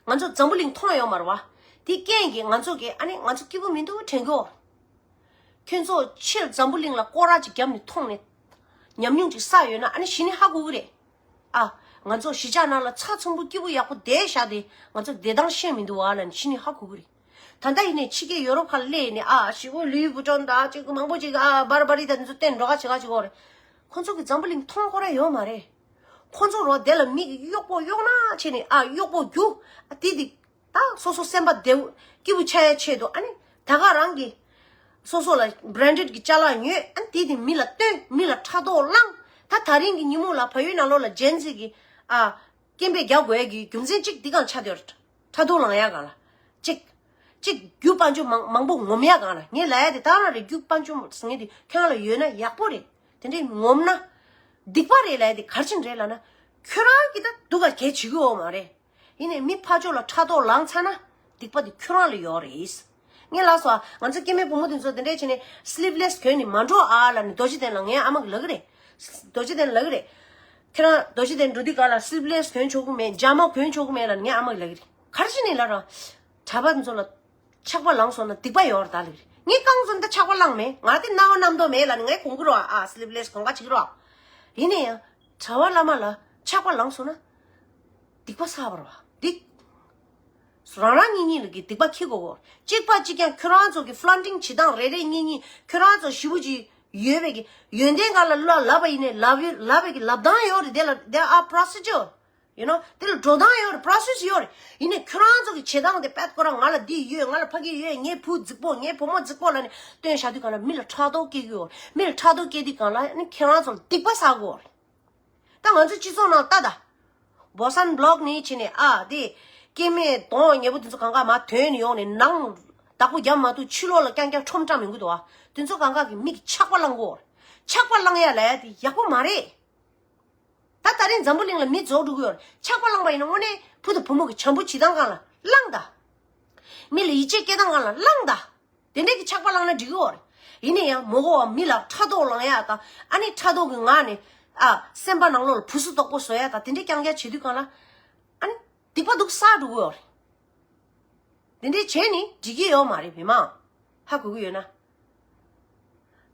ང་ཚོ་འཛམ་བུ་གླིང་མཐོང་ཡོད་མ་རེད་བ། དེ་རྐྱེན་གྱིས་ང་ཚོ་གིས། ཨ་ནི་ང་ཚོ་སྐྱིད་པོ་མི་འདུག་དྲན་གྱི་ཡོད། ཁྱོད་ཚོ་ཕྱིར་འཛམ་བུ་གླིང་ལ་སྐོར་ར་ཅིག་བརྒྱབ་ནས་མཐོང་ནས་ཉམས་མྱོང་ཅིག་བསགས་ཡོད་ན། ཨ་ནི་གཞི་ནས་ཧ་གོ་གི་རེད། ཨ། ང་ཚོ་གཞིས་ཆགས་ནང་ལ་ཚ་ཚོམ་བུ་སྐྱིད་པོ་ཡག་པོ་བསྡད་བཞག་དེ་ང་ཚོ་བདེ་ཐང་ཤེས་མི་འདུག་བ་ལབ་ནས་གཞི་ནས་ཧ་གོ་གི་རེད། ད་ལྟ་ཡིན་ནས་ཕྱི་རྒྱལ་ཡོ་རོབ་ཁག་སླེབས་ནས་ཨ་ཞི་བོ་ལུའི་བུ་ཊོན་དང་ཅིག་མང་པོ་ཅིག་ཨ་བར་བར་རི་དང་འདི་ཚོ་བསྟན་འགྲོ་ག་བྱེད་ག་བྱེད་གོ་རེད། ཁོ་ཚོ་གི་འཛམ་བུ་གླིང་མཐོང་ཁོ་ར་ཡོད་མ་རེད། ཁོ་ཚོ་རོ་དེ་ལ་མིག་གཡོག་པོ་གཡོག་ན་བྱས་ནས་ཨ་གཡོག་པོ་རྒྱུ་ཨ་དེ་དེ་ད་སོ་སོ་སེམས་པ་བདེ་བོ་སྐྱིད་པོ་ཆགས་ཡ་ཆེད་དུ་ཨ་ནི་ད་ག་རང་གི་སོ་སོ་ལ་བྷ་རན་ཌེཌ་གི་ཅ་ལག་ཉོས་ཨ་ནི་དེ་དེ་མི་ལ་སྟོན། མི་ལ་ཕྲག་དོག་བསླངས། ད་ད་རིང་གི་ཉིན་མོ་ལ་བལ་ཡུལ་ནང་ལོགས་ལ་ཇེན་ཟི་གི་ཨ་སྐད་འབོད་རྒྱག་དགོས་ཡ་གི་རྒྱུ་མཚན་གཅིག་འདི་གང་ཆགས་བསྡད་ཡོད་རེད། ཕྲག་དོག་ལངས་ཡ་གང་ལ། གཅིག་གཅིག་རྒྱུ་དཔལ་འབྱོར་མང་མང་པོ་ངོམ་ཡ་གང་ལ། ངས་ལབ་ཡ་དེ་ད་ག་རང་རེད། རྒྱུ་དཔལ་འབྱོར་ཟེར་མཁན་དེ་ཁྱོད་རང་ལ་ཡོད་ན་ཡག་པོ་རེད། དེ་འདྲས་ངོམ་ན་སྡིག་པ་རེད་ལབ་ཡ་དེ་ག་རེ་བྱས་ནས་རེད་ལབ་ན། ཁྱོད་རང་གིས་ད་སྡུག་ག་གལ་བྱེད་ཀྱི་ཡོད་མ་རེད། ཡིན་ནའི་མི་ཕར་ཕྱོགས་ལ་ཕྲག་དོག་ལངས་ཚར་ན་སྡིག་པ་དེ་ཁྱོད་རང་ལ་ཡོད་རེད། ངས་ལབ་སོང་ང་ཚོ་སྐྱེ་དམན་བུ་མོ་དེ་ཚོ་དེ་འདྲས་བྱས་ནས་སི་ལིབ་ལེ་སི་གོན་ནས་མ་འགྲོ་ཨ་ལབ་ནས་རྡོ་རྗེ་གདན་ལ་ངའི་ཨ་མ་གིས་ལབ་ཀྱི་རེད། རྡོ་རྗེ་གདན་ལབ་ཀྱི་རེད། ཁྱེད་རང་རྡོ་རྗེ་གདན་འགྲོ་དུས་ག་ལ་སི་ལིབ་ལེ་སི་གོན་ཆོག་གི་མེད། ཇ་མ་གོན་ཆོག་གི་མེད་ལབ་ནས་ངའི་ཨ་མ་གིས་ལབ་ཀྱི་རེད། ག་རེ་བྱས་ནས་ལབ་ར། གྲྭ་པ་དེ་ཚོ་ལ་ཆགས་པ་ལངས་སོང་ན་སྡིག་པ་ཡོད་རེད་ད་ལབ་ཀྱི་རེད། ངས་གང་བཟོ་ན་ད་ཆགས་པ་ལངས་མེད། ང་དེ་སྣང་བ་རྣམ་རྟོག་མེད་ལབ་ནས་ངས་གོན་གྱི་རེད་ཨ། སི་ལིབ་ལེ་སི་གོན་ག་བྱེད་ཀྱི་རེད་ཨ། ཡིན་ན་ཡང་གྲྭ་པ་བླ་མ་ལ་ཆགས་པ་ལངས་སོང་ན་སྡིག་པ་བསགས་པ་རེད་བ། སྡིག་རང་རང་གཉིས་གཉིས་ལ་གི་སྡིག་པ་འཁྱེར་དགོས་གོ། གཅིག་པ་གཅིག་རྐྱང་ཁྱོད་རང་ཚོ་གི་ཕ་ལན་ཊིང་བྱེད་སྟངས་རེ་རེ་གཉིས་གཉིས་ཁྱོད་རང་ཚོ་ཞེ་པོ་ཅིག་ཡོད་པའི་གི་ཡོན་ཏན་ག་ལ་ལབ་ལབ་པ་ཡིན་ནའི་ལབ་ཡོད་ལབ་པའི་གི་ལབ་སྟངས་ཡོད་རེད། དེ་ལ་there are procedure you know དེ་ལ་འགྲོ་སྟངས་ཡོད་རེད། པོ་རོ་སེ་སི་ཡོད་རེད། ཡིན་ནའི་ཁྱོད་རང་ཚོ་གི་བྱེད་སྟངས་དེ་པད་ཁོ་རང་ང་ལ་འདི་ཡོད། ང་ལ་ཕ་གི་ཡོད། ངའི་བུ་རྫིག་པོ། ངའི་བུ་མོ་རྫིག་པོ་ལབ་ནས་སྟོན་བཞག་དུས་ག་ལ་མི་ལ་ཕྲག་དོག་སྐྱེ་གི་ཡོད་རེད། མི་ལ་ཕྲག་དོག་སྐྱེ་དུས་ག་ལ་ནི་ཁྱེད་རང་ཚོ་ལ་སྡིག་པ་བསགས་གི་ཡོད་རེད། ད་ང་ཚོའི་སྤྱི་ཚོགས་ནང་ལྟ་ད། བོ་སན་བྷ་ལོག་ནས་བྱས་ནས་ཨ་དེ་སྐྱེ་དམན་གདོང་ཉེས་པོ་དེ་ཚོ་གང་ག་མར་ཐོན་ནས་ཡོང་ནས་ནང་བདག་པོ་རྒྱབ་མ་ཐུབ་ཕྱི་ལོགས་ལ་རྐྱང་རྐྱང་ཁྲོམ་བཀྲམ་ཡོང་གི་འདུག་ཨ། དེ་ཚོ་གང་ག་གི་མིག་ཆག་པ་ལངས་གོ། ཆག་པ་ལངས་ཡ་ལ་ཡ་དེ་ཡག་པོ་མ་རེད། ད་ད་རིང་འཛམ་བུ་གླིང་ལ་མི་རྫོགས་འགྲོ་གི་ཡོད་རེད། ཆག་པ་ལངས་པ་ཡིན་ན་དངོས་གནས་བུ་དང་བུ་མོ་གི་བྱམས་པོ་བྱེད་སྟངས་སྒང་ལ་བླངས་ད། མི་ལ་ཡིད་ཆེས་སྐྱེ་སྟངས་སྒང་ལ་བླངས་ད། དེ་འདྲས་ཀྱི་ཆགས་པ་བླངས་ན་འགྲིག་གི་ཡོད་རེད། ཡིན་ན་ཡང་མ་གོ་བ་མི་ལ་ཕྲག་དོག་ལངས་ཡ་དང་ཨ་ནི་ཕྲག་དོག་གི་ངང་ནས་ཨ་སེམས་པ་ནང་ལོགས་ལ་བུ་སུ་དོག་པོ་བཟོ་ཡ་དང་དེ་འདྲས་རྐྱང་རྐྱང་བྱེད་དུས་སྒང་ལ་ཨ་ནི་སྡིག་པ་འདུག་བསགས་འགྲོ་གི་ཡོད་རེད། དེ་འདྲས་བྱས་ནི་འགྲིག་གི་ཡོད་མ་རེད། མི་མང་ཧ་གོ་གི་ཡོད་ན།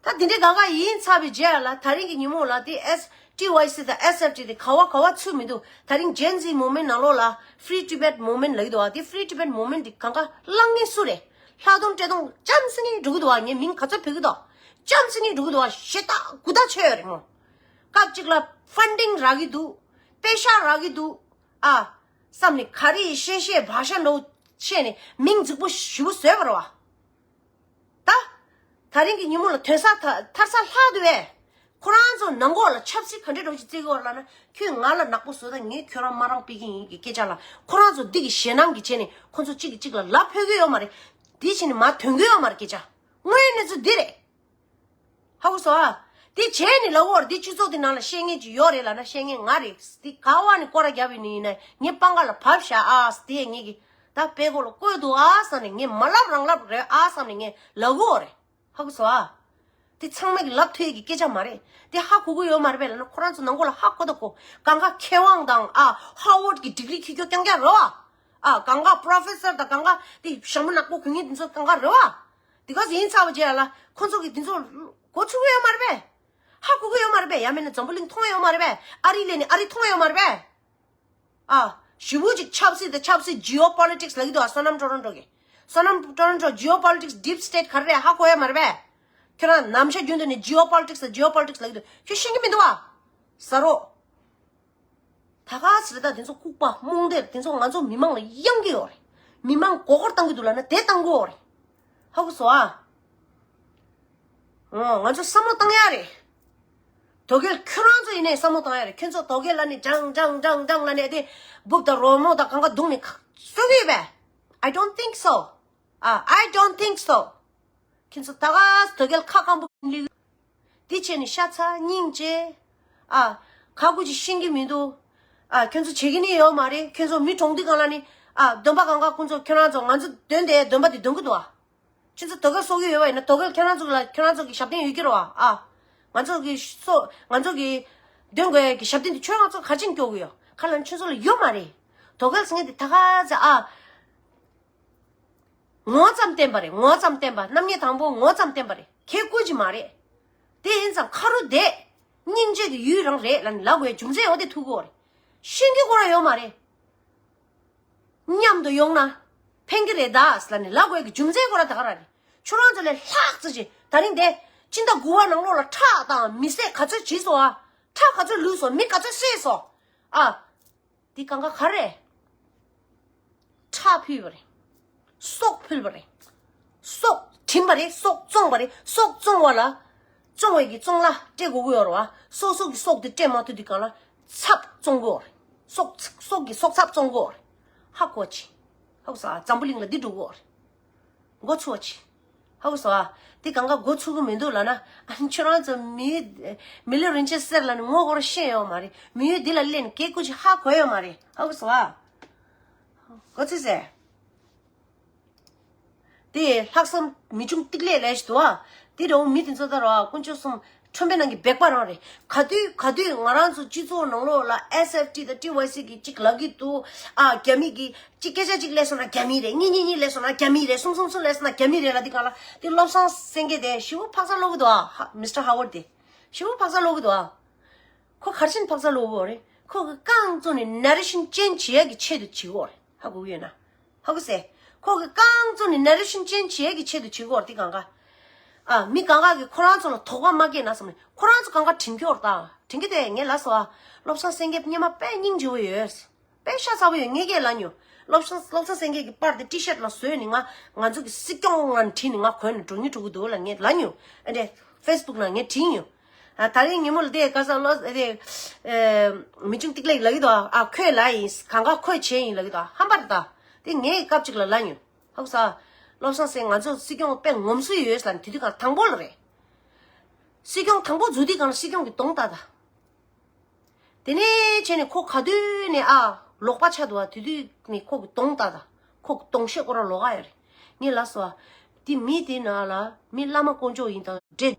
ད་དེ་འདྲའི་གང་ག་ཡིན་ཚར་བའི་རྗེས་ལ་ད་རིང་གི་ཉིན་མོ་ལ་དེ་ཨེས་ཊི་ཝའི་སི་དང་ཨེས་ཨེཕ་ཊི་དེ་ག་བ་ག་བ་ཚུད་མི་འདུག་ད་རིང་ཇེན་ཟི་མུབ་མེན་ཊི་ནང་ལོགས་ལ་ཕི་རི་ཊི་བེཊ་མུབ་མེན་ཊི་ལབ་ཀྱི་འདུག་ཨ། དེ་ཕི་རི་ཊི་བེཊ་མུབ་མེན་ཊི་དེ་གང་ག་བླངས་མཁན་སུ་རེད། ལྷག་སྡོམ་སྤྲད་སྟངས་ལྕམ་སྲིད་ནི་འགྲོ་གི་འདུག་ཨ། ངས་མིང་ག་ཚོད་ཕུད་ཀྱི་འདུག་ལྕམ་སྲིད་ནི་འགྲོ་གི་འདུག་ཨ། ཞེ་དྲག་གུ་དག་ཆོད་ཡོད་རེད་མོ། སྐབས་གཅིག་ལ་ཕན་ཌིང་རག་གི་འདུག་པེ་ཤ་རག་གི་འདུག་ཨ། བསམ་ནས་ག་རེ་ཤེས་ཤེས་བ་ཤ་འདྲ་བོ་བཤད་ནས་མིང་རྫིག་པོ་ཞེ་པོ་བཟོས་པ་རེད་བ། ད། ད་རིང་གི་ཉིན་མོ་ལ་ཐོན་ས་ཐ་ཐར་ས་ལྷག་འདུག་བས། ཁོ་རང་ཚོ་ནང་གོ་ལ་ཆབ་སྲིད་ག་འདྲས་འགྲོ་ཅིག་བརྩི་གི་ཡོད་ལབ་ན་ཁྱོད་ང་ལ་ནག་པོ་བཟོ་ད་ངས་ཁྱོད་རང་མ་རང་ཕུད་ཀྱི་ཡིན་གྱི་སྐད་ཆ་ལ་ཁོ་རང་ཚོ་འདི་གི་ཞེད་སྣང་གི་བྱས་ནས་ཁོ་ཚོ་གཅིག་གིས་གཅིག་ལ་ལབ་ཕོད་ཀྱི་ཡོད་མ་རེད། འདི་བྱས་ནས་མར་ཐོན་གྱི་ཡོད་མ་རེད་སྐད་ཆ། དངོས་ཡོད་གནས་ཚུལ་འདི་རེད། ཧ་གོ་སོང་ཨ། དེ་བྱས་ནས་ལབ་འོར་འདི་སྤྱི་ཚོགས་དེ་ནང་ལ་བཤད་མཁན་ཅིག་ཡོད་རེད་ལབ་ན་བཤད་མཁན་ང་རེད། དེ་ག་བ་ནས་སྐོར་ར་བརྒྱབ་ཡིན་ནི་ཡིན་ན་ངས་པང་ཁ་ལ་བབས་བཞག་ཨ། དེ་ངས་ཀྱི་ད་དཔེ་ཁོ་ལ་བཀོད་འདུག་ཨ་བསམ་ནས་ངས་མ་ལབ་རང་ལབ་རེད་ཨ་བསམ་ནས་ངས་ལབ་གི་ཡོད་རེད། ཧ་གོ་སོང་ཨ། དེ་ཚང་མས་ཀྱི་ལབ་ཐུབ་ཡས་ཀྱི་སྐད་ཆ་མ་རེད། དེ་ཧ་གོ་གི་ཡོད་མ་རེད་པས་ལབ་ན་ཁོ་རང་ཚོ་ནང་ཁོ་ལ་ཧ་གོ་ད་གོ། གང་ག་མཁས་དབང་དང་ཨ་ཧ་ཝར་ཌི་གི་ཌིག་རི་འཁྱེར་རྒྱུ་རྐྱང་རྐྱང་རེད་བ། ཨ་གང་ག་པོ་རོ་ཕེ་སར་དང་གང་ག་དེ་ཞྭ་མོ་ནག་པོ་གོན་མཁན་དེ་ཚོ་གང་ག་རེད་བ། དེ་ག་ཚོད་ཡིན་ཚར་བ་རྗེས་ལ་ཁོ་ཚོ་གིས་དེ་ཚོ་གོ་ཚུགས་ཡོད་མ་རེད་པས། ཧ་གོ་གི་ཡོད་མ་རེད་པས། ཡང་མིན་ན་འཛམ་བུ་གླིང་མཐོང་ཡོད་མ་རེད་པས། ཨ་རི་ལས་ནི་ཨ་རི་མཐོང་ཡོད་མ་རེད་པས། ཨ་ཞེ་པོ་ཅིག་ཆབ་སྲིད་དང་ཆབ་སྲིད་ཇི་ཨོ་པོ་ལི་ཊིག་སི་ལབ་ཀྱི་འདུག་ཨ། བསོད་ནམས་ཊོ་རོན་ཊོ་གིས། བསོད་ནམས་ཊོ་རོན་ཊོ་ཇི་ཨོ་པོ་ལི་ཊིག་སི་ཌིབ་སི་ཊེཊ་ག་རེ་རེད་ཧ་གོ་ཡོད་མ་རེད་པས། ཁྱོད་རང་ནམ་ཞག་རྒྱུན་དུ་ནི་ཇི་ཨོ་པོ་ལི་ཊིག་སི་དང་ཇི་ཨོ་པོ་ལི་ཊིག་སི་ལབ་ཀྱི་འདུག་ཁྱོད་ཤེས་ཀྱི་མི་འདུག་ཨ། ཟ་རོ། ད་ག་ཟེར་ད་དེ་ཚོ་ལྐུགས་པ་རྨོངས་དད་དེ་ཚོ་ང་ཚོ་མི་མང་ལ་གཡང་གི་ཡོད་རེད། མི་མང་མགོ་སྐོར་བཏང་གི་འདུག་ལབ་ན་དེ་བཏང་གི་ཡོད་རེད། ཧ་གོ་སོང་ཨ། ཨོ་ང་ཚོ་བསམ་བློ་བཏང་ཡ་རེད། དོལ་རྒྱལ་ཁྱོད་རང་ཚོ་ཡིན་ནའི་བསམ་བློ་བཏང་ཡ་རེད། ཁྱོད་ཚོ་དོལ་རྒྱལ་ལབ་ནས་ཇང་ཇང་ཇང་ཇང་ལབ་ནས་དེ་སྦུག་དང་རོལ་མོ་དང་གང་ག་བརྡུངས་ནས་གསོད་ཀྱི་ཡོད་པས། I don't think so. ཨ་I don't think so. ཁྱེད་ཚོ་ད་ག་དོལ་རྒྱལ་ཁ་སྐམ་པོ་ལི། དེ་བྱས་ནས་ཤ་ཚ་སྙིང་རྗེ། ཨ་ཁ་ཁུ་ཅིག་ཤེས་ཀྱི་མི་འདུག་ཨ་ཁྱོད་ཚོ་བྱེད་ཀྱི་ནི་ཡོད་མ་རེད། ཁྱོད་ཚོ་མི་གྲོངས་དུས་གང་ལ་ནི་ཨ་འདོན་པ་གང་ག་ཁོང་ཚོ་ཁྱོད་རང་ཚོ་ང་ཚོ་འདོན་དེ་འདོན་པ་དེ་འདོན་གི་འདུག་ཨ། ཁྱོད་ཚོ་དོལ་རྒྱལ་གསོད་ཀྱི་ཡོད་པ་ཡིན་ན་དོལ་རྒྱལ་ཁྱོད་རང་ཚོ་ལ་ཁྱོད་རང་ཚོ་གི་ཞབས་བརྟན་ཡོད་ཀྱི་རེད་བ། ཨ་ང་ཚོ་གི་སོ་ང་ཚོ་གི་འདོན་དགོས་ཡ་གི་ཞབས་བརྟན་དེ་ཁྱོད་རང་ཚོ་ག་ཅིན་སྐྱོ་གི་ཡོད་ག་ལ་ཁྱོད་ཚོ་ལ་ཡོད་མ་རེད། དོལ་རྒྱལ་ཟེར་མཁན་དེ་ད་ག་ཚ་ཨ། ངོ་ཙམ་བསྟན་པ་རེད། ངོ་ཙམ་བསྟན་པ། རྣམ་དབྱེ་དང་པོ་ངོ་ཙམ་བསྟན་པ་རེད། ཁེ་བཀོད་ཀྱི་མ་རེད། དེ་ཡིན་ཙང་ཁ་རུ་བསྡད། སྙིང་རྗེ་གི་ཡུལ་རང་རེད་ལབ་ནས་ལབ་དགོས་རྒྱུ་མཚན་འོ་དེ་ཐུག་གི་ཡོད་རེད། ཤེས་ཀྱི་ཁོ་རང་ཡོད་མ་རེད། མཉམ་དུ་ཡོང་ན། ཕན་གྱི་རེད་ད་ཟེར་ལབ་ནས་ལབ་དགོས་ཀྱི་རྒྱུ་མཚན་ཁོ་རང་ད་ག་རང་རེད། ཁྱོད་རང་ཚོ་ལས་ལྷག་ཙམ་ཅིག་ད་རིང་དེ་སྤྱི་ཟླ་དགུ་པ་ནང་ལོགས་ལ་ཁྲག་དང་མི་བསད་ག་ཚོད་བྱས་སོང་ཨ། ཁྲག་ག་ཚོད་བླུས་སོང་མི་ག་ཚོད་བསད་སོང་ཨ། འདི་གང་ག་ག་རེད། ཁྲག་ཕུལ་བ་རེད། སྲོག་ཕུལ་བ་རེད། སྲོག་བྲིམ་པ་རེད། སྲོག་བཙོང་བ་རེད། སྲོག་བཙོང་བ་ལ། བཙོང་བའི་གི་བཙོང་ལ་སྤྲད་དགོས་ཀྱི་ཡོད་རེད་བ། སོ་སོ་གི་སྲོག་དེ་སྤྲད་མ་ཐུབ་དུས་གང་ལ་ཚབ་བཙོང་དགོས་རེད། སྲོག་སྲོག་གི་སྲོག་ཚབ་བཙོང་དགོས་རེད། ཧ་གོ་ཅི། ཧ་གོ་ས་འཛམ་བུ་གླིང་ལ་འདི་འགྲོ་གི་ཡོད་རེད། འགོ་ཚུགས་པ་ཅི། ཧ་གོ་སོང་ཨ། དེ་གང་ག་འགོ་ཚུགས་གི་མི་འདུག་ལབ་ན། ཨ་ཁྱོད་རང་ཚོ་མི་མི་ལུས་རིན་ཆེན་གསེར་ལབ་ནས་ངོ་སྐོར་ཤེས་ཡོད་མ་རེད། མི་ཡུལ་འདི་ལ་སླེབས་ནས་སྐད་ཀོ་ཅིག་ཧ་གོ་ཡོད་མ་རེད། ཧ་གོ་སོང་ཨ། འགོ་ཚུགས་ཟེར། དེ་ལྷག་བསམ་མི་ཆུང་ཏིག་ལེ་ལས་ཞིག་འདུག་ཨ། དེ་འདྲ་བོ་མི་དེ་ཚོ་ད་ར་དཀོན་མཆོག་གསུམ། ཁྲོན་པའི་ནང་གི་སྦལ་པ་རང་རེད། ག་དུས་ག་དུས་ང་རང་ཚོ་སྤྱི་ཚོགས་ནང་ལོགས་ལ་ཨེས་ཨེཕ་ཊི་དང་ཊི་ཝའི་སི་གི་གཅིག་ལབ་ཀྱི་འདུག་ཨ། རྒྱ་མི་གི་གཅིག་སྐད་ཆ་གཅིག་སླེབས་སོང་ན་རྒྱ་མི་རེད། གཉིས་གཉིས་གཉིས་སླེབས་སོང་ན་རྒྱ་མི་རེད། གསུམ་གསུམ་གསུམ་སླེབས་སོང་ན་རྒྱ་མི་རེད་ལབ་དུས་གང་ལ་དེ་བློ་བཟང་སེང་གེ་དེ་ཞེ་པོ་འཕག་འཚག་ལོག་གི་འདུག་ཨ། མིས་ཊར་ཧ་ཝར་ཌི་དེ་ཞེ་པོ་འཕག་འཚག་ལོག་གི་འདུག་ཨ། ཁོ་ག་རེ་བྱས་ནས་འཕག་འཚག་ལོག་གི་ཡོད་རེད། ཁོ་གི་རྐང་བཙུགས་ནས་ནེ་རེ་ཤན་ཅན་བྱེད་ཡག་གི་ཆེད་དུ་བྱེད་ཀྱི་ཡོད་རེད། ཧ་གོ་གི་ཡོད་ན། ཧ་གོ་སོང་། ཁོ་གི་རྐང་བཙུགས་ནས་ནེ་རེ་ཤན་ཅན་བྱེད་ཀྱི་ཆེད་དུ་བྱེད་ཀྱི་ཡོད་རེད་དེ་གང་ག། ཨ་མི་གང་ག་གིས་ཁོ་རང་ཚོ་ལ་དོགས་པ་མ་སྐྱེས་ན་བསམ་ནས་ཁོ་རང་ཚོ་གང་ག་དྲན་གྱི་ཡོད་རེད་ད། དྲན་གྱི་དེ་ངས་ལབ་སོང་ཨ། བློ་བཟང་སེང་གེ་སྔོན་མ་དཔེ་སྙིང་རྗེ་བོ་ཡོད། དཔེ་ཤ་ཚ་བོ་ཡོད། ངས་སྐད་ལབ་མྱོང་། བློ་བཟང་བློ་བཟང་སེང་གེ་གི་པར་དེ་ཊི་ཤར་ཊི་ལ་བཟོས་ནས་ང་ང་ཚོ་གི་སྲིད་སྐྱོང་ང་བྲིས་ནས་ང་གོན་ནས་འགྲོ་མྱོང་འགྲོ་གི་འདུག་ལབ་ངས་ལབ་མྱོང་། ཨ་འདྲས་ཕེ་སི་བུག་ནང་ངས་བྲིས་མྱོང་། ཨ་ད་རིང་ཉིན་མོ་ལ་དེ་ག་ས་ལོ་དེ་ཨེ་མི་ཆུང་ཏིག་ལེ་ལབ་ཀྱི་འདུག་ཨ་ཁོས་ལབ་ཡིན། གང་ག་ཁོས་བྱས་ཡིན་ལབ་ཀྱི་འདུག་ཧམ་པ་རེད་ད། དེ་ངས་སྐབས་གཅིག་ལ་ལབ་མྱོང་། ཧ་གོ་སོང་། བློ་བཟང་སེང་ང་ཚོ་སྲིད་སྐྱོང་དཔེ་ངོམ་སྲོལ་ཡོད་ལབ་ནས་དེ་དུས་གང་དང་པོ་ལ་རེད། སྲིད་སྐྱོང་དང་པོ་འཛུལ་དུས་གང་ལ་སྲིད་སྐྱོང་གི་གདོང་ལྟ་ད། དེ་ནས་བྱས་ནས་ཁོ་ག་དུས་ནས་ཨ་ལོག་པ་ཆགས་འདུག་ཨ། དེ་དུས་ནས་ཁོ་གི་གདོང་ལྟ་ད། ཁོ་གི་གདོང་ཤེས་ཁོ་རང་ལོག་ག་ཡོད་རེད། ངས་ལབ་སོང་ཨ། དེ་མི་དེ་ནང་ལ་མི་བླ་མ་དཀོན་མཆོག་ཡིན་དང་འདྲེ།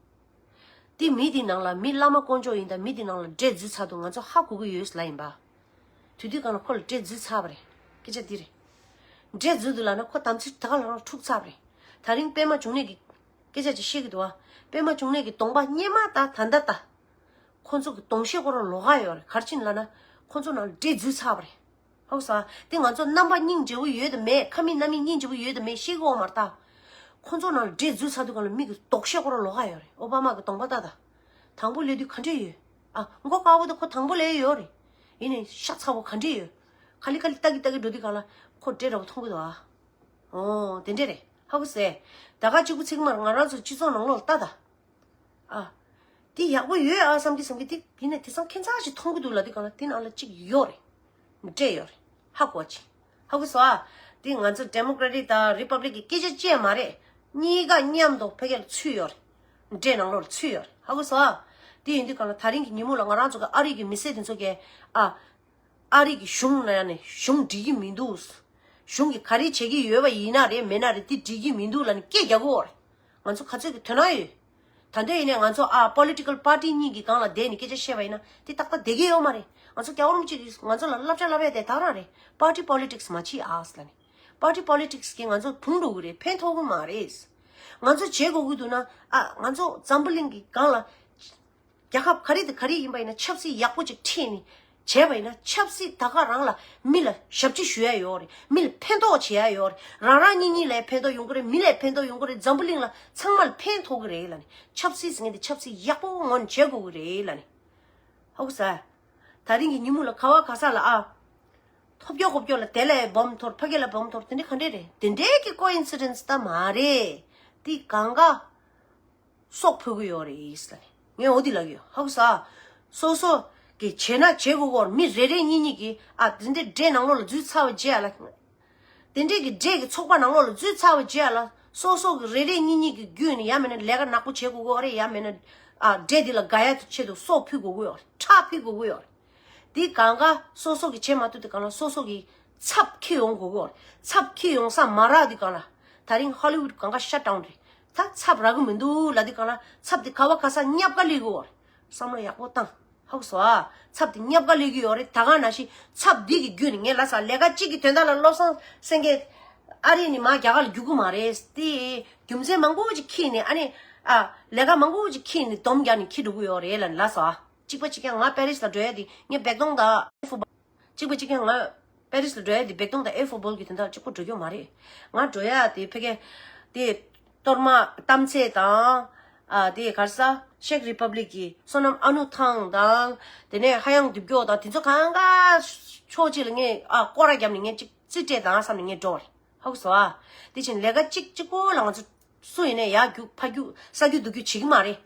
དེ་མི་དེ་ནང་ལ་མི་བླ་མ་དཀོན་མཆོག་ཡིན་དང་མི་དེ་ནང་ལ་འདྲེ་འཛུལ་ཚར་འདུག་ང་ཚོ་ཧ་གོ་གི་ཡོད་ལབ་ཡིན་པ། དེ་དུས་གང་ལ་ཁོ་ལ་འདྲེ་འཛུལ་ཚར་བ་རེད། སྐད་ཆ་འདི་རེད། འདྲེ་འཛུལ་འདུག་ལབ་ན་ཁོ་དམ་ཚིག་ད་ག་ལ་རང་འཁྲུག་ཚར་བ་རེད། ད་རིང་པད་མ་འབྱུང་གནས་ཀྱི་སྐད་ཆ་ཅིག་བཤད་ཀྱི་འདུག་ཨ། པད་མ་འབྱུང་གནས་ཀྱི་གདོང་པ་སྔོན་མ་ད་ད་ལྟ་ད། ཁོ་ཚོ་གི་གདོང་ཤེས་ཁོ་རང་ལོག་ག་ཡོད་རེད། ག་རེ་བྱས་ནས་ལབ་ན། ཁོ་ཚོ་ནང་ལ་འདྲེ་འཛུལ་ཚར་བ་རེད། ཧ་གོ་སོང་། དེ་ང་ཚོ་རྣམ་པ་སྙིང་རྗེ་བོ་ཡོད་དམ་མེད། ཁ་མིག་སྣ་མིག་སྙིང་རྗེ་བོ་ཡོད་དམ་མེད་ཤེས་ཀྱི་ཡོད་མ་རེད་ད། ཁོ་ཚོ་ནང་ལ་འདྲེ་འཛུལ་ཚར་དུས་གང་ལ་མི་གི་གདོང་ཤེས་ཁོ་རང་ལོག་ག་ཡོད་རེད། ཨོ་བྷ་མ་གི་གདོང་པ་ལྟ་ད། དང་པོ་སླེབས་དུས་ག་འདྲས་ཡོད། ཨ་མགོ་དཀར་པོ་དེ་ཁོ་དང་པོ་སླེབས་ཡོད་རེད། ཡིན་ནའི་ཤ་ཚ་བོ་ག་འདྲས་ཡོད། ག་ལེ་ག་ལེ་ལྟ་གི་ལྟ་གི་འགྲོ་དུས་གང་ལ་ཁོ་འདྲེ་འདྲ་བོ་མཐོང་གི་འདུག་ཨ། ཨོ་དེ་འདྲས་རེད། ཧ་གོ་སོང་། ད་ག་གཅིག་པུ་ཚིག་མར་ང་རང་ཚོ་སྤྱི་ཚོགས་ནང་ལོགས་ལ་ལྟ་ད། ཨ། དེ་ཡག་པོ་ཡོད་ཨ་བསམ་གི་བསམ་གི་དེ་ཡིན་ན་དེང་སང་ཁྱད་མཚར་ཞིག་མཐོང་གི་འདུག་ལབ་དུས་གང་ལ་དེ་ནང་ལ་གཅིག་ཡོད་རེད། འདྲེ་ཡོད་རེད། ཧ་གོ་ཅི། ཧ་གོ་སོང་ཨ། དེ་ང་ཚོ་ཌེ་མོ་ཀྲེ་ཊིག་དང་རི་པབ་ལིག་གི་སྐད་ཆ་བཅས་མ་རེད། གཉིས་ཀ་མཉམ་དུ་ཕ་གི་ལ་ཚུད་ཡོད་རེད། འདྲེ་ནང་ལོགས་ལ་ཚུད་ཡོད་རེད། ཧ་གོ་སོང་ཨ། དེ་ཡིན་དུས་གང་ལ་ད་རིང་གི་ཉིན་མོ་ལ་ང་རང་ཚོ་གི་ཨ་རི་གི་མི་སེར་དེ་ཚོ་གིས་ཨ། ཨ་རི་གི་གཞུང་ལ་ནས་གཞུང་འགྲིག་གི་མི་འདུག་གཞུང་གིས་ག་རེ་བྱེད་ཀྱི་ཡོད་པ་ཡིན་ན་རེད་མེད་ན་རེད་དེ་འགྲིག་གི་མི་འདུག་ལབ་ནས་སྐད་རྒྱག་གི་ཡོད་རེད། ང་ཚོ་ག་ཚོད་ཀྱི་དོ་སྣང་ཡོད། ད་འདོད་ཡིན་ནས་ང་ཚོ་ཨ་པོ་ལི་ཊི་ཀལ་པར་ཊི་གཉིས་ཀྱི་སྒང་ལ་བསྡད་ནས་སྐད་ཆ་བཤད་པ་ཡིན་ན་དེ་ཏག་ཏག་བསྡད་ཀྱི་ཡོད་མ་རེད། ང་ཚོ་རྒྱལ་བ་རིན་པོ་ཆེ་གིས་ང་ཚོ་ལ་བསླབ་བྱ་བསླབ་ཡ་དེ་ད་རང་རེད། པར་ཊི་པོ་ལི་ཊིག་སི་མ་བྱེད་ཨ་ཟེར་ལབ་ནས། པར་ཊི་པོ་ལི་ཊིག་སི་གིས་ང་ཚོ་བུང་འགྲོ་གི་རེད། ཕན་ཐོགས་གི་མ་རེད། ང་ཚོ་བྱེད་དགོས་ཀྱི་འདུག་ན་ཨ་ང་ཚོ་འཛམ་བུ་གླིང་གི་སྒང་ལ། རྒྱལ་ཁབ་ག་རེ་དང་ག་རེ་ཡིན་པ་ཡིན་ན་ཆབ་སྲིད་ཡག་པོ་ཅིག་ཁྲིད་ནས་བྱས་པ་ཡིན་ན་ཆབ་སྲིད་ད་ག་རང་ལ་མི་ལ་ཞབས་ཕྱི་ཞུ་ཡ་ཡོད་རེད། མི་ལ་ཕན་ཐོགས་བྱེད་ཡ་ཡོད་རེད། རང་རང་གཉིས་གཉིས་ལ་ཕན་ཐོགས་ཡོང་གི་རེད། མི་ལ་ཕན་ཐོགས་ཡོང་གི་རེད། འཛམ་བུ་གླིང་ལ་ཚང་མ་ལ་ཕན་ཐོགས་གི་རེད་ལབ་ནས་ཆབ་སྲིད་ཟེར་མཁན་དེ་ཆབ་སྲིད་ཡག་པོ་ངོ་ནས་བྱེད་དགོས་གི་རེད་ལབ་ནས། ཧ་གོ་སོང་། ད་རིང་གི་ཉིན་མོ་ལ་ག་བ་ག་ས་ལ་ཨ། ཐོབ་རྒྱག་ཧོབ་རྒྱག་ལ་དེ་ལ་སྦོམ་འཐོར་ཕ་གི་ལ་སྦོམ་འཐོར་དེ་འདྲ་ག་འདྲ་རེད། དེ་འདྲའི་གི་ཀོ་ཨིན་སི་ཌེན་སི་ད་མ་རེད། དེ་གང་ག་སྲོག་ཕུལ་གི་ཡོད་རེད་ཟེར་ནས་ངས་འོ་དེ་ལབ་ཀྱི་ཡོད། ཧ་གོ་སོང་། སོ་སོ་གི་བྱས་ན་བྱེད་དགོས་གོ། མི་རེ་རེ་གཉིས་གཉིས་ཀྱིས་ཨ་དེ་འདྲའི་འདྲེ་ནང་ལོགས་ལ་འཛུལ་ཚར་བ་བྱས་ཨ་ལ། དེ་འདྲའི་གི་འདྲེ་གི་ཚོགས་པ་ནང་ལོགས་ལ་འཛུལ་ཚར་བ་བྱས་ཨ་ལ། སོ་སོ་གི་རེ་རེ་གཉིས་གཉིས་ཀྱི་བརྒྱུད་ནས་ཡ་མེད་ན་ལས་ཀ་ནག་པོ་བྱེད་དགོས་གོ་རེད། ཡ་མེད་ན་ཨ་འདྲེ་འདི་ལ་དགའ་ཡ་ཆེད་དུ་སྲོག་ཕུལ་དགོས་གོ་ཡོད་རེད། ཁྲག་ཕུལ་དགོས་གོ་ཡོད་རེད། དེ་གང་ག་སོ་སོ་གི་བྱེད་མ་ཐུབ་དེ་གང་ལ་སོ་སོ་གི་ཚབ་ཁྱེར་ཡོང་དགོས་གོ། ཚབ་ཁྱེར་ཡོང་ས་མ་རག་དེ་གང་ལ་ད་རིང་ཧོ་ལི་ཝུད་གང་ག་ཤ་ཊའུན་རེད། ད་ཚབ་རག་གི་མི་འདུག་ལབ་དེ་གང་ལ་ཚབ་དེ་ག་བ་ག་ས་བསྙབ་ག་སླེབས་གི་ཡོད་རེད། བསམ་བློ་ཡག་པོ་བཏང་། ཧ་གོ་སོང་ཨ། ཚབ་དེ་བསྙབ་ག་སླེབས་ཀྱི་ཡོད་རེད། ད་ག་ནང་བཞིན་ཚབ་འདི་གི་བརྒྱུད་ནས་ངས་ལབ་ས་ལས་ཀ་གཅིག་གི་དོན་དག་ལ་བློ་བཟང་སེང་གེ་ཨ་རི་ནས་མར་རྒྱ་གར་ལ་རྒྱུག་གི་མ་རེད། དེ་རྒྱུ་མཚན་མང་པོ་ཅིག་ཁྱེར་ནས་ཨ་ནི་ཨ་ལས་ཀ་མང་པོ་ཅིག་ཁྱེར་ནས་སྡོམ་རྒྱག་ནས་ཁྱེར་འགྲོ་གི་ཡོད་རེད་ལབ་ནས་ལབ་སོང་ཨ། གཅིག་པ་གཅིག་རྐྱང་ང་པེ་རིས་ལ་འགྲོ་ཡ་དེ་ངས་བེག་དོང་དང་ཧྥུ་བ། གཅིག་པ་གཅིག་རྐྱང་ང་ པེ་རིས་ལ་འགྲོ་ཡ་དེ་བེག་ཏོང་དང་ཨེ་ཕོ་བོལ་གྱི་དོན་དག་གཅིག་པོ་འགྲོ་རྒྱུ་མ་རེད། ང་འགྲོ་ཡ་དེ་ཕ་གི་དེ་གཏོར་མ་གཏམ་ཚེ་དང་། ཨ་དེ་ག་རེ་ཟ། ཤེག་རི་པབ་ལིག་གི་བསོད་ནམས་ཨ་ནུ་ཐང་དང་། དེ་ནས་ཧ་ཡང་དུབ་སྐྱོ་དང་དེ་ཚོ་གང་ག་ཕྱོགས་གཅིག་ལ་ངས་ཨ་སྐོར་ར་བརྒྱབ་ནས་ངས་གཅིག་རྩིས་སྤྲད་དང་བསམ་ནས་ངས་འགྲོ་བ་རེད། ཧ་གོ་སོང་ཨ། དེ་བཞིན་ལས་ཀ་གཅིག་གཅིག་པོ་ལ་ང་ཚོ་སུ་ཡིན་ནའི་ཡར་རྒྱུག་ཕར་རྒྱུག་ས་རྒྱུག་རྡོ་རྒྱུག་བྱེད་ཀྱི་མ་རེད།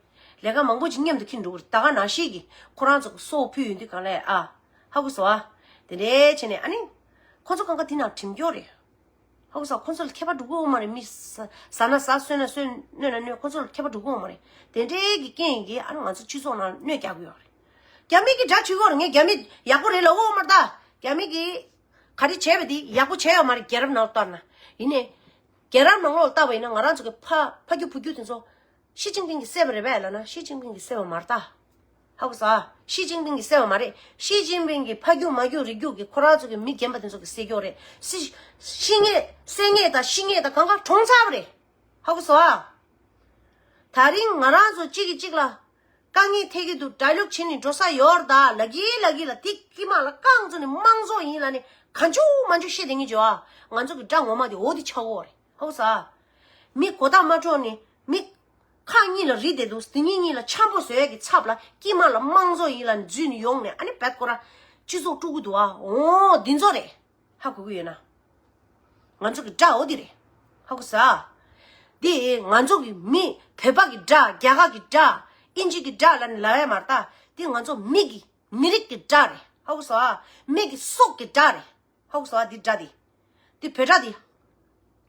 ལས་ཀ་མང་པོ་ཅིག་མཉམ་དུ་འཁྱེར་འགྲོ་གི་རེད། ད་ག་ནང་བཞིན་གྱི་ཁོ་རང་ཚོ་གི་སྲོག་ཕུལ་ཡོང་དུས་གང་ལས་ཨ། ཧ་གོ་སོང་ཨ། དེ་འདྲའི་བྱས་ནས་ཨ་ནི། ཁོ་ཚོ་གང་ག་དེ་ནང་འགྲིམ་རྒྱུ་རེད། ཧ་གོ་སོང་། ཁོ་ཚོ་ལ་ཁྱད་པར་འགྲོ་གི་ཡོད་མ་རེད། མི་ཟ་ཟ་ན་ཟ། གསོད་ན་གསོད། གནོད་ན་གནོད། ཁོ་ཚོ་ལ་ཁྱད་པར་འགྲོ་གི་ཡོད་མ་རེད། དེ་འདྲའི་གི་རྐྱེན་གྱིས་ཨ་ནི་ང་ཚོ་སྤྱི་ཚོགས་ནང་གནོད་རྒྱག་གི་ཡོད་རེད། རྒྱ་མི་གི་དགྲ་བྱེད་ཀྱི་ཡོད་རེད། ངས་རྒྱ་མི་ཡག་པོ་རེད་ལབ་ཀྱི་ཡོད་མ་རེད་ད། རྒྱ་མི་གི་ག་རེ་བྱས་པ་དེ་ཡག་པོ་བྱས་ཡོད་མ་རེད། རྒྱལ་རབས་ནང་ལ་ལྟར་ན། ཡིན་ནའི། རྒྱལ་རབས་ནང་ལོགས་ལ་བལྟས་པ་ཡིན་ན་ང་རང་ཚོ་གི་ཕ་ཕ་རྒྱུད་བུ་རྒྱུད་དེ་ཚོ་ཞི་ཅིན་ཕིང་གིས་བསད་པ་རེད་པས་ལབ་ན་ཞི་ཅིན་ཕིང་གིས་བསད་པ་མ་རེད་ད། ཧ་གོ་སོང་ཨ། ཞི་ཅིན་ཕིང་གིས་བསད་པ་མ་རེད། ཞི་ཅིན་ཕིང་གི་ཕ་རྒྱུད་མ་རྒྱུད་རིགས་རྒྱུད་ཀྱི་ཁོ་རང་ཚོ་གི་མི་རྒན་པ་དེ་ཚོ་གིས་བསད་ཀྱི་ཡོད་རེད། སི་ཤི་ངེས་བསད་ངེས་དང་ཤི་ངེས་དང་གང་ག་གྲོངས་ཚར་བ་རེད། ཧ་གོ་སོང་ཨ། ད་རིང་ང་རང་ཚོ་གཅིག་གིས་གཅིག་ལ་དཀའ་ངལ་འཕྲད་ཀྱི་འདུག་ཌའི་ལོག་བྱེད་ནས་འགྲོ་ས་ཡོད་རེད་ད། ལབ་ཀྱི་ལབ་ཀྱི་ལ་དེ་དཀྱིལ་མ་ལ་རྐང་བཙུགས་ནས་དམངས་གཙོ་ཡིན་ལབ་ནས་གང་བྱུང་མང་བྱུང་བཤད་བསྡད་མཁན་ཅིག་ཡོད་ཨ། ང་ཚོ་གི་དགྲ་ངོ་མ་དེ་འོ་དེ་ཆགས་ཀྱི་ཡོད་རེད། ཧ་གོ་སོང་ཨ། མི་མགོ་ཐག་མ་འཕྲོག་ནས་མི་ཁག་གཉིས་ལ་རིལ་བསྡད་འདུག་དེ་གཉིས་གཉིས་ལ་འཆམ་པོ་བཟོ་ཡས་ཀྱི་ཚབ་ལ་དཀྱིལ་མ་ལ་དམངས་གཙོ་ཡིན་ལབ་འཛུལ་ནས་ཡོང་ནས་ཨ་ནི་བད་ཁོ་ར་སྤྱི་ཚོགས་དཀྲུག་གི་འདུག་ཨ། འོ་འདི་ཚོ་རེད། ཧ་གོ་གི་ཡོད་ན། ང་ཚོ་གི་དགྲ་འོ་འདི་རེད། ཧ་གོ་སོང་ཨ། འདི་ང་ཚོ་གི་མི་བོད་པ་གི་དགྲ། རྒྱ་གར་གི་དགྲ། ཨིན་ཇི་གི་དགྲ་ལབ་ནས་ལབ་ཡས་མ་རེད་ད། འདི་ང་ཚོ་མི་གི་མི་རིགས་ཀྱི་དགྲ་རེད། ཧ་གོ་སོང་ཨ། མི་གི་སྲོག་གི་དགྲ་རེད། ཧ་གོ་སོང་ཨ། འདི་དགྲ་འདི། འདི་བོད་དགྲ་འདི།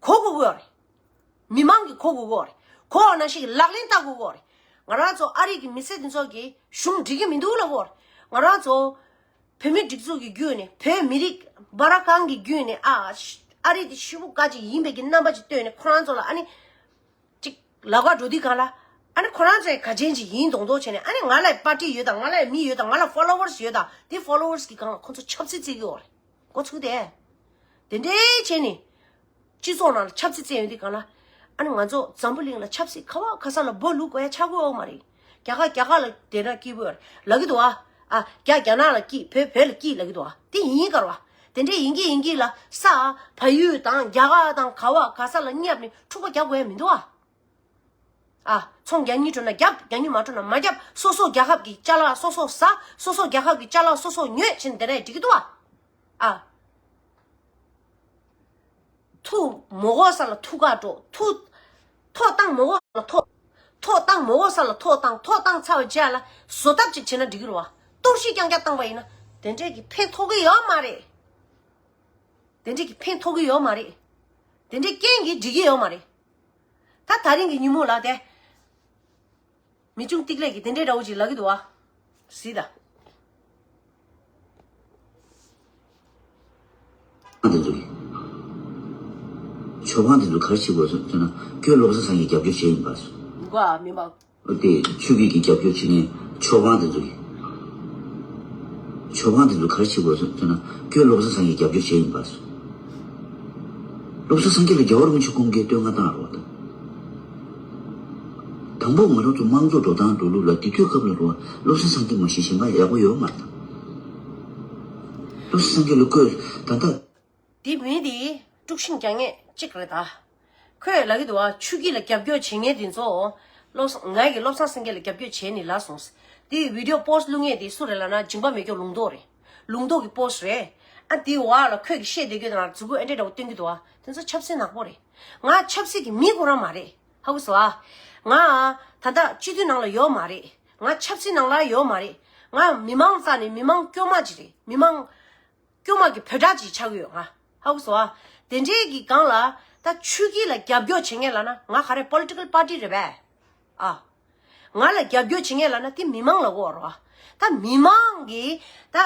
གོ་དགོས་ཀྱི་ཡོད་རེད། མི་མང་གིས་གོ་དགོས་ཀྱི་ཡོད་རེད། གོ་བ་ནང་བཞིན་གྱི་ལག་ལེན་བསྟར་དགོས་ཀྱི་ཡོད་རེད། ང་རང་ཚོ་ཨ་རི་གི་མི་སེར་འདི་ཚོ་གིས་གཞུང་འགྲིག་གི་མི་འདུག་ལབ་ཀྱི་ཡོད་རེད། ང་རང་ཚོ་བོད་མི་སྒྲིག་འཛུགས་ཀྱི་བརྒྱུད་ནས་བོད་མི་རིགས་སྦ་ར་ཀན་གྱི་བརྒྱུད་ནས་ཨ་ཨ་རི་འདི་ཤི་བོ་དགའ་ཅིག་ཡིན་པའི་གི་རྣམ་པ་ཅིག་བཏོན་ནས་ཁོ་རང་ཚོ་ལ་ཨ་ནི། ཅིག་ལབ་ག་འགྲོ་དུས་གང་ལ། ཨ་ནི་ཁོ་རང་ཚོའི་ག་ཅན་ཅིག་ཡིན་མདོག་མདོག་བྱས་ནས། ཨ་ནི་ང་ལ་པར་ཊི་ཡོད་དང་། ང་ལ་མི་ཡོད་དང་། ང་ལ་ཕོ་ལོ་ཝར་སི་ཡོད་དང་། དེ་ཕོ་ལོ་ཝར་སི་གི་སྒང་ལ་ཁོ་ཚོ་ཆབ་སྲིད་རྩེ་གི་ཡོད་རེད། འགོ་ཚུགས་ཏེ། དེ་འདྲའི་བྱས་ནས། སྤྱི་ཚོགས་ནང་ལ་ཆབ་སྲིད་རྩེ་ཡོང་དུས་གང་ལ། ཨ་ནི་ང་ཚོ་འཛམ་བུ་གླིང་ལ་ཆབ་སྲིད་ག་བ་ག་ས་ལ་སྦོ་ལུག་དགོས་ཡ་ཆགས་ཀྱི་ཡོད་མ་རེད། རྒྱ་གར་རྒྱ་གར་ལ་བསྡད་ན་སྐྱིད་པོ་ཡོད་རེད་ལབ་ཀྱི་འདུག་ཨ། ཨ་རྒྱ་རྒྱ་ནག་ལ་སྐྱིད། བོད་བོད་ལ་སྐྱིད་ལབ་ཀྱི་འདུག་ཨ། དེ་ཡིན་ག་རེད་བ། དེ་འདྲའི་ཡིན་གྱི་ཡིན་གྱི་ལ་ས་བལ་ཡུལ་དང་རྒྱ་གར་དང་ག་བ་ག་ས་ལ་བསྙབས་ནས་འཁྲུག་པ་རྒྱག་དགོས་ཡ་མི་འདུག་ཨ། ཨ། ཚོང་རྒྱག་སྙིང་བྲོ་ན་རྒྱབ། རྒྱག་སྙིང་མ་བྲོ་ན་མ་རྒྱབ། སོ་སོ་རྒྱལ་ཁབ་ཀྱི་ཅ་ལག་སོ་སོ་ཟ། སོ་སོ་རྒྱལ་ཁབ་ཀྱི་ཅ་ལག་སོ་སོ་ཉོས་བྱས་ནས་དེ་འདྲ་འགྲིག་གི་འདུག་ཨ། ཨ། ཐུག་མ་དགོས་ས་ལ་ཐུག་ག་འགྲོ། ཐུག་ཐོག་བཏང་མ་དགོས་ས་ལ་ཐོག་ཐོག་བཏང་མ་དགོས་ས་ལ་ཐོག་བཏང་། ཐོག་བཏང་ཚར་བའི་རྗེས་ལ་བཟོ་ཐབས་ཅིག་བྱས་ན་འགྲིག་གི་རེད་བ། གཏོར་བཤིག་རྐྱང་རྐྱང་བཏང་པ་ཡིན་ན་དེ་འདྲས་ཀྱི་ཕན་ཐོགས་ཀྱི་ཡོད་མ་རེད། དེ་འདྲས་ཀྱི་ཕན་ཐོགས་ཀྱི་ཡོད་མ་རེད། དེ་འདྲས་རྐྱེན་གྱིས་འགྲིག་གི་ཡོད་མ་རེད། ད་ད་རིང་གི་ཉིན་མོ་ལ་དེ། མི་ཆུང་ཏིག་ལེ་གིས་དེ་འདྲའི་འདྲ་བོ་ཅིག་ལབ་ཀྱི་འདུག་བ། གཟིགས་དང་། དེ་ཚོ་གིས། ཆོས་པ་དེ་ཚོ་ག་རེ་བྱེད་དགོས་ཟེར་ན། ཁྱོད་བློ་བཟང་སེང་གེ་རྒྱབ་སྐྱོར་བྱས་ཡིན་པ། འགོ་མི་མང་། དེ་ཆོས་བརྒྱུད་ཀྱི་རྒྱབ་སྐྱོར་བྱེད་མཁན་ཆོས་པ་དེ་ཚོ་གིས། ཆོས་པ་དེ་ཚོ་ག་རེ་བྱེད་དགོས་ཟེར་ན། ཁྱོད་བློ་བཟང་སེང་གེ་རྒྱབ་སྐྱོར་བྱས་ཡིན་པ། བློ་བཟང་སེང་གེ་ལ་རྒྱལ་བ་རིན་པོ་ཆེ་སྐུ་འགན་བསྟོད་བསྔགས་བཏང་རོགས་དང་། དང་པོ་ང་རང་ཚོ་དམངས་གཙོ་འགྲོ་སྟངས་འགྲོ་ལུགས་ལ་དེ་དུས་སྐབས་ལ་རོ། བློ་བཟང་སེང་གེ་མ་གཞི་གཞན་པ་ཡག་པོ་ཡོད་མ་རེད་ད། བློ་བཟང་སེང་གེ་ལ་བསྐོས་ད་ལྟ། དེ་མི་དེ་དཀྲུག་ཤིང་རྒྱག་མཁན་གཅིག་རེད་ད། ཁོས་ལབ་ཀྱི་འདུག་བ། ཆོས་བརྒྱུད་ལ་རྒྱབ་སྐྱོར་བྱེད་མཁན་དེ་ཚོ། བློ་བཟང་ང་གིས་བློ་བཟང་སེང་གེ་ལ་རྒྱབ་སྐྱོར་བྱས་ནས་ལབ་སོང་། དེ་བི་ཌི་ཡོ་པོ་སི་ཊི་བླུག་མཁན་དེ་སུ་རེད་ལབ་ན། སྦྱིན་པ་མེད་སྐྱོ་ལུང་རྟོགས་རེད། ལུང་རྟོགས་ཀྱི་པོ་སི་ཊི་རེད། ཨ་དེའི་འོག་ལ་ཁོས་ཀྱིས་བཤད་བསྡད་རྒྱུ་དང་མཛུབ་གུ་ཨེ་འདྲས་འདྲ་བོ་སྟོན་གྱི་འདུག་བ། དེ་ཚོ་ཆབ་སྲིད་ནག་པོ་རེད། ང་ཆབ་སྲིད་ཀྱི་མི་ཁོ་རང་མ་རེད། ཧ་གོ་སོང་ཨ། ང་ད་ལྟ་སྤྱི་འཐུས་ནང་ལ་ཡོད་མ་རེད། ང་ཆབ་སྲིད་ནང་ལ་ཡོད་མ་རེད། ང་མི་མང་རྩ་ནས་མི་མང་སྐྱོ་མ་ཅིག་རེད། མི་མང་སྐྱོ་མ་གི་བོད་གྲགས་ཅིག་ཆགས་ཀྱི་ཡོད་ང་། ཧ་གོ་སོང་ཨ། དེ་འདྲའི་གི་སྒང་ལ་ད་ཆོས་བརྒྱུད་ལ་རྒྱབ་སྐྱོར་བྱེད་མཁན་ལབ་ན་ང་ག་རེ་པོ་ལི་ཊི་ཀལ་པར་ཊི་རེད་པས། ཨ། ང་ལ་རྒྱབ་སྐྱོར་བྱེད་མཁན་ལབ་ན་དེ་མི་མང་ལབ་དགོས་རེད་བ། ད་མི་མང་གིས་ད་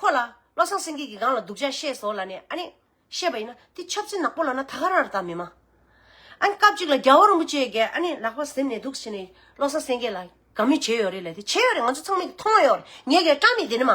ཁོ་ལ་བློ་བཟང་སེང་གེ་གི་སྒང་ལ་སྡུག་ཅག་བཤད་སོང་ལབ་ནས་ཨ་ནི་བཤད་པ་ཡིན་ན་དེ་ཆབ་སྲིད་ནག་པོ་ལབ་ན་ད་ག་རང་རེད་ད་མི་མང་། ཨ་ནི་སྐབས་གཅིག་ལ་རྒྱལ་བ་རིན་པོ་ཆེ་གིས་ཨ་ནི་ལག་པ་ཟིན་ནས་འདུག་ཟེར་ནས་བློ་བཟང་སེང་གེ་ལ་དགའ་མོས་བྱས་ཡོད་རེད་ལབ། དེ་བྱས་ཡོད་རེད། ང་ཚོ་ཚང་མས་མཐོང་ཡོད་རེད། ངས་གས་བཀྲམ་མེད་དེ་ནི་མ།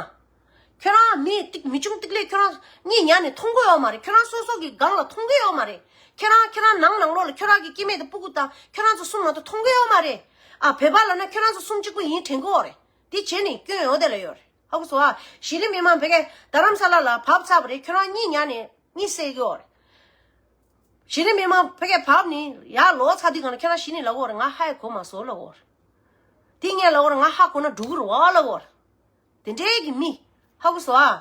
ཁྱོད་རང་མི་ཏིག་མི་ཆུང་ཏིག་ལེ་ཁྱོད་རང་གཉིད་ཉལ་ནས་མཐོང་གི་ཡོད་མ་རེད། ཁྱོད་རང་སོ་སོ་གི་སྒང་ལ་མཐོང་གི་ཡོད་མ་རེད། ཁྱེད་རང་ཁྱེད་རང་ནང་ནང་ལོགས་ལ་ཁྱོད་རང་གི་སྐྱེ་དམན་དང་སྤུ་གུ་དང་ཁྱོད་རང་ཚོ་གསུམ་མ་གཏོགས་མཐོང་གི་ཡོད་མ་རེད། ཨ་བོད་པ་ལབ་ན་ཁྱོད་རང་ཚོ་གསུམ་གཅིག་པུ་ཡིན་དྲན་གི་ཡོད་རེད། དེ་བྱས་ནས་སྐྱོན་ཡོད་དེ་ལ་ཡོད་རེད། ཧ་གོ་སོང་ཨ། གཞི་རིམ་མི་མང་ཕ་གིར་རྡ་རམ་ས་ལ་ལ་བབས་ཚར་བ་རེད། ཁྱོད་རང་གཉིད་ཉལ་ནས་གཉིད་སད་ཀྱི་ཡོད་རེད། གཞི་རིམ་མི་མང་ཕ་གིར་བབས་ནས་ཡར་ལོག་ཚར་དུས་སྒང་ལ་ཁྱོད་རང་གཞི་ནས་ལབ་ཀྱི་ཡོད་རེད། ང་ཧ་ཡང་གོ་མ་སོང་ལབ་ཀྱི་ཡོད་རེད། དེ་ངས་ལབ་ཀྱི་ཡོད་རེད། ང་ཧ་གོ་ན་འགྲོ་གི་རེད་བ་ལབ་ཀྱི་ཡོད་རེད། དེ་འདྲའི་གི་མི། ཧ་གོ་སོང་ཨ།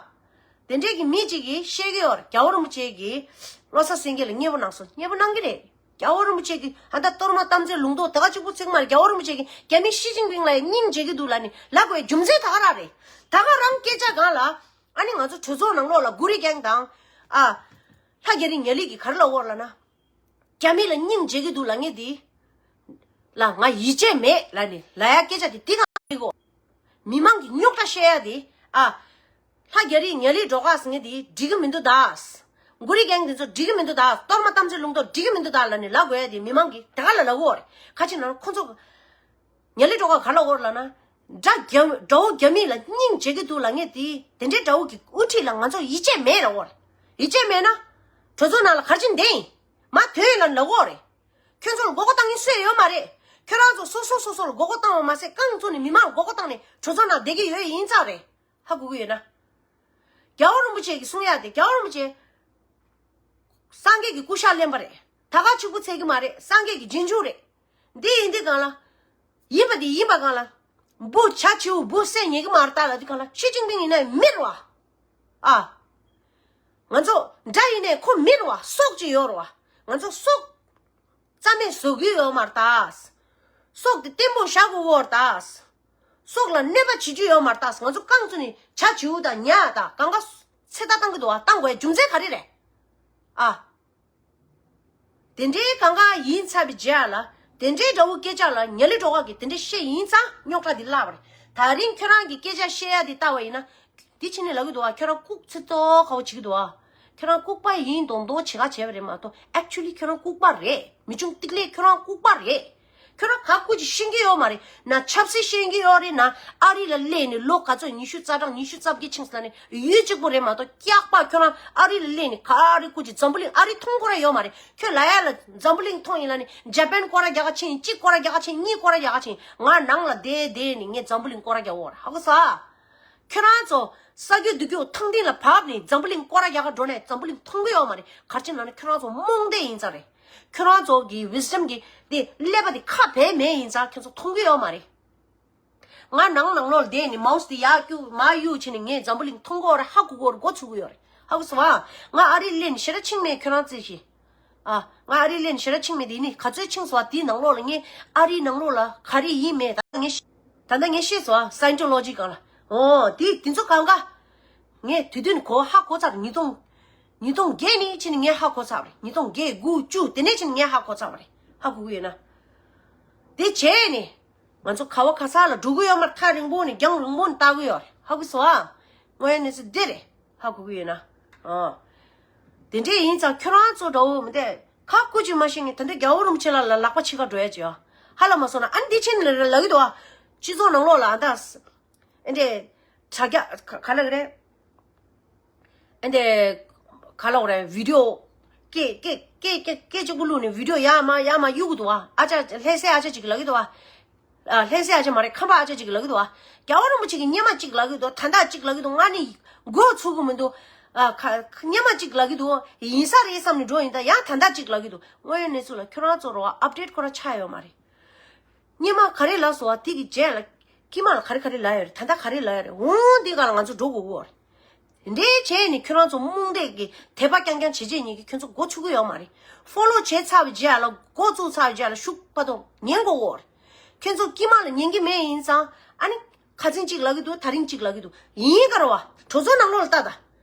དེ་འདྲའི་གི་མི་གཅིག་གིས་བཤད་ཀྱི་ཡོད་རེད། རྒྱལ་བ་རིན་པོ་ཆེ་གིས་བློ་བཟང་སེང་གེ་ལ་མཉེས་པོ་གནང་སོང་། མཉེས་པོ་གནང་གི་རེད། རྒྱལ་བ་རིན་པོ་ཆེ་གིས་ཨ་ད་གཏོར་མ་དམ་ཚིག་ལུང་རྟོགས་ད་ག་གཅིག་པུ་ཚིག་མ་རེད། རྒྱལ་བ་རིན་པོ་ཆེ་གིས་རྒྱ་མི་ཞི་ཅིན་ཕིང་ལ་ཡང་སྙིང་རྗེ་གི་འདུག་ལབ་ནས་ལབ་དགོས་རྒྱུ་མཚན་ད་ག་རང་རེད། ད་ག་རང་སྐད་ཆ་སྒང་ལ་ཨ་ནི་ང་ཚོ་གྲོས་ཚོགས་ནང་ལོགས་ལ་གུ་རི་གེང་དང་ཨ་ལྷ་རྒྱ་རི་ཉ་ལི་གིས་ག་རེ་ལབ་ཀྱི་ཡོད་རེད་ལབ་ན། རྒྱ་མི་ལ་སྙིང་རྗེ་གི་འདུག་ལབ་མཁན་དེ་ལ་ང་ཡིད་ཆེས་མེད་ལབ་ནས་ལབ་ཡ་སྐད་ཆ་དེ་འདི་གང་རེད་གོ། མི་མང་གི་རྙོག་དྲ་བཤད་ཡ་དེ་ཨ། ལྷ་རྒྱ་རི་ཉ་ལི་སྒྲོལ་དཀར་ཟེར་མཁན་དེ་འགྲིག་གི་མི་འདུག་ད། གུ་རི་གེང་དེ་ཚོ་འགྲིག་གི་མི་འདུག་ད། གཏོར་མ་དམ་ཚིག་ལུང་རྟོགས་འགྲིག་གི་མི་འདུག་ད་ལབ་ནས་ལབ་དགོས་ཡ་དེ་མི་མང་གིས་དེ་ག་ལ་ལབ་ཀྱི་ཡོད་རེད། ཁ་ཅིག་ནང་ཁོ་ཚོ་ཉ་ལི་སྒྲོལ་དཀར་ག་ལབ་ཀྱི་ཡོད་རེད་ལབ་ན། དགྲ་རྒྱ་དགྲ་བོ་རྒྱ་མི་ལ་སྙིང་རྗེ་གི་འདུག་ལབ་མཁན་དེ་དེ་འདྲའི་དགྲ་བོ་གི་དབུ་ཁྲིད་ལ་ང་ཚོ་ཡིད་ཆེས་མེད་ལབ་ཀྱི་ཡོད་རེད། ཡིད་ཆེས་མེད་ན་གྲོས་ཚོགས་ནང་ལ་ག་རེ་བྱས་ནས་བསྡད་ཡིན། མར་ཐོན་ཡིན་ལབ་ལབ་ཀྱི་ཡོད་རེད། ཁྱོད་ཚོ་ལ་མགོ་སྐོར་བཏང་མཁན་སུ་ཡང་ཡོད་མ་རེད། ཁྱོད་རང་ཚོ་སོ་སོ་སོ་སོ་ལ་མགོ་སྐོར་བཏང་བ་མ་ཟད་རྐང་བཙུགས་ནས་མི་མང་ལ་མགོ་སྐོར་བཏང་ནས་གྲོས་ཚོགས་ནང་བསྡད་ཀྱི་ཡོད་ཡིན་ཙང་རེད། ཧ་གོ་གི་ཡོད་ན། རྒྱལ་བ་རིན་པོ་ཆེ་གིས་གསུང་ཡ་དེ་རྒྱལ་བ་རིན་པོ་ཆེ་སངས་རྒྱས་ཀྱི་སྐུ་ཤ་ལེན་པ་རེད། ད་ག་གཅིག་པུ་ཚད་ཀྱི་མ་རེད། སངས་རྒྱས་ཀྱི་རྗེས་འཇུག་རེད། འདི་ཡིན་དུས་སྒང་ལ། ཡིན་པ་དེ་ཡིན་པ་སྒང་ལ། འབུ་བྱ་བྱིའུ་འབུ་བསད་ཉན་གྱི་མ་རེད་ད་ལབ་དུས་སྒང་ལ་ཞི་ཅིན་ཕིང་ཡིན་ན་མི་རེད་བ། ཨ། ང་ཚོ་དགྲ་ཡིན་ནའི་ཁོ་མི་རེད་བ། སྲོག་ཅིག་ཡོད་རེད་བ། ང་ཚོ་སྲོག་རྩ་མེད་བཟོ་གི་ཡོད་མ་རེད་ད། སྲོག་དེ་བརྟན་པོ་བཞག་དགོས་ཀྱི་ཡོད་རེད་ད། སྲོག་ལ་གནོད་པ་བྱེད་རྒྱུ་ཡོད་མ་རེད་ད། ང་ཚོ་རྐང་བཙུགས་ནས་བྱ་བྱིའུ་དང་ཉ་དང་གང་ག་ཚེ་ཐར་བཏང་གི་འདུག་བ། བཏང་དགོས་རྒྱུ་མཚན་ག་རེ་རེད། ཨ། དེ་འདྲའི་གང་ག་ཡིན་ཚར་བའི་རྗེས་ལ། དེ་འདྲའི་དགྲ་བོ་སྐད་ཆ་ལ་ཉ་ལི་སྒྲོལ་དཀར་གྱིས་དེ་འདྲ་བཤད་ཡིན་ཙང་རྙོག་དྲ་འདི་བརླག་པ་རེད། ད་རིང་ཁྱོད་རང་གིས་སྐད་ཆ་བཤད་ཡ་འདི་ལྟ་བ་ཡིན་ན། འདི་ཕྱི་ནས་ལབ་ཀྱི་འདུག་བ། ཁྱོད་རང་ལྐུགས་ཚོད་ལྟོགས་ཁ་བོ་བྱེད་ཀྱི་འདུག་བ། ཁྱོད་རང་ལྐུགས་པ་ཡིན་མདོག་མདོག་བྱེད་ཁ་བྱས་པ་རེད་མ་གཏོགས་actually ཁྱོད་རང་ལྐུགས་པ་རེད། མི་ཆུང་ཏིག་ལེ་ཁྱོད་རང་ལྐུགས་པ་རེད། ཁྱོད་རང་ག་ཀུ་ཅི་ཤེས་ཀྱི་ཡོད་མ་རེད། ན་ཆབ་སྲིད་ཤེས་ཀྱི་ཡོད་རེད། ན་ཨ་རི་ལ་སླེབས་ནས་ལོ་ག་ཚོད་ཉི་ཤུ་རྩ་གྲངས་ཉི་ཤུ་རྩ་བརྒྱད་ཕྱིན་ཟེར་ནས་ཡུལ་གཅིག་པུ་རེད་མ་གཏོགས་སྐྱག་པ། ཁྱོད་རང་ཨ་རི་ལ་སླེབས་ནས་ག་རེ་ཀུ་ཅི་འཛམ་བུ་གླིང་ཨ་རི་མཐོང་སྐོར་ར་ཡོད་མ་རེད། ཁྱོད་ལ་ཡ་ལ་འཛམ་བུ་གླིང་མཐོང་ཡིན་ལ་ནི་ཇ་པན་སྐོར་ར་རྒྱག་ག་ཕྱིན། གཅིག་སྐོར་ར་རྒྱག་ག་ཕྱིན། གཉིས་སྐོར་ར་རྒྱག་ག་ཕྱིན། ང་ནང་ལ་བསྡད་བསྡད་ནས་ངས་འཛམ་བུ་གླིང་སྐོར་ར་རྒྱག་འོར་ཧ་གོ་ས། ཁྱོད་རང་ཚོ་ས་རྒྱུ་འདུག་རྒྱུ་ཐང་སྟེང་ལ་བབས་ནས་འཛམ་བུ་གླིང་སྐོར་ར་རྒྱག་ག་འགྲོ་ནས་འཛམ་བུ་གླིང་མཐོང་གི་ཡོད་མ་རེད། ག་རེ་བྱས་ན་ནི་ཁྱོད་རང་ཚོ་རྨོངས་དད་ཡིན་ཙང་རེད། ཁྱོད་རང་ཚོ་གི་wisdom གི་དེ་ཀླད་པ་དེ་ཁ་བས་མེད་ཡིན་ཙང་ཁྱོད་ཚོ་མཐོང་གི་ཡོད་མ་རེད། ང་ནང་ནང་ལོགས་ལ་བསྡད་ནས་མའོ་སི་དེ་ཡར་གཡུག་མར་གཡུག་བྱས་ནས་ངས་འཛམ་བུ་གླིང་མཐོང་གི་ཡོད་རེད། ཧ་གོ་གི་ཡོད་རེད། མགོ་ཚོས་ཀྱི་ཡོད་རེད། ཧ་གོ་སོང་ཨ། ང་ཨ་རི་སླེབས་ནས་ཞེ་དྲག་ཕྱིན་མེད། ཁྱོད་རང་བཙལ་ཤིག་ཨ། ང་ཨ་རི་སླེབས་ནས་ཞེ་དྲག་ཕྱིན་མེད། དེ་ནི་ག་ཚོད་ཕྱིན་སོང་ཨ། དེའི་ནང་ལོགས་ལ་ངས་ཨ་རིའི་ནང་ལོགས་ལ་ག་རེ་ཡིན་མེད་ད་ངས་ཤེས། ད་ལྟ་ངས་ཤེས་སོང་ཨ། Scientology སྒང་ལ། འོ་དེ་དེ་ཚོ་གང་ག་ངས་དུས་དུས་ནས་གོ་ཧ་གོ་ཚར། ཉིས་སྟོང་ཉིས་སྟོང་བརྒྱད་ནས་ཕྱིན་ནས་ངས་ཧ་གོ་ཚར་བ་རེད། ཉིས་སྟོང་བརྒྱད་དགུ་བཅུ་དེ་ནས་ཕྱིན་ནས་ངས་ཧ་གོ་ཚར་བ་རེད། ཧ་གོ་གི་ཡོད་ན། དེ་བྱས་ནས་ང་ཚོ་ག་བ་ག་ས་ལ་འགྲོ་གི་ཡོད་མ་རེད། ཐག་རིང་པོ་ནས་རྒྱང་རིང་པོ་ནས་ལྟ་གི་ཡོད་རེད། ཧ་གོ་སོང་ཨ། དངོས་ཡོད་གནས་ཚུལ་འདི་རེད། ཧ་གོ་གི་ཡོད་ན། ཨ། དེ་འདྲས་ཡིན་ཙང་ཁྱོད་རང་ཚོ་འདྲ་བོ་མི་འདུག་ཁ་ཀུ་ཅི་མ་ཤེས་ངེས། ད་འདི་རྒྱལ་བ་རིན་པོ་ཆེ་ལ་ལ་ལག་པ་ཕྱི་ཁ་འགྲོ་ཡ་ཅི་ཡ། ཧ་ལ་མ་སོང་ན་ཨ་ནི་འདི་ཕྱིན་ལ་ལ་གི་འདུག་ཨ། སྤྱི་ཚོགས་ནང་ལོགས་ལ་ཨ་ད། ཨེ་འདྲས། དྲ་རྒྱ་ག་ག་ལ་གི་རེད། ཨེ་འདྲས། ག་ལ་གི་རེད། བི་ཌི་ཡོ། སྐད་སྐད་སྐད་སྐད་སྐད་གཅིག་པུ་བླུགས་ནས་བི་ཌི་ཡོ་ཡར་མར་ཡར་མར་གཡུག་གི་འདུག་ཨ། ཨ་ཅག་ལྷ་སའི་ཨ་ཅག་ཅིག་ལ་གི་འདུག་ཨ། ཨ། ལྷ་སའི་ཨ་ཅག་མ་རེད། ཁམས་པ་ཨ་ཅག་ཅིག་ལབ་ཀྱི་འདུག་བ། རྒྱལ་བ་རིན་པོ་ཆེ་གི་སྔོན་མ་གཅིག་ལབ་ཀྱི་འདུག་ད་ལྟ་གཅིག་ལབ་ཀྱི་འདུག་ང་ནི་མགོ་ཚོས་ཀྱི་མི་འདུག་ཨ། ཁ་སྔོན་མ་གཅིག་ལབ་ཀྱི་འདུག་ཡིན་ས་རེད་བསམ་ནས་འགྲོ་ཡིན། ད་ཡང་ད་ལྟ་གཅིག་ལབ་ཀྱི་འདུག་དངོས་ཡོད་གནས་ཚུལ་ལ་ཁྱོད་རང་ཚོ་རོ་ཨབ་ཌེཊ་ཁོ་རང་ཆགས་ཡོད་མ་རེད། སྔོན་མ་ག་རེ་ལབ་སོང་བ་དེ་གི་རྗེས་ལ་དཀྱིལ་མ་ལ་ག་རེ་ག་རེ་ལབ་ཡོད་རེད། ད་ལྟ་ག་རེ་ལབ་ཡོད་རེད། འོང་འདི་ག་ལ་ང་ཚོ་འགྲོ་དགོས་ཀྱི་ཡོད་རེད། དེ་འདྲའི་བྱས་ནས་ཁྱོད་རང་ཚོ་རྨོངས་དད་ཀྱི་དད་པ་རྐྱང་རྐྱང་བྱེད་བྱེད་ཉིད་ཀྱིས་ཁྱོད་ཚོ་མགོ་ཚོས་ཀྱི་ཡོད་མ་རེད། ཕོ་ལོ་བྱས་ཚར་བའི་རྗེས་ལ་འགོ་བཙུགས་ཚར་བའི་རྗེས་ལ་ཤུགས་པ་དང་ཉན་དགོས་ཀྱི་ཡོད་རེད། ཁྱོད་ཚོ་དཀྱིལ་མ་ལ་ཉན་གྱི་མེད་ཡིན་ཙང་ཨ་ནི་ཁ་སང་གཅིག་ལབ་ཀྱི་འདུག་ད་རིང་གཅིག་ལབ་ཀྱི་འདུག་ཡིན་ག་རེད་བ། གྲོས་ཚོགས་ནང་ལོགས་ལ་ལྟ་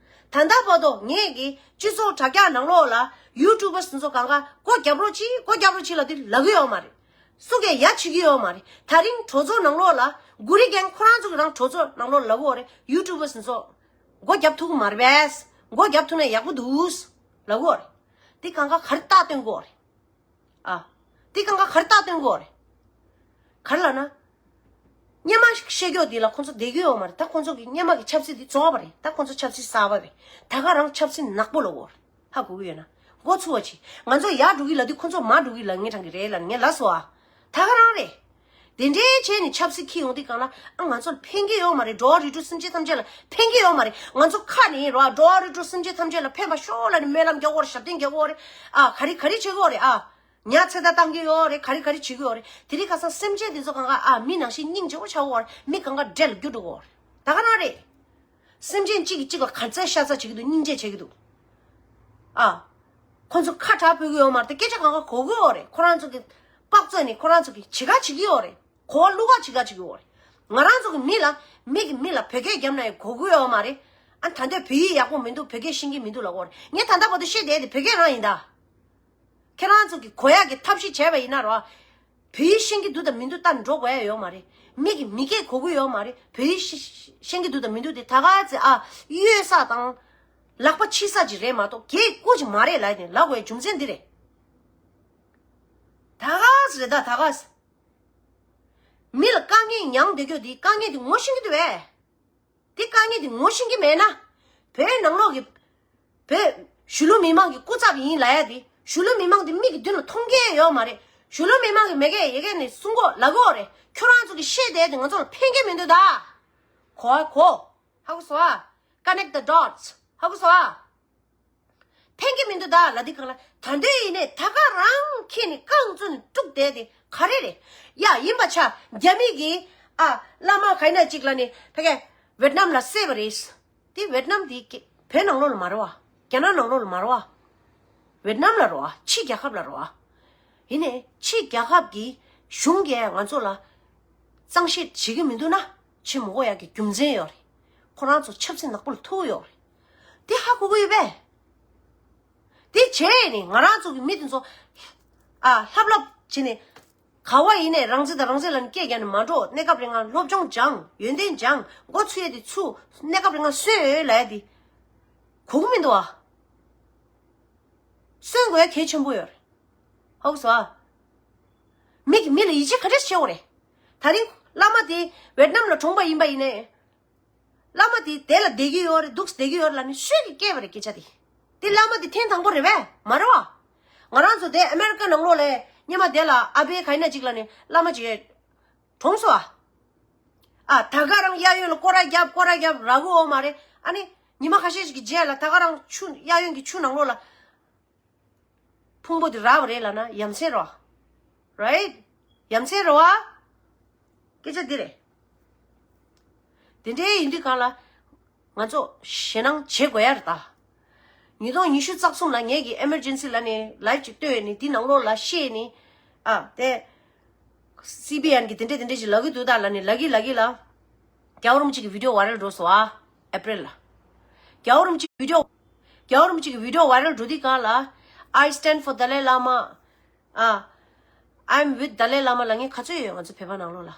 ད། ད་ལྟ་བར་དུ་ངས་ཀྱི་སྤྱི་ཚོགས་དྲ་རྒྱ་ནང་ལོགས་ལ་ཡུ་ཊུབ་པ་ཚོ་གང་ག་སྒོ་རྒྱབ་རོགས་གྱིས། སྒོ་རྒྱབ་རོགས་གྱིས་ལབ་དུས་ལབ་ཀྱི་ཡོད་མ་རེད། སུ་གས་ཡ་བྱེད་ཀྱི་ཡོད་མ་རེད། ད་རིང་གྲོས་ཚོགས་ནང་ལོགས་ལ་གུ་རི་རྒན་ཁོ་རང་ཚོ་གི་རང་གྲོས་ཚོགས་ནང་ལོགས་ལ་ལབ་ཀྱི་ཡོད་རེད། ཡུ་ཊུབ་པ་ཚོ་སྒོ་རྒྱབ་ཐུབ་ཀྱི་མ་རེད་པས། སྒོ་རྒྱབ་ཐུབ་ན་ཡག་པོ་འདུག་ལབ་ཀྱི་ཡོད་རེད། འདི་གང་ག་ག་རེ་རྟགས་སྟོན་དགོས་རེད། ཨ། འདི་གང་ག་ག་རེ་རྟགས་སྟོན་དགོས་རེད། ག་རེ་ལབ་ན། སྔོན་མ་བཤད་རྒྱུ་འདི་ལ་ཁོང་ཚོ་བསྡད་ཀྱི་ཡོད་མ་རེད། ད་ཁོང་ཚོ་གི་སྔོན་མ་གི་ཆབ་སྲིད་འདི་རྫོགས་པ་རེད། ད་ཁོང་ཚོ་ཆབ་སྲིད་གསར་པ་རེད། ད་ག་རང་ཆབ་སྲིད་ནག་པོ་ལབ་ཀྱི་ཡོད་རེད། ཧ་གོ་གི་ཡོད་ན། མགོ་ཚོས་པ་བྱེད། ང་ཚོ་ཡར་འགྲོ་གི་ལབ་དུས་ཁོང་ཚོ་མར་འགྲོ་གི་ལབ་མཁན་གྲས་ཀྱི་རེད་ལབ་ནས་ངས་ལབ་སོང་ཨ། ད་ག་རང་རེད། དེ་འདྲའི་བྱས་ནས་ཆབ་སྲིད་འཁྱེར་ཡོང་དུས་གང་ལ། ཨ། ང་ཚོ་ལ་ཕན་གྱི་ཡོད་མ་རེད། འགྲོ་བ་རིགས་དྲུག་སེམས་ཅན་ཐམས་ཅད་ལ་ཕན་གྱི་ཡོད་མ་རེད། ང་ཚོ་ཁ་ནས་རོ། འགྲོ་བ་རིགས་དྲུག་སེམས་ཅན་ཐམས་ཅད་ལ་ཕན་པ་ཤོག་ལབ་ནས་སྨོན་ལམ་རྒྱག་གི་ཡོད་རེད། ཞབས་བརྟན་རྒྱག་གི་ཡོད་རེད། ཨ། ག་རེ་ག་རེ་བྱེད་ཀྱི་ཡོད་རེད། ཨ། ཉ་ཚེ་ད་བཏང་གི་ཡོད་རེད། ག་རེ་ག་རེ་བྱེད་ཀྱི་ཡོད་རེད། དེ་རིང་ཁ་སང་སེམས་ཅན་དེ་ཚོ་གང་ག། ཨ། མི་ནང་བཞིན་སྙིང་རྗེ་པོ་ཆགས་ཀྱི་ཡོད་རེད། མི་གང་ག་འདྲེ་ལ་འགྱུར་འགྲོ་གི་ཡོད་རེད། ད་ག་རང་རེད། སེམས་ཅན་གཅིག་གིས་གཅིག་ལ་ག་ཚད་ཤ་ཚ་བྱེད་ཀྱི་འདུག་སྙིང་རྗེ་བྱེད་ཀྱི་འདུག་ཨ། ཁོ་ཚོ་ཁ་གྲག་ཕོད་ཀྱི་ཡོད་མ་རེད། སྐད་ཆ་གང་ག་གོ་གི་ཡོད་རེད། ཁོ་རང་ཚོ་གི་དཔག་ཚོད་ནས་ཁོ་རང་ཚོ་གི་བྱེད་ཀ་བྱེད་ཀྱི་ཡོད་རེད། གོ་བ་བླུག་ག་བྱེད་ཀ་བྱེད་ཀྱི་ཡོད་རེད། ང་རང་ཚོ་གི་མི་ལ། མི་གི་མི་ལ་བོད་སྐད་རྒྱབ་ན་ཡང་གོ་གི་ཡོད་མ་རེད། ཨ། ད་ལྟ་བོད་ཡིག་ཡག་པོ་མི་འདུག་བོད་སྐད་ཤེས་ཀྱི་མི་འདུག་ལབ་ཀྱི་ཡོད་རེད། ངས་ད་ལྟ་བར་དུ་བཤད་བསྡད་དེ་བོད་སྐད་རང་ཡིན་ད། ཁྱེད་རང་ཚོ་གི་གོ་ཡག་གི་ཐབས་ཤེས་བྱས་པ་ཡིན་ན་རོ། བོད་ཡིག་ཤེས་ཀྱི་འདུག་དང་མི་འདུག་ལྟ་འགྲོ་དགོས་ཡ་ཡོད་མ་རེད། མི་གི་མི་སྐད་གོ་གི་ཡོད་མ་རེད། བོད་ཡིག་ཤེས་ཤེས་ཀྱི་འདུག་དང་མི་འདུག་དེ་ད་ག་ཚེ། ཨ། གཡོལ་ས་དང་ལག་པ་ཕྱིས་ས་ཅིག་རེད་མ་གཏོགས་གལ་ཀུ་ཅིག་མ་རེད་ལབ་ནས་ལབ་དགོས་ཡ་རྒྱུ་མཚན་འདི་རེད། ད་ག་ཚེ་རེད་ད། ད་ག་ཚེ། མི་ལ་དཀའ་ངལ་མྱངས་བསྡད་རྒྱུ་དེ། དཀའ་ངལ་དེ་ངོ་ཤེས་ཀྱི་འདུག་བས། དེ་དཀའ་ངལ་དེ་ངོ་ཤེས་ཀྱི་མེད་ན། བོད་ནང་ལོགས་ཀྱི་བོད་གཞིས་ལུས་མི་མང་གི་སྐུ་ཚབ་ཡིན་ལབ་ཡ་དེ། གཞིས་ལུས་མི་མང་དེ་མིག་གི་མདུན་ལ་མཐོང་གི་ཡོད་མ་རེད། གཞིས་ལུས་མི་མང་གི་མི་སྐད་ཡི་གེ་ནས་གསུང་གོ་ལབ་གོ་རེད། ཁྱོད་རང་ཚོ་གི་བཤད་བསྡད་དེ་ང་ཚོ་ལ་ཕན་གྱི་མི་འདུག་ད། གོ་གོ། ཧ་གོ་སོང་ཨ། Connect the dots. ཧ་གོ་སོང་ཨ། ཕན་གྱི་མི་འདུག་ད་ལབ་དུས་གང་ལ། ད་འདོད་ཡིན་ནས་ད་ག་རང་ཁྱེད་ནི་རྐང་བཙུགས་ནས་དཀྲུགས་བསྡད་དེ་ག་རེ་རེད། ཡ། ཡིན་པ་ཆ། རྒྱ་མི་གིས། ཨ། བླ་མ་ག་ཡིན་ན་གཅིག་ལ་ནི་ཕ་གི་ཝེད་ནམ་ལ་བསད་པ་རེད། དེ་ཝེད་ནམ་དེ་གི་བོད་ནང་ལོགས་ལ་མ་རེད་བ། རྒྱ་ནག་ནང་ལོགས་ལ་མ་རེད་བ། ཝེད་ནམ་ལ་རེད་བ། ཕྱི་རྒྱལ་ཁབ་ལ་རེད་བ། ཡིན་ནས་ཕྱི་རྒྱལ་ཁབ་ཀྱི་གཞུང་གིས་ང་ཚོ་ལ་གཙང་བཤེར་བྱེད་ཀྱི་མི་འདུག་ན། བྱེད་མི་དགོས་ཡག་གི་རྒྱུ་མཚན་ཡོད་རེད། ཁོ་རང་ཚོ་ཆབ་སྲིད་ནག་པོ་ལ་ཐུག་ཡོད་རེད། དེ་ཧ་གོ་གི་ཡོད་པས། དེ་བྱས་ནས་ང་རང་ཚོ་གི་མི་དེ་ཚོ། ཨ། ལྷབ་ལྷབ་བྱས་ནས། ག་བ་ཡིན་ནས་རང་བཙན་དང་རང་བཙན་ལབ་ནས་སྐད་རྒྱག་ནས་མ་འགྲོ། གནས་སྐབས་རིང་ང་སློབ་སྦྱོང་སྦྱང་། ཡོན་ཏན་སྦྱང་། འགོ་ཚུགས་ཡས་དེ་ཚུགས། གནས་སྐབས་རིང་ང་གསོན་ཡོད་ལབ་ཡ་དེ་གོ་གི་མི་འདུག་ཨ། གསོན་དགོས་ཡ་གལ་ཆེན་པོ་ཡོད་རེད། ཧ་གོ་སོང་ཨ། མི་གིས་མི་ལ་ཡིད་ཆེས་ག་འདྲས་བྱེད་དགོས་རེད། ད་རིང་བླ་མ་དེ་ཝེད་ནམ་ལ་གྲོངས་པ་ཡིན་པ་ཡིན་ནའི། བླ་མ་དེ་དེ་ལ་བསྡད་ཀྱི་ཡོད་རེད། འདུག་བསྡད་ཀྱི་ཡོད་རེད་ལབ་ནས་སུས་ཀྱིས་བཀལ་བ་རེད་སྐད་ཆ་དེ། དེ་བླ་མ་དེ་ཐེངས་དང་པོ་རེད་པས། མ་རེད་བ། ང་རང་ཚོ་དེ་ཨ་མེ་རི་ཀ་ནང་ལོགས་ལ་སྔོན་མ་དེ་ལ་ཨ་བྷེ་ག་ཡིན་ན་གཅིག་ལབ་ནས་བླ་མ་ཅིག་གྲོངས་སོང་བ། ཨ། ད་ག་རང་གཡས་གཡོན་ལ་སྐོར་ར་རྒྱབ། སྐོར་ར་རྒྱབ་ར་གོ་འོ་མ་རེད། ཨ་ནི་ཉི་མ་ཁ་ཤས་ཤིག་གི་རྗེས་ལ་ད་ག་རང་ཆུ། གཡས་གཡོན་གྱི་ཆུ་ནང་ལོགས་ལ། ཕུང་པོ་དེ་རག་པ་རེད་ལབ་ན་ཡ་མཚན་རེད་བ། རའིཊ། ཡ་མཚན་རེད་བ། སྐད་ཆ་འདི་རེད། དེ་འདྲའི་ཡིན་དུས་གང་ལ། ང་ཚོ་ཞེད་སྣང་བྱེད་དགོས་ཡ་རེད་ད། ཉིས་སྟོང་ཉི་ཤུ་རྩ་གསུམ་ལ་ངེད་ཀྱིས་ཨེ་མར་ཇེན་སི་ལབ་ནས་ལའིབ་ཅིག་བཏོད་ནས་དེ་ནང་ལོགས་ལ་བཤད་ནས། ཨ། དེ་སི་བི་ཨེན་གིས་དེ་འདྲས་དེ་འདྲས་ཞིག་ལབ་ཀྱི་འདུག་ད་ལབ་ནས་ལབ་ཀྱི་ལབ་ཀྱི་ལ། རྒྱལ་བ་རིན་པོ་ཆེ་གི་བི་ཌིའོ་ཝའི་རལ་འགྲོ་སོང་ཨ། ཨེ་པ་རིལ་ལ། རྒྱལ་བ་རིན་པོ་ཆེ་གི་བི་ཌིའོ། རྒྱལ་བ་རིན་པོ་ཆེ་གི་བི་ཌིའོ་ཝའི་རལ་འགྲོ་དུས་གང་ལ། I stand for Dalai Lama. ཨ། I'm with Dalai Lama ལབ་མཁན་ག་ཚོད་ཡོད་ང་ཚོ་བོད་པ་ནང་ལོགས་ལ།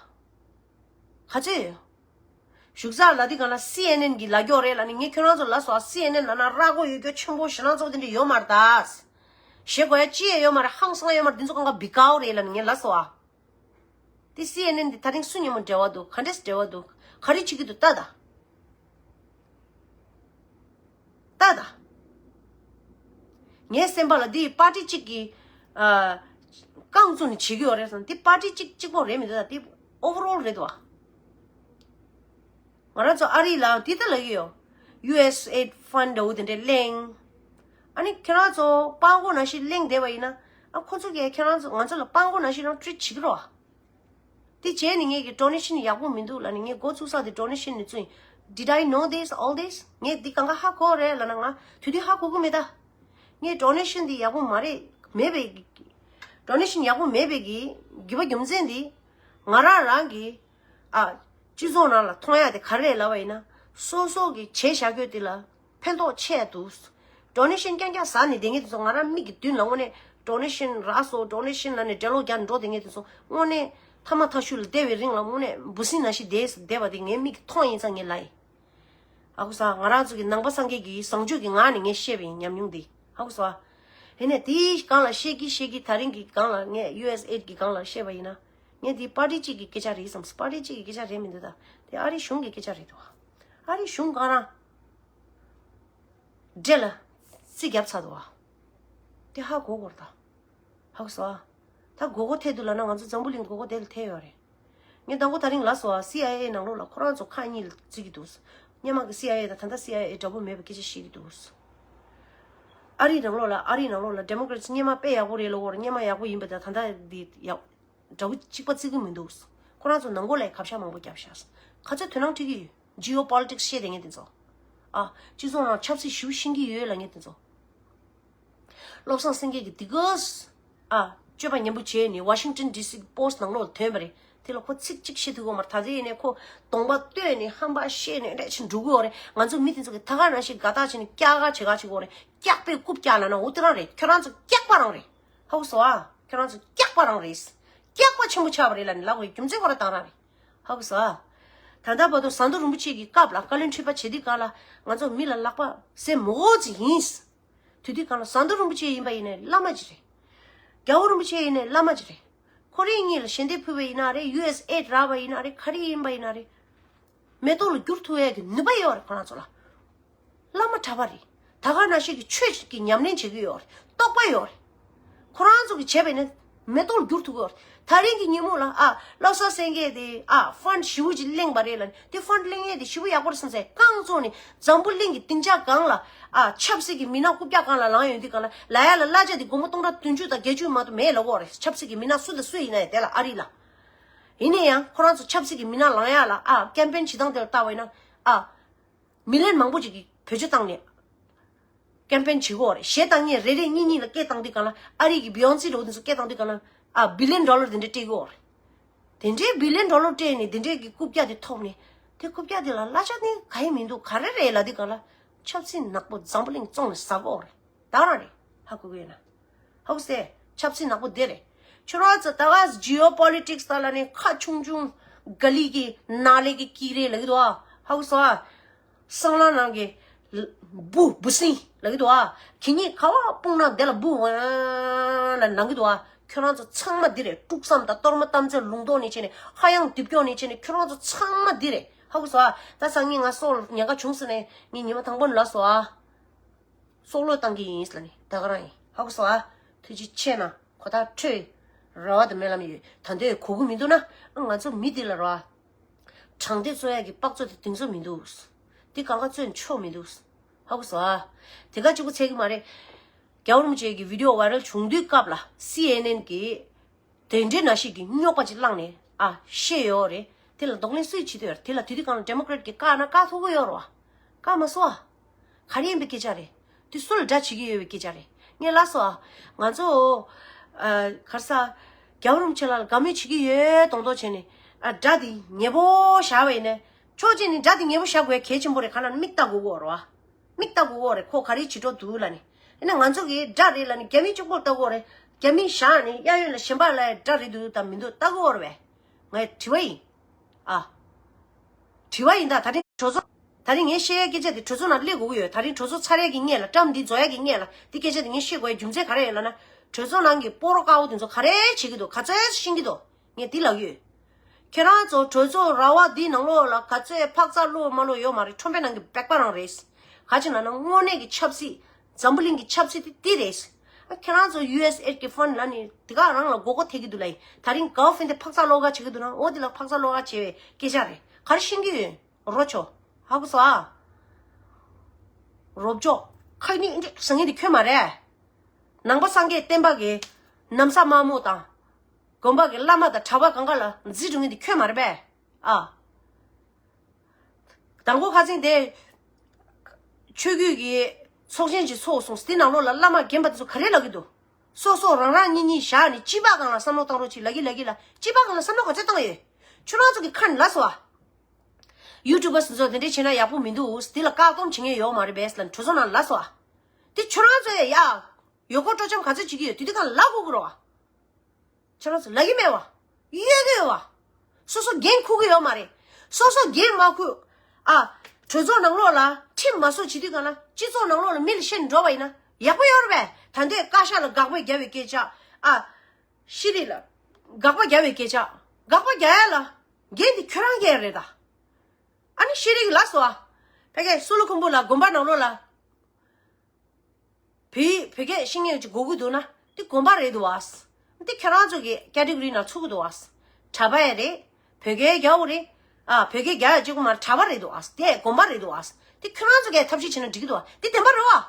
ག་ཚོད་ཡོད། བཞུགས་ས་ལབ་དུས་གང་ལ་སི་ཨེན་ཨེན་གིས་ལབ་ཀྱི་ཡོད་རེད་ལབ་ནས། ངས་ཁྱོད་རང་ཚོ་ལབ་སོང་ཨ། སི་ཨེན་ཨེན་ལབ་ན་ར་མགོ་ཡོད་རྒྱུ་ཆེན་པོ་ཞེད་སྣང་ཚ་པོ་དེ་འདྲ་ཡོད་མ་རེད་ད། བཤད་དགོས་ཡ་ཅི་ཡང་ཡོད་མ་རེད། ཧང་སང་ཡོད་མ་རེད། འདི་ཚོ་གང་ག་བི་གའོ་རེད་ལབ་ནས་ངས་ལབ་སོང་ཨ། དེ་སི་ཨེན་ཨེན་དེ་ད་རིང་སུ་མཉམ་པོ་འབྲེལ་བ་འདུག་ག་འདྲས་འབྲེལ་བ་འདུག་ག་རེ་བྱེད་ཀྱི་འདུག་ལྟ་ད། ལྟ་ད། ངའི་སེམས་པ་ལ་འདི་པར་ཊི་གཅིག་གིས། ཨ། རྐང་བཙུགས་ནས་བྱེད་ཀྱི་ཡོད་རེད་བསམ། འདི་པར་ཊི་གཅིག་གཅིག་པོ་རེད་མི་འདུག་ད་འདི་ཨོ་ཝར་ཨོལ་རེད་འདུག་བ། ང་རང་ཚོ་ཨ་རི་ལའང་འདི་ལྟ་ལབ་ཀྱི་ཡོད། ཡུ་ཨེས་ཨེ་ཌི་ཕན་ཌི་འདྲ་བོ་དེ་འདྲས་གླེང་། ཨ་ནི་ཁྱེད་རང་ཚོ་པགས་མགོ་ནང་བཞིན་གླེང་བསྡད་པ་ཡིན་ན། ཨ། ཁོ་ཚོ་གིས་ཁྱེད་རང་ཚོ་ང་ཚོ་ལ་པགས་མགོ་ནང་བཞིན་རང་ཊི་རིཊ་བྱེད་ཀྱི་རེད་བ། དེ་བྱས་ནས་ངས་ཀྱི་ཌོ་ནེ་ཤན་ཡག་པོ་མི་འདུག་ལབ་ནས་ངས་འགོ་བཙུགས་ས་དེ་ཌོ་ནེ་ཤན་ནས་བཙུགས་ཡིན། Did I know this, all this? ངས་འདི་གང་ག་ཧ་གོ་རེད་ལབ་ན། ང་དུས་དུས་ཧ་གོ་གི་མེད་ད། ངས་ཌོ་ནེ་ཤན་འདི་ཡག་པོ་མ་རེད། མེད་པའི། ཌོ་ནེ་ཤན་ཡག་པོ་མེད་པའི་གི་རྒྱུ་བ་རྒྱུ་མཚན་འདི། ང་རང་རང་གི། ཨ། སྤྱི་ཚོགས་ནང་ལ་མཐོང་ཡ་དེ་ག་རེ་རེད་ལབ་པ་ཡིན་ན། སོ་སོ་གི་བྱས་བཞག་རྒྱུ་དེ་ལ་ཕན་ཐོགས་ཆེ་འདུག་ཌོ་ནེ་ཤན་རྐྱང་རྐྱང་ཟ་ནས་བསྡད་མཁན་དེ་ཚོ་ང་རང་མིག་གི་མདུན་ལ་དངོས་གནས་ཌོ་ནེ་ཤན་རག་སོང་། ཌོ་ནེ་ཤན་ལབ་ནས་འགྲེལ་ལོག་རྒྱག་ནས་འགྲོ་བསྡད་མཁན་དེ་ཚོ་དངོས་གནས་ཐ་མ་ཐ་ཤུལ་ལ་བསྡད་པའི་རིང་ལ་དངོས་གནས་འབུ་སྲིན་ནང་བཞིན་བསྡད་བསྡད་པ་དེ་ངའི་མིག་གིས་མཐོང་ཡིན་ཙང་ངས་ལབ་ཡིན། ཧ་གོ་སོང་། ང་རང་ཚོ་གི་ནང་པ་སངས་རྒྱས་ཀྱི་བཟང་སྤྱོད་ཀྱི་ངང་ནས་ངས་བཤད་པ་ཡིན། ཉམས་མྱོང་འདི་ཧ་གོ་སོང་། ཡིན་ནའི་དེའི་སྒང་ལ་བཤད་ཀྱི་བཤད་ཀྱི་ད་རིང་གི་སྒང་ལ་ངས་ཡུ་ཨེས་ཨེ་ཌི་གི་སྒང་ལ་བཤད་པ་ཡིན་ན། ངས་འདི་པར་ཊི་གཅིག་གི་སྐད་ཆ་རེད་བསམ། པར་ཊི་གཅིག་གི་སྐད་ཆ་རེད་མི་འདུག་ད་དེ་ཨ་རི་གཞུང་གི་སྐད་ཆ་རེད་འདུག་ཨ་རི་གཞུང་གང་རང་འདྲེ་ལ་རྩིས་བརྒྱབ་ཚར་འདུག་ཨ། དེ་ཧ་གོ་དགོས་རེད་ད། ཧ་གོ་སོང་ཨ། ད་དགོས་མཁོ་ཐེབས་འདུག་ལབ་ན་ང་ཚོ་འཛམ་བུ་གླིང་དགོས་མཁོ་དེ་ལ་ཐེབས་ཡོད་རེད། ངས་དང་པོ་དེ་རིང་ལབ་སོང་ཨ། སི་ཨའི་ཨེ་ནང་ལོགས་ལ་ཁོ་རང་ཚོ་ཁ་གཉིས་ལ་བརྩི་གི་འདུག་སྔོན་མ་གི་སི་ཨའི་ཨེ་དང་ད་ལྟ་སི་ཨའི་ཨེ་འདྲ་པོ་མེད་པའི་སྐད་ཆ་བཤད་ཀྱི་འདུག་ཨ་རིའི་ནང་ལོགས་ལ་ཨ་རིའི་ནང་ལོགས་ལ་ཌེ་མོ་ཀ་རེ་ཊི་སྔོན་མ་དཔེ་ཡག་པོ་རེད་ལབ་ཀྱི་ཡོད་རེད། སྔོན་མ་ཡག་པོ་ཡིན་པ་དང་ད་ལྟ་འདི་ཡག་འདྲ་པོ་གཅིག་པ་བརྩི་གི་མི་འདུག་ཁོ་རང་ཚོ་ནང་ཁུལ་ལ་ཡང་གབ་ཤ་མང་པོ་བརྒྱབ་ཤག་ག་ཚོད་དོ་སྣང་འཁྲི་གི་ཡོད། ཇི་ཨོ་པོ་ལི་ཊིག་སི་བཤད་བསྡད་མཁན་དེ་ཚོ། ཨ། སྤྱི་ཚོགས་ནང་ཆབ་སྲིད་ཞེ་པོ་ཤེས་ཀྱི་ཡོད་ལབ་མཁན་དེ་ཚོ། བློ་བཟང་སེང་གེ་གིས་འདི་ག་ཨ། སྤྱོད་པ་ངན་པོ་བྱས་ནས་ཝ་ཤིང་ཊོན་ཌི་སི་པོ་སི་ཊི་ནང་ལོགས་ལ་ཐོན་པ་རེད། དེ་ལ་ཁོ་ཚིག་གཅིག་བཤད་ཐུབ་ཀྱི་ཡོད་མ་རེད། ད་ལྟ་ཡིན་ནའི་ཁོ་གདོང་པ་སྟོན་ནས་ཧམ་པ་བཤད་ནས་འདྲ་ཅིག་འགྲོ་གི་ཡོད་རེད། ང་ཚོ་མི་དེ་ཚོ་གིས་ད་ག་ནང་བཞིན་དགའ་ཐག་བྱས་ནས་སྐྱག་ག་བྱེད་ག་བྱེད་ཀྱི་ཡོད་རེད། སྐྱག་པས་རྐུབ་བཀྱག་ལབ་ན་འོ་དེ་རང་རེད། ཁྱོད་རང་ཚོ་སྐྱག་པ་རང་རེད། ཧ་གོ་སོང་ཨ། ཁྱོད་རང་ཚོ་སྐྱག་པ་རང་རེད། སྐྱག་པ་ཆེན་པོ་ཆགས་པ་རེད་ལབ་ནས་ལབ་དགོས་རྒྱུ་མཚན་ཁོ་རང་དེ་རང་རེད། ཧ་གོ་སོང་ཨ། ད་ལྟ་བར་དུ་ཟམ་གདོང་རིན་པོ་ཆེ་གི་སྐབས་ལ་བཀའ་བློན་ཁྲི་པ་བྱེད་དུས་སྒང་ལ་ང་ཚོ་མི་ལ་ལག་པ་བཟེད་མི་དགོས་ཅིག་ཡིན། དེ་དུས་སྒང་ལ་ཟམ་གདོང་རིན་པོ་ཆེ་ཡིན་པ་ཡིན་ནའི་བླ་མ་ཅིག་རེད། རྒྱལ་བ་རིན་པོ་ཆེ་ཡིན་ནའི་བླ་མ་ཅིག་རེད། ཁོ་རང་གཉིས་ལ་ཞལ་འདེབས་ཕུལ་བ་ཡིན་ན་རེད། ཡུ་ཨེས་ཨེ་ཌི་རག་པ་ཡིན་ན་རེད། ག་རེ་ཡིན་པ་ཡིན་ན་རེད། མེ་ཏོག་ལ་འགྱུར་ཐུབ་ཡས་ཀྱི་ནུས་པ་ཡོད་རེད་ཁོ་རང་ཚོ་ལ། བླ་མ་གྲྭ་པ་རེད། ད་ག་ནང་བཞིན་གྱི་ཆོས་ཀྱི་ཉམས་ལེན་བྱེད་ཀྱི་ཡོད་རེད། རྟོགས་པ་ཡོད་རེད། ཁོ་རང་ཚོ་གིས་བྱས་པ་ཡིན་ན་མེ་ཏོག་ལ་འགྱུར་ཐུབ་ཀྱི་ཡོད་རེད། ད་རིང་གི་ཉིན་མོ་ལ་ཨ། བློ་བཟང་སེང་གེ་དེ་ཨ། ཕན་ཌི་ཞེ་པོ་ཅིག་གླེང་བ་རེད་ལབ་ནས། དེ་ཕན་ཌི་གླེང་ཡས་དེ་ཞེ་པོ་ཡག་པོ་རེད་བསམ་སའི་རྐང་བཙུགས་ནས་འཛམ་བུ་གླིང་གི་སྡིངས་ཆ་སྒང་ལ་ཨ། ཆབ་སྲིད་ཀྱི་མི་སྣ་རྐུབ་བཀྱག་སྒང་ལ་ལངས་ཡོང་དུས་སྒང་ལ་ལབ་ཡ་ལ་གླ་ཆ་དེ་སྒོར་མོ་སྟོང་ཕྲག་བདུན་ཅུ་དང་བརྒྱད་ཅུ་མ་གཏོགས་མེད་ལབ་ཀྱི་ཡོད་རེད། ཆབ་སྲིད་ཀྱི་མི་སྣ་སུ་དང་སུ་ཡིན་ན་ཡང་དེ་ལ་ཨ་རི་ལ། ཡིན་ན་ཡང་ཁོ་རང་ཚོ་ཆབ་སྲིད་ཀྱི་མི་སྣ་ལངས་ཡ་ལ་ཨ། ཀེམ་པེན་བྱེད་སྟངས་དེ་ལ་ལྟ་བ་ཡིན་ན་ཨ། མི་ལན་མང་པོ་ཅིག་གིས་བེད་སྤྱོད་བཏང་ནས་ཀེམ་པེན་བྱེད་ཀྱི་ཡོད་རེད། གཞས་བཏང་མཁན་རེ་རེ་གཉིས་གཉིས་ལ་སྐད་བཏང་དུས་སྒང་ལ་ཨ་རི་གི་བི་ཡོན་སི་འདྲ་པོ་དེ་ཚོ་སྐད་བཏང་དུས་སྒང་ལ་ཨ། བི་ལི་ཡོན་ཌོ་ལར་དེ་འདྲ་སྤྲད་ཀྱི་ཡོད་རེད། དེ་འདྲའི་བི་ལི་ཡོན་ཌོ་ལར་སྤྲད་ནས་དེ་འདྲའི་གི་རྐུབ་བཀྱག་དེ་ཐོབ་ནས་དེ་རྐུབ་བཀྱག་དེ་ལ་གླ་ཆ་ནི་ག་ཡེ་མི་འདུག་ག་རེ་རེད་ལབ་དུས་སྒང་ལ་ཆབ་སྲིད་ནག་པོ་འཛམ་བུ་གླིང་བཙོང་ནས་ཟ་གི་ཡོད་རེད། ད་རང་རེད། ཧ་གོ་གི་ཡོད་ན། ཧ་གོ་སོང་། ཆབ་སྲིད་ནག་པོ་དེ་རེད། ཁྱོད་རང་ཚོ་ད་ག་ཇི་ཨོ་པོ་ལི་ཊིག་སི་ད་ལ་ནི་ཁ་ཆུང་ཆུང་ག་ལི་གི་ནག་ལས་ཀྱི་ཀི་རེད་ལབ་ཀྱི་འདུག་ཨ། ཧ་གོ་སོང་ཨ། སྲང་ལམ་ནང་གི་འབུ་འབུ་སྲིན་ལབ་ཀྱི་འདུག་ཨ། ཁྱེད་གཉིས་ཁ་བ་སྤུངས་ན་དེ་ལ་འབུ་འོང་ལ་ལངས་ཀྱི་འདུག་ཨ། ཁྱོད་རང་ཚོ་ཚང་མ་འདི་རེད། དཀྲུགས་ཟམ་དང་གཏོར་མ་གཏམ་ཚོད་ལུང་རྟོགས་ནས་བྱས་ནས་ཧ་ཡང་རྡིབ་སྐྱོག་ནས་བྱས་ནས་ཁྱོད་རང་ཚོ་ཚང་མ་འདི་རེད། ཧ་གོ་སོང་ཨ། ད་སང་ཉིན་ང་སྲོག་ཉེན་ཁ་བྱུང་ཟེར་ནས་ངས་ཉི་མ་དང་པོ་ནས་ལབ་སོང་ཨ། སྲོག་བློས་བཏང་གི་ཡིན་ལབ་ནས་ད་ག་རང་ཡིན། ཧ་གོ་སོང་ཨ། ཐུགས་རྗེ་ཆེ་གནང་། ཁོ་ཐག་ཁྲོས། ར་བ་དང་སྨོན་ལམ་ཡོད། ད་འདོད་གོ་གི་མི་འདུག་ན་ང་ཚོ་མི་འདི་ལ་ར་བ། དྲང་བདེན་རྩོད་ཡག་གི་དཔག་ཚོད་དེ་དེང་ཚོད་མི་འདུག་འདི་གང་ག་རྩོད་ཆོག་མི་འདུག་ཧ་གོ་སོང་ཨ། དེ་ག་གཅིག་པུ་ཚད་གི་མ་རེད། རྒྱལ་བ་རིན་པོ་ཆེ་གི་བི་ཌི་ཡོ་ཝའི་རལ་བྱུང་དུས་སྐབས་ལ་སི་ཨེན་ཨེན་གི་དེ་འདྲའི་ནང་བཞིན་གྱི་རྙོག་པ་ཅིག་བསླངས་ནས་ཨ་བཤད་ཡོད་རེད། དེ་ལ་གདོང་ལེན་སུས་བྱེད་འདོད་ཡོད་རེད། དེ་ལ་དེ་དུས་གང་ལ་ཌེ་མོ་ཀ་རེ་ཊི་གིས་བཀག་ན་བཀག་ཐུབ་ཀྱི་ཡོད་རེད་བ། བཀག་མ་སོང་ཨ། ག་རེ་ཡིན་པའི་སྐད་ཆ་རེད། དེ་སུ་ལ་དགྲ་བྱེད་ཀྱི་ཡོད་པའི་སྐད་ཆ་རེད། ངས་ལབ་སོང་ཨ། ང་ཚོ་ཨ་ག་རེ་ཟ། རྒྱལ་བ་རིན་པོ་ཆེ་ལགས་ལ་དགའ་མོས་བྱེད་ཀྱི་ཡོད་མདོག་མདོག་བྱས་ནས་ཨ་དགྲ་དེ་ཉེ་པོ་བཞག་པ་ཡིན་ན། ཕྱོགས་གཅིག་ནས་དགྲ་དེ་ཉེ་པོ་བཞག་དགོས་གལ་ཆེན་པོ་རེད། གང་ལབ་ན་མིག་ལྟ་དགོས་ཀྱི་ཡོད་རེད་བ། མིག་ལྟ་དགོས་ཀྱི་ཡོད་རེད། ཁོ་ག་རེ་བྱེད་འགྲོ་འདུག་ལབ་ནས། ཡིན་ན་ང་ཚོ་གི་དགྲ་རེད་ལབ་ནས་རྒྱ་མི་གཅིག་པོར་ལྟ་གི་ཡོད་རེད། རྒྱ་མི་བཞག་ནས་གཡས་གཡོན་ལ་གཞན་པ་ལ་དགྲ་རེད་འདུག་དང་མི་འདུག་ལྟ་གི་ཡོད་རེད་པས། ངས་དྲི་བ་ཡིན། ཨ། དྲི་བ་ཡིན་ད། ད་རིང་གྲོས་ཚོགས། ད་རིང་ངས་བཤད་ཡའི་སྐད་ཆ་དེ་གྲོས་ཚོགས་ནང་སླེབས་དགོས་ཀྱི་ཡོད། ད་རིང་གྲོས་ཚོགས་ཚར་ཡས་ཀྱི་སྔོན་ལ། ཊརམ་འདི་རྫོགས་ཡས་ཀྱི་སྔོན་ལ་འདི་སྐད་ཆ་དེ་ངས་བཤད་དགོས་ཡའི་རྒྱུ་མཚན་ག་རེ་ཡིན་ལབ་ན། གྲོས་ཚོགས་ནང་གི་སྤོ་རོ་དཀར་པོ་དེ་ཚོ་ག་རེ་བྱེད་ཀྱི་འདུག་ག་ཚོད་ཤེས་ཀྱི་འདུག་ངས་འདི་ལབ་ཀྱི་ཡོད། ཁྱེད་རང་ཚོ་གྲོས་ཚོགས་ར་བ་འདིའི་ནང་ལོགས་ལ་ག་ཚོད་འཕག་འཚག་བླུགས་མ་བླུགས་ཡོད་མ་རེད། ཁྲོམ་པའི་ནང་གི་སྦེག་པ་རང་རེད། ག་ཅི་ལབ་ན་དངོས་གནས་ཀྱི་ཆབ་སྲིད། འཛམ་བུ་གླིང་གི་ཆབ་སྲིད་དེ་འདི་རེད། ཨ་ཁྱེད་རང་ཚོ་ཡུ་ཨེས་ཨེ་ཌི་གི་ཕན་ཌི་ལབ་ནས་དེ་ག་རང་ལ་མགོ་སྐོར་ཐེབས་ཀྱི་འདུག་ལབ་ཡིན། ད་རིང་ག་བ་ཕན་དེ་འཕག་འཚག་བླུགས་ག་བྱེད་ཀྱི་འདུག་ན། འོ་དེ་ལ་འཕག་འཚག་བླུགས་ག་བྱེད་པའི་སྐད་ཆ་རེད། ག་རེ་ཤེས་ཀྱི་ཡོད། རོ་ཆོ། ཧ་གོ་སོང་ཨ། རོབ་ཅོ། ཁ་ནི་འདི་ཟ་ངེས་འདི་ཁྱོད་མ་རེད། ནང་པ་སངས་རྒྱས་བསྟན་པ་གི་ན་བཟའ་དམར་མོ་དང་། དགོན་པ་གི་བླ་མ་དང་གྲྭ་པ་གང་ག་ལ་རྫིས་འགྲོ་ངེས་འདི་ཁྱོད་མ་རེད་པས། ཨ། དང་པོ་ཁ་སང་དེ། ཆོས་བརྒྱུད་ཀྱི་ཚོགས་ཆེན་ཅིག་ཚོགས་སོང་། དེ་ནང་ལོགས་ལ་བླ་མ་རྒན་པ་དེ་ཚོ་ག་རེ་ལབ་ཀྱི་འདུག་སོ་སོ་རང་རང་གཉིས་གཉིས་བཞག་ནས་སྤྱི་པ་སྒང་ལ་བསམ་བློ་བཏང་རོགས་གྱིས་ལབ་ཀྱི་ལབ་ཀྱི་ལ། སྤྱི་པ་སྒང་ལ་བསམ་བློ་ག་ཚོད་བཏང་ཡོད། ཁྱོད་རང་ཚོ་གི་ཁ་ནས་ལབ་སོང་ཨ། ཡུ་ཊུབ་པ་སུ་ཚོ་དེ་འདྲས་བྱས་ན་ཡག་པོ་མི་འདུག་དེ་ལ་བཀག་སྡོམ་བྱེད་མཁན་ཡོད་མ་རེད་པས་ལབ་གྲོས་ཚོགས་ནང་ལ་ལབ་སོང་ཨ། དེ་ཁྱོད་རང་ཚོ་ཡ། ཡོད་གོ་སྤྲོ་འཆམ་ག་ཚོད་བྱེད་ཀྱི་ཡོད། དེ་དུས་གང་ལབ་དགོས་ཀྱི་རེད་བ། ཁྱོད་རང་ཚོ་ལབ་ཀྱི་མེད་བ། ཡོད་ཀྱི་ཡོད་བ། སོ་སོ་འགན་འཁུར་གྱི་ཡོད་མ་རེད། སོ་སོ་འགན་མ་འཁུར། ཨ། གྲོས་ཚོགས་ནང་ལོགས་ལ་ཁྲིམས་མ་བཟོ་བྱེད་དུས་གང་ལ་སྤྱི་ཚོགས་ནང་ལོགས་ལ་མི་ལ་བཤད་ནས་འགྲོ་བ་ཡིན་ན་ཡག་པོ་ཡོད་རེད་པས། ད་འདོད་བཀའ་ཤག་ལ་དགག་པ་རྒྱག་པའི་སྐད་ཆ། ཨ། ཤེས་རིག་ལ་དགག་པ་རྒྱག་པའི་སྐད་ཆ། དགག་པ་རྒྱག་ཡ་ལ་འགན་དེ་ཁྱོད་རང་འགན་རེད་ད། ཨ་ནི་ཤེས་རིག་ལབ་སོང་ཨ། ཕ་གིའི་སུ་ལུ་ཁུམ་བུ་ལ་དགོན་པ་ནང་ལོགས་ལ། བོད་བོད་སྐད་ཤེས་མཁན་ཅིག་དགོས་ཀྱི་འདུག་ན་འདི་དགོན་པ་རེད་འདུག་བ། འདི་ཁྱེད་རང་ཚོ་གི་ཀེ་ཊི་གོ་རི་ནང་ཚུད་ཀྱི་འདུག་བ། གྲྭ་པ་ཡང་རེད། བོད་སྐད་རྒྱག་དགོས་རེད། ཨ། བོད་སྐད་རྒྱག་ཡ་གཅིག་པོ་མ་རེད། གྲྭ་པ་རེད་འདུག་ཨ། དེ་དགོན་པ་རེད་འདུག་ཨ། དེ་ཁྱོད་རང་ཚོ་གིས་ཐབས་ཤེས་བྱས་ན་འགྲིག་གི་འདུག་ཨ། དེ་བདེན་པ་རེད་བ།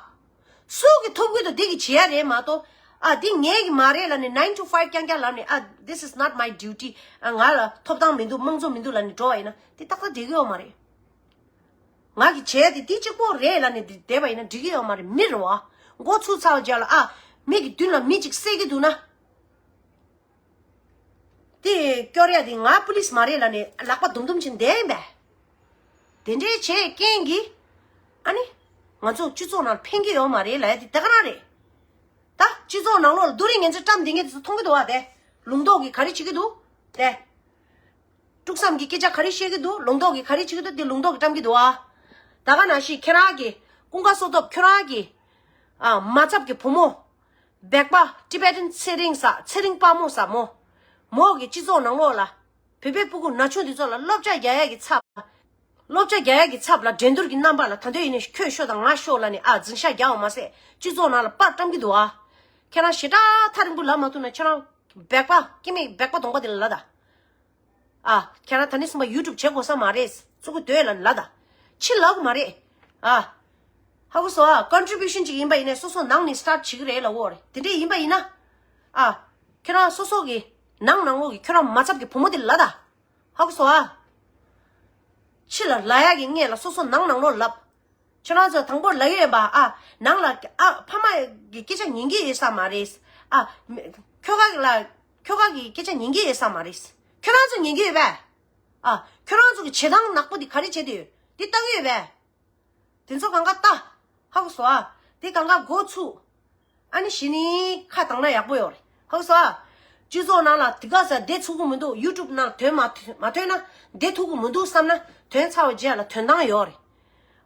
སུ་གིས་ཐོབ་གི་འདུག་དེ་གིས་བྱེད་ཡ་རེད་མ་གཏོགས། ཨ། འདི་ངའི་གི་མ་རེད་ལབ་ནས། nine to five རྐྱང་རྐྱང་ལབ་ནས། ཨ། this is not my duty. ཨ། ང་ལ་ཐོབ་ཐང་མི་འདུག་དམངས་གཙོ་མི་འདུག་ལབ་ནས་འགྲོ་བ་ཡིན་ན། དེ་ཏག་ཏག་འགྲིག་གི་ཡོད་མ་རེད། ང་གིས་བྱས་ཏེ་འདི་གཅིག་པོ་རེད་ལབ་ནས་འདི་བསྡད་པ་ཡིན་ན་འགྲིག་གི་ཡོད་མ་རེད། མི་རེད་བ། མགོ་ཚུགས་ཚར་བ་རྗེས་ལ། ཨ། མི་གི་མདུན་ལ་མི་གཅིག་བསད་ཀྱི་འདུག་ན། དེ་སྐྱོར་ཡ་དེ་ང་པུ་ལིས་མ་རེད་ལབ་ནས་ལག་པ་དུམ་དུམ་བྱས་བསྡད་ཡིན་པས། དེ་འདྲའི་བྱས་རྐྱེན་གྱིས། ཨ་ནི། ང་ཚོ་སྤྱི་ཚོགས་ནང་ཕན་གྱི་ཡོད་མ་རེད་ལབ་ཡ་དེ་དེ་ག་རང་རེད། ད་སྤྱི་ཚོགས་ནང་ལོགས་ལ་རྡོ་རིང་ངན་ཚོས་བཀྲམ་བསྡད་མཁན་དེ་ཚོ་མཐོང་གི་འདུག་བ། དེ་ལུང་རྟོགས་ཀྱིས་ག་རེ་བྱེད་ཀྱི་འདུག་དེ། དཀྲུག་གསུམ་གྱི་སྐད་ཆ་ག་རེ་བཤད་ཀྱི་འདུག་ལུང་རྟོགས་ཀྱིས་ག་རེ་བྱེད་ཀྱི་འདུག་དེ་ལུང་རྟོགས་ཀྱིས་བཀྲམ་གྱི་འདུག་ཨ། ད་ག་ནང་བཞིན་ཁྱེད་རང་གི་ཀུན་དགའ་བསོད་སྟོབས། ཁྱོད་རང་གི། ཨ། མ་ཚབ་ཀྱི་བུ་མོ། སྦེག་པ། ཊི་བེ་ཊན་ཚེ་རིང་ཟེར། ཚེ་རིང་དཔའ་མོ་ཟེར་མོ། མོ་གི་སྤྱི་ཚོགས་ནང་ལོགས་ལ། བོད་པའི་སྤུ་གུ་ན་ཆུང་འདི་ཚོ་ལ་སློབ་སྦྱོང་རྒྱག་ཡ་གི་ཚབ། སློབ་སྦྱོང་རྒྱག་ཡ་གི་ཚབ་ལ་འགྲན་བསྡུར་གྱི་རྣམ་པ་ལ། ད་དུང་ཡིན་ནའི་ཁྱོད་ཤོག་དང་ང་ཤོག་ལབ་ནས། ཨ། འཛིང་ཤག་རྒྱག་པ་མ་ཟད། སྤྱི་ཚོགས་ནང་ལ་པར་བཀྲམ་གྱི་འདུག་ཨ། ཁྱེད་རང་ཞེ་དྲག་ཐག་རིང་པོ་ལབ་མ་ཐུབ་ན། ཁྱེད་རང་སྦེག་པ། སྐྱེ་དམན་སྦེག་པ་གདོང་པ་དེ་ལ་ལབ་ད། ཨ། ཁྱེད་རང་ད་ནི་སུམ་པ་ཡུ་ཊུབ་བྱེད་དགོས་ས་མ་རེད། བཙུགས་ཀྱི་འདུག་ལབ་ལབ་ད། ཕྱི་ལབ་གི་མ་རེད། ཨ། ཧ་གོ་སོང་ཨ། ཀོན་ཊི་བིའུ་ཤན་ཅིག་ཡིན་པ་ཡིན་ནའི་སོ་སོ་ནང་ནས་སི་ཊར་ཊི་བྱེད་ཀྱི་རེད་ལབ་དགོས་རེད། དེ་འདྲས་ཡིན་པ་ཡིན་ན། ཨ། ཁྱེད་རང་སོ་སོ་གི་ནང་ནང་ལོགས་ཀྱི་ཁྱོད་རང་མ་ཚབ་ཀྱི་བུ་མོ་དེ་ལ་ལབ་ད། ཧ་གོ་སོང་ཨ། ཕྱི་ལ་ལབ་ཡ་གི་སྔོན་ལ་སོ་སོ་ནང་ནང་ལོགས་ལབ། ཁྱོད་རང་ཚོ་དང་པོར་ལབ་ཡོད་པ། ཨ། ནང་ལ། ཨ། ཕ་མ་གི་སྐད་ཆ་ཉན་གྱི་ཡོད་ས་མ་རེད། ཨ། མི། ཁྱོ་ག་ལ། ཁྱོ་ག་གི་སྐད་ཆ་ཉན་གྱི་ཡོད་ས་མ་རེད། ཁྱོད་རང་ཚོ་ཉན་གྱི་ཡོད་པས། ཨ། ཁྱོད་རང་ཚོ་གི་བྱེད་སྟངས་ནག་པོ་འདི་ག་རེ་བྱེད་དུས་འདི་ལྟ་གི་ཡོད་པས། དེ་ཚོ་གང་ག་ལྟ། ཧ་གོ་སོང་ཨ། དེ་གང་ག་འགོ་ཚུགས། ཨ་ནི་གཞི་ནས་ཁ་བཏང་ན་ཡག་པོ་ཡོད་རེད། ཧ་གོ་སོང་ཨ། སྤྱི་ཚོགས་ནང་ལ་དེ་ག་ས་བསྡད་ཚུགས་ཀྱི་མི་འདུག་ཡུ་ཊུབ་ནང་ཐོན་མ་ཐོན། མ་ཐོན་ན་བསྡད་ཐུབ་ཀྱི་མི་འདུག་བསམ་ན། ཐོན་ཚར་བའི་རྗེས་ལ་ཐོན་སྟངས་ཡོད་རེད།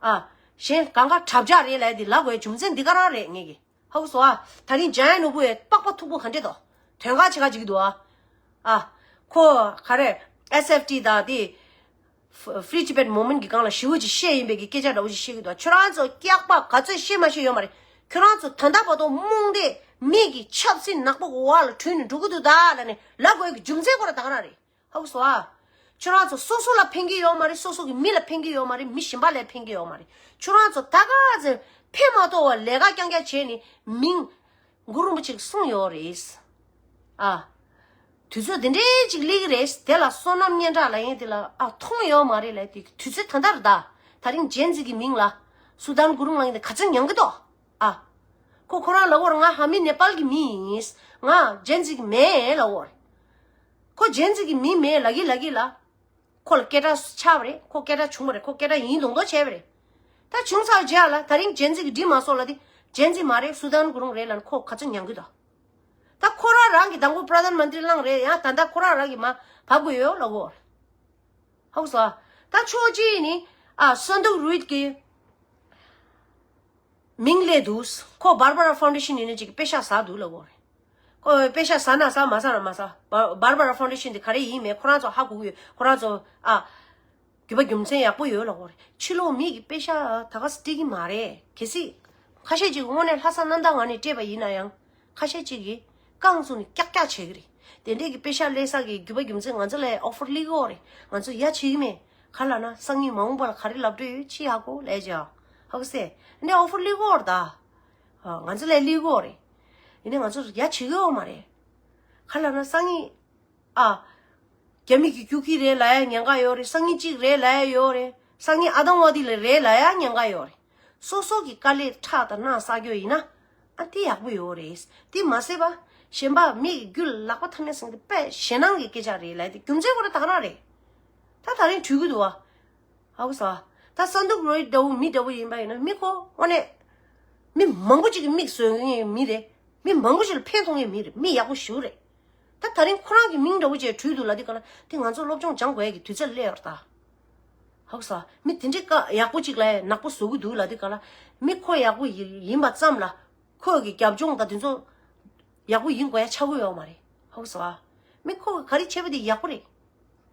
ཨ། གཞན་གང་ག་དྲ་བ་བརྒྱབ་རེད་ལབ་ཡ་དེ་ལབ་དགོས་རྒྱུ་མཚན་འདི་ག་རང་རེད། ངེད་ཀྱི། ཧ་གོ་སོང་ཨ། ད་རིང་འཇམ་དབྱངས་ནོར་བུ་ཡ་པགས་པ་མཐུག་པོ་ག་འདྲས་དོ། དོན་ག་ཆེ་ག་བྱེད་ཀྱི་འདུག་ཨ། ཨ། ཁོ་ག་རེ། ཨེས་ཨེཕ་ཊི་དང་དེ། Free Tibet Movement གི་སྒང་ལ་ཞེ་པོ་ཅིག་བཤད་ཡིན་པའི་གི་སྐད་ཆ་འདྲ་བོ་ཅིག་བཤད་ཀྱི་འདུག་ཁྱོད་རང་ཚོ་སྐྱག་པ་ག་ཚོད་བཤད་མ་བཤད་ཡོད་མ་རེད། ཁྱོད་རང་ཚོ་ད་ལྟ་བར་དུ་རྨོངས་དད་མི་གི་ཆབ་སྲིད་ནག་པོ་གི་འོག་ལ་གྲུལ་ནས་འགྲོ་གི་འདུག་ད་ལབ་ནས་ལབ་དགོས་ཀྱི་རྒྱུ་མཚན་ཁོ་རང་ད་ག་རང་རེད། ཧ་གོ་སོང་ཨ། ཁྱོད་རང་ཚོ་སོ་སོ་ལ་ཕན་གྱི་ཡོད་མ་རེད། སོ་སོ་གི་མི་ལ་ཕན་གྱི་ཡོད་མ་རེད། མི་གཞན་པ་ལ་ཕན་གྱི་ཡོད་མ་རེད། ཁྱོད་རང་ཚོ་ད་ག་ཚོད་ཕན་མ་ཐོགས་པ་ལས་ཀ་རྐྱང་རྐྱང་བྱས་ནས་མིང་གུ་རུ་རིན་པོ་ཆེས་གསུངས་ཡོད་རེད། ཨ། དུས་ཚོད་འདི་འདྲའི་ཅིག་སླེབས་ཀྱི་རེད། དེ་ལ་བསོད་ནམས་སྙན་གྲགས་ལབ་ཡས་དེ་ལ། ཨ། མཐོང་ཡོད་མ་རེད་ལབ་དེ་དུས་ཚོད་ད་ལྟར་ད། ད་རིང་ཇེན་ཛི་གི་མིང་ལ་སུ་དཱན་གུ་རུང་ལབ་ཡས་དེ་ག་ཚོད་ཉན་གི་འདུག་ཨ། ཁོ་ཁོ་རང་ལབ་ཀྱི་ཡོད་རེད། ང་ཧ་མི་ནེ་པཱལ་གི་མི་ཡིན། ང་ཇེན་ཛི་གི་མིན་ལབ་ཀྱི་ཡོད་རེད། ཁོ་ཇེན་ཛི་གི་མི་མིན་ལབ་ཀྱི་ལབ་ཀྱི་ལ། ཁོ་ལ་སྐད་གྲགས་ཆགས་པ་རེད། ཁོ་སྐད་གྲགས་བྱུང་བ་རེད། ཁོ་སྐད་གྲགས་ཡིན་མདོག་མདོག་བྱས་པ་རེད། ད་བྱུང་ཚར་རྗེས་ལ་ད་རིང་ཇེན་ཛི་གི་འགྲིག་མ་སོང་ལབ་དེ། ཇེན་ཛི་མ་རེད། སུ་དཱན་གུ་རུང་རེད་ལབ་ན་ཁོ་ག་ཚོད་ཉན་གི་འདུག་ད་ཁོ་རང་རང་གི་དང་པོ་པྲ་དྷན་མན་ཏྲི་བླངས་རེད། ཡང་ད་ལྟ་ཁོ་རང་རང་གི་མར་བབས་དགོས་ཡོད་ལབ་ཀྱི་ཡོད་རེད། ཧ་གོ་སོང་ཨ། ད་ཕྱོགས་གཅིག་ནས། ཨ། སན་དུག་རུ་ཡིད་ཀྱི་མིང་སླེབས་འདུག་ཁོ་བྷར་བྷ་ར་ཕའུན་ཌེ་ཤན་ཡིན་ནའི་ཅིག་པེ་ཤག་ཟ་འདུག་ལབ་ཀྱི་ཡོད་རེད། ཁོ་པེ་ཤག་ཟ་ན་ཟ། མ་ཟ་ན་མ་ཟ། བྷར་བྷར་བྷ་ར་ཕའུན་ཌེ་ཤན་དེ་ག་རེ་ཡིན་མིན་ཁོ་རང་ཚོ་ཧ་གོ་གི་ཡོད། ཁོ་རང་ཚོ། ཨ། རྒྱུ་མ་རྒྱུ་མཚན་ཡག་པོ་ཡོད་ལབ་ཀྱི་ཡོད་རེད། ཕྱི་ལོགས་མི་གིས་པེ་ཤག་ད་ག་སེ་སྤྲད་ཀྱི་མ་རེད། གལ་སྲིད་ཁ་ཤས་ཅིག་དངོས་གནས་ལྷག་བསམ་རྣམ་དག་ངང་ནས་སྤྲད་པ་ཡིན་ན་ཡང་། ཁ་ཤས་ཅིག་གིས་རྐང་བཙུགས་ནས་ཀྱག་ཀྱག་བྱེད་ཀྱི་རེད། དེ་འདྲས་ཀྱི་པེ་ཤག་སླེབས་ས་གི་རྒྱུ་མ་རྒྱུ་མཚན་ང་ཚོ་ལ་ཨོ་ཕར་སླེབས་ཀྱི་ཡོད་རེད། ང་ཚོ་ཡ་བྱེད་ཀྱི་མེད། ག་རེ་ལབ་ན། སང་ཉིན་མ་འོངས་པ་ལ་ག་རེ་ལབ་འགྲོ་ཡོད་ཅི་ཧ་གོ་ལབ་ཀྱི་ཡོད། ཧ་གོ་སོང་། འདི་ཨོ་ཕར་སླེབས་ཀྱི་ཡོད་རེད་ད། ཨ། ང་ཚོ་ལ་སླེབས་ཀྱི་ཡོད་རེད། ཡིན་ནའི་ང་ཚོ་ཡ་བྱེད་ཀྱི་ཡོད་མ་རེད། ག་རེ་ལབ་ན། སང་ཉིན། ཨ། རྒྱ་མི་གིས་རྒྱུག་གི་རེད་ལབ་ཡ་ཉེན་ཁ་ཡོད་རེད། སང་ཉིན་གཅིག་རེད་ལབ་ཡ་ཡོད་རེད། སང་ཉིན་ཨ་ཏང་ཝ་དི་ལ་རེད་ལབ་ཡ་ཉེན་ཁ་ཡོད་རེད། སོ་སོ་གི་དཀའ་ལས་ཁྲག་དང་རྣག་བསགས་རྒྱུ་ཡིན་ན། ཨ། དེ་ཡག་པོ་ཡོད་རེད། དེ་མ་ཟད་པ། གཞན་པ་མི་གི་རྒྱུད་ལ་ལག་པ་འཐམ་ཡ་ཟེར་མཁན་དེ་དཔེ་ཞེད་སྣང་གི་སྐད་ཆ་རེད་ལབ་ཡ་དེ་རྒྱུ་མཚན་ཁོ་རང་ད་ག་རང་རེད། ད་ད་རིང་གྲོལ་གི་འདུག་བ། ཧ་གོ་སོང་། ད་སན་དུག་རུ་ཡིད་འདྲ་བོ་མི་འདྲ་བོ་ཡིན་པ་ཡིན་ན། མི་ཁོ་དངོས་གནས་མི་མང་པོ་ཅིག་གི་མིག་བཟོ་མཁན་མི་རེད། མི་མང་པོ་ཅིག་ལ་ཕན་ཐོགས་མཁན་མི་རེད། མི་ཡག་པོ་ཞེ་པོ་རེད། ད་ད་རིང་ཁོ་རང་གི་མིང་འདྲ་བོ་ཅིག་གྲོལ་འདུག་ལབ་དུས་སྒང་ལ། དེ་ང་ཚོ་སློབ་སྦྱོང་སྦྱང་དགོས་ཡ་གི་དུས་ཚོད་སླེབས་ཡོད་རེད་ད། ཧ་གོ་སོང་། མི་དེ་འདྲའི་ཀ་ཡག་པོ་ཅིག་ལ་ནག་པོ་བཟོ་གི་འདུག་ལབ་དུས་སྒང་ལ། མི་ཁོ་ཡག་པོ་ཡི་ཡིན་པ་ཙམ་ལ། ཁོ་གི་རྒྱབ་ལྗོངས་དང་དེ་ཚོ་ཡག་པོ་ཡིན་དགོས་ཡ་ཆགས་ཀྱི་ཡོད་མ་རེད། ཧ་གོ་སོང་ཨ། མི་ཁོ་གིས་ག་རེ་བྱས་པ་དེ་ཡག་པོ་རེད།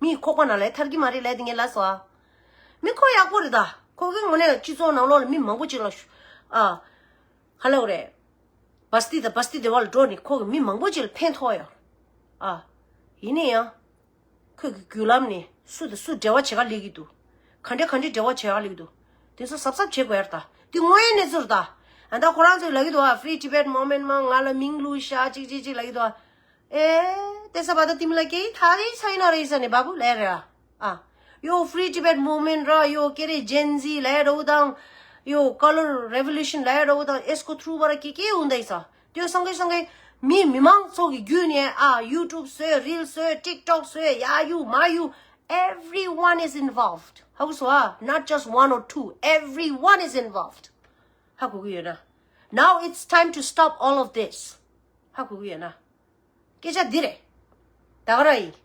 མི་ཡི་ཁོག་པ་ནང་ལ་ཐར་གྱི་མ་རེད་ལབ་དེ་ངས་ལབ་སོང་ཨ། མི་ཁོ་ཡག་པོ་རེད་ད། ཁོ་གི་དངོས་གནས་སྤྱི་ཚོགས་ནང་ལོགས་ལ་མི་མང་པོ་ཅིག་ལ་ཤུ། ཨ། ག་རེ་ལབ་དགོས་རེད། བསྟི་དང་བསྟི་དེ་བ་ལ་འགྲོ་ནས་ཁོ་གིས་མི་མང་པོ་ཅིག་ལ་ཕན་ཐོགས་ཡོད། ཨ། ཡིན་ན་ཡང་། ཁོས་ཀྱི་བརྒྱུད་ལམ་ནས་སུ་དང་སུ་འབྲེལ་བ་བྱེད་ག་སླེབས་ཀྱི་འདུག་ག་འདྲ་ག་འདྲ་འབྲེལ་བ་བྱེད་ག་སླེབས་ཀྱི་འདུག་དེ་ཚོ་གཟབ་གཟབ་བྱེད་དགོས་ཡ་རེད་ད། དེ་དངོས་ཡོད་གནས་ཚུལ་རེད་ད། ཨ་ད་ཁོ་རང་ཚོས་ལབ་ཀྱི་འདུག་ཨ། Free Tibet Movement མ་ང་ལ་མིང་བླུགས་ཤག་ཅིག་ཅིག་ཅིག་ལབ་ཀྱི་འདུག་ཨ། ཨེ། དེ་ས་བ་ད་དེ་མི་ལ་ཀེ་ཐ་རི་ཆ་ཡིན་ན་རེད་ས་ནས་བ་བུ་ལས་རེད་ཨ། ཨ། ཡོ་Free Tibet Movement ར་ཡོ་ཀེ་རེ་Gen Z ལས་རོ་དང་། ཡོ་Color Revolution ལས་རོ་དང་ཨེ་སྐོ་ཐུ་བ་ར་ཀེ་ཀེ་འུན་ད་ཡི་ས། དེ་སང་གེ་སང་གེ་མི་མི་མང་ཚོ་གི་བརྒྱུད་ནས་ཨ། YouTube བཟོས། Reel བཟོས། TikTok བཟོས། ཡ་ཡུ་མ་ཡུ། Everyone is involved. ཧ་གོ་སོང་ཨ། Not just one or two. Everyone is involved. ཧ་གོ་གི་ཡོད་ན། Now it's time to stop all of this. ཧ་གོ་གི་ཡོད་ན། སྐད་ཆ་འདི་རེད། ད་ག་རང་ཡིན།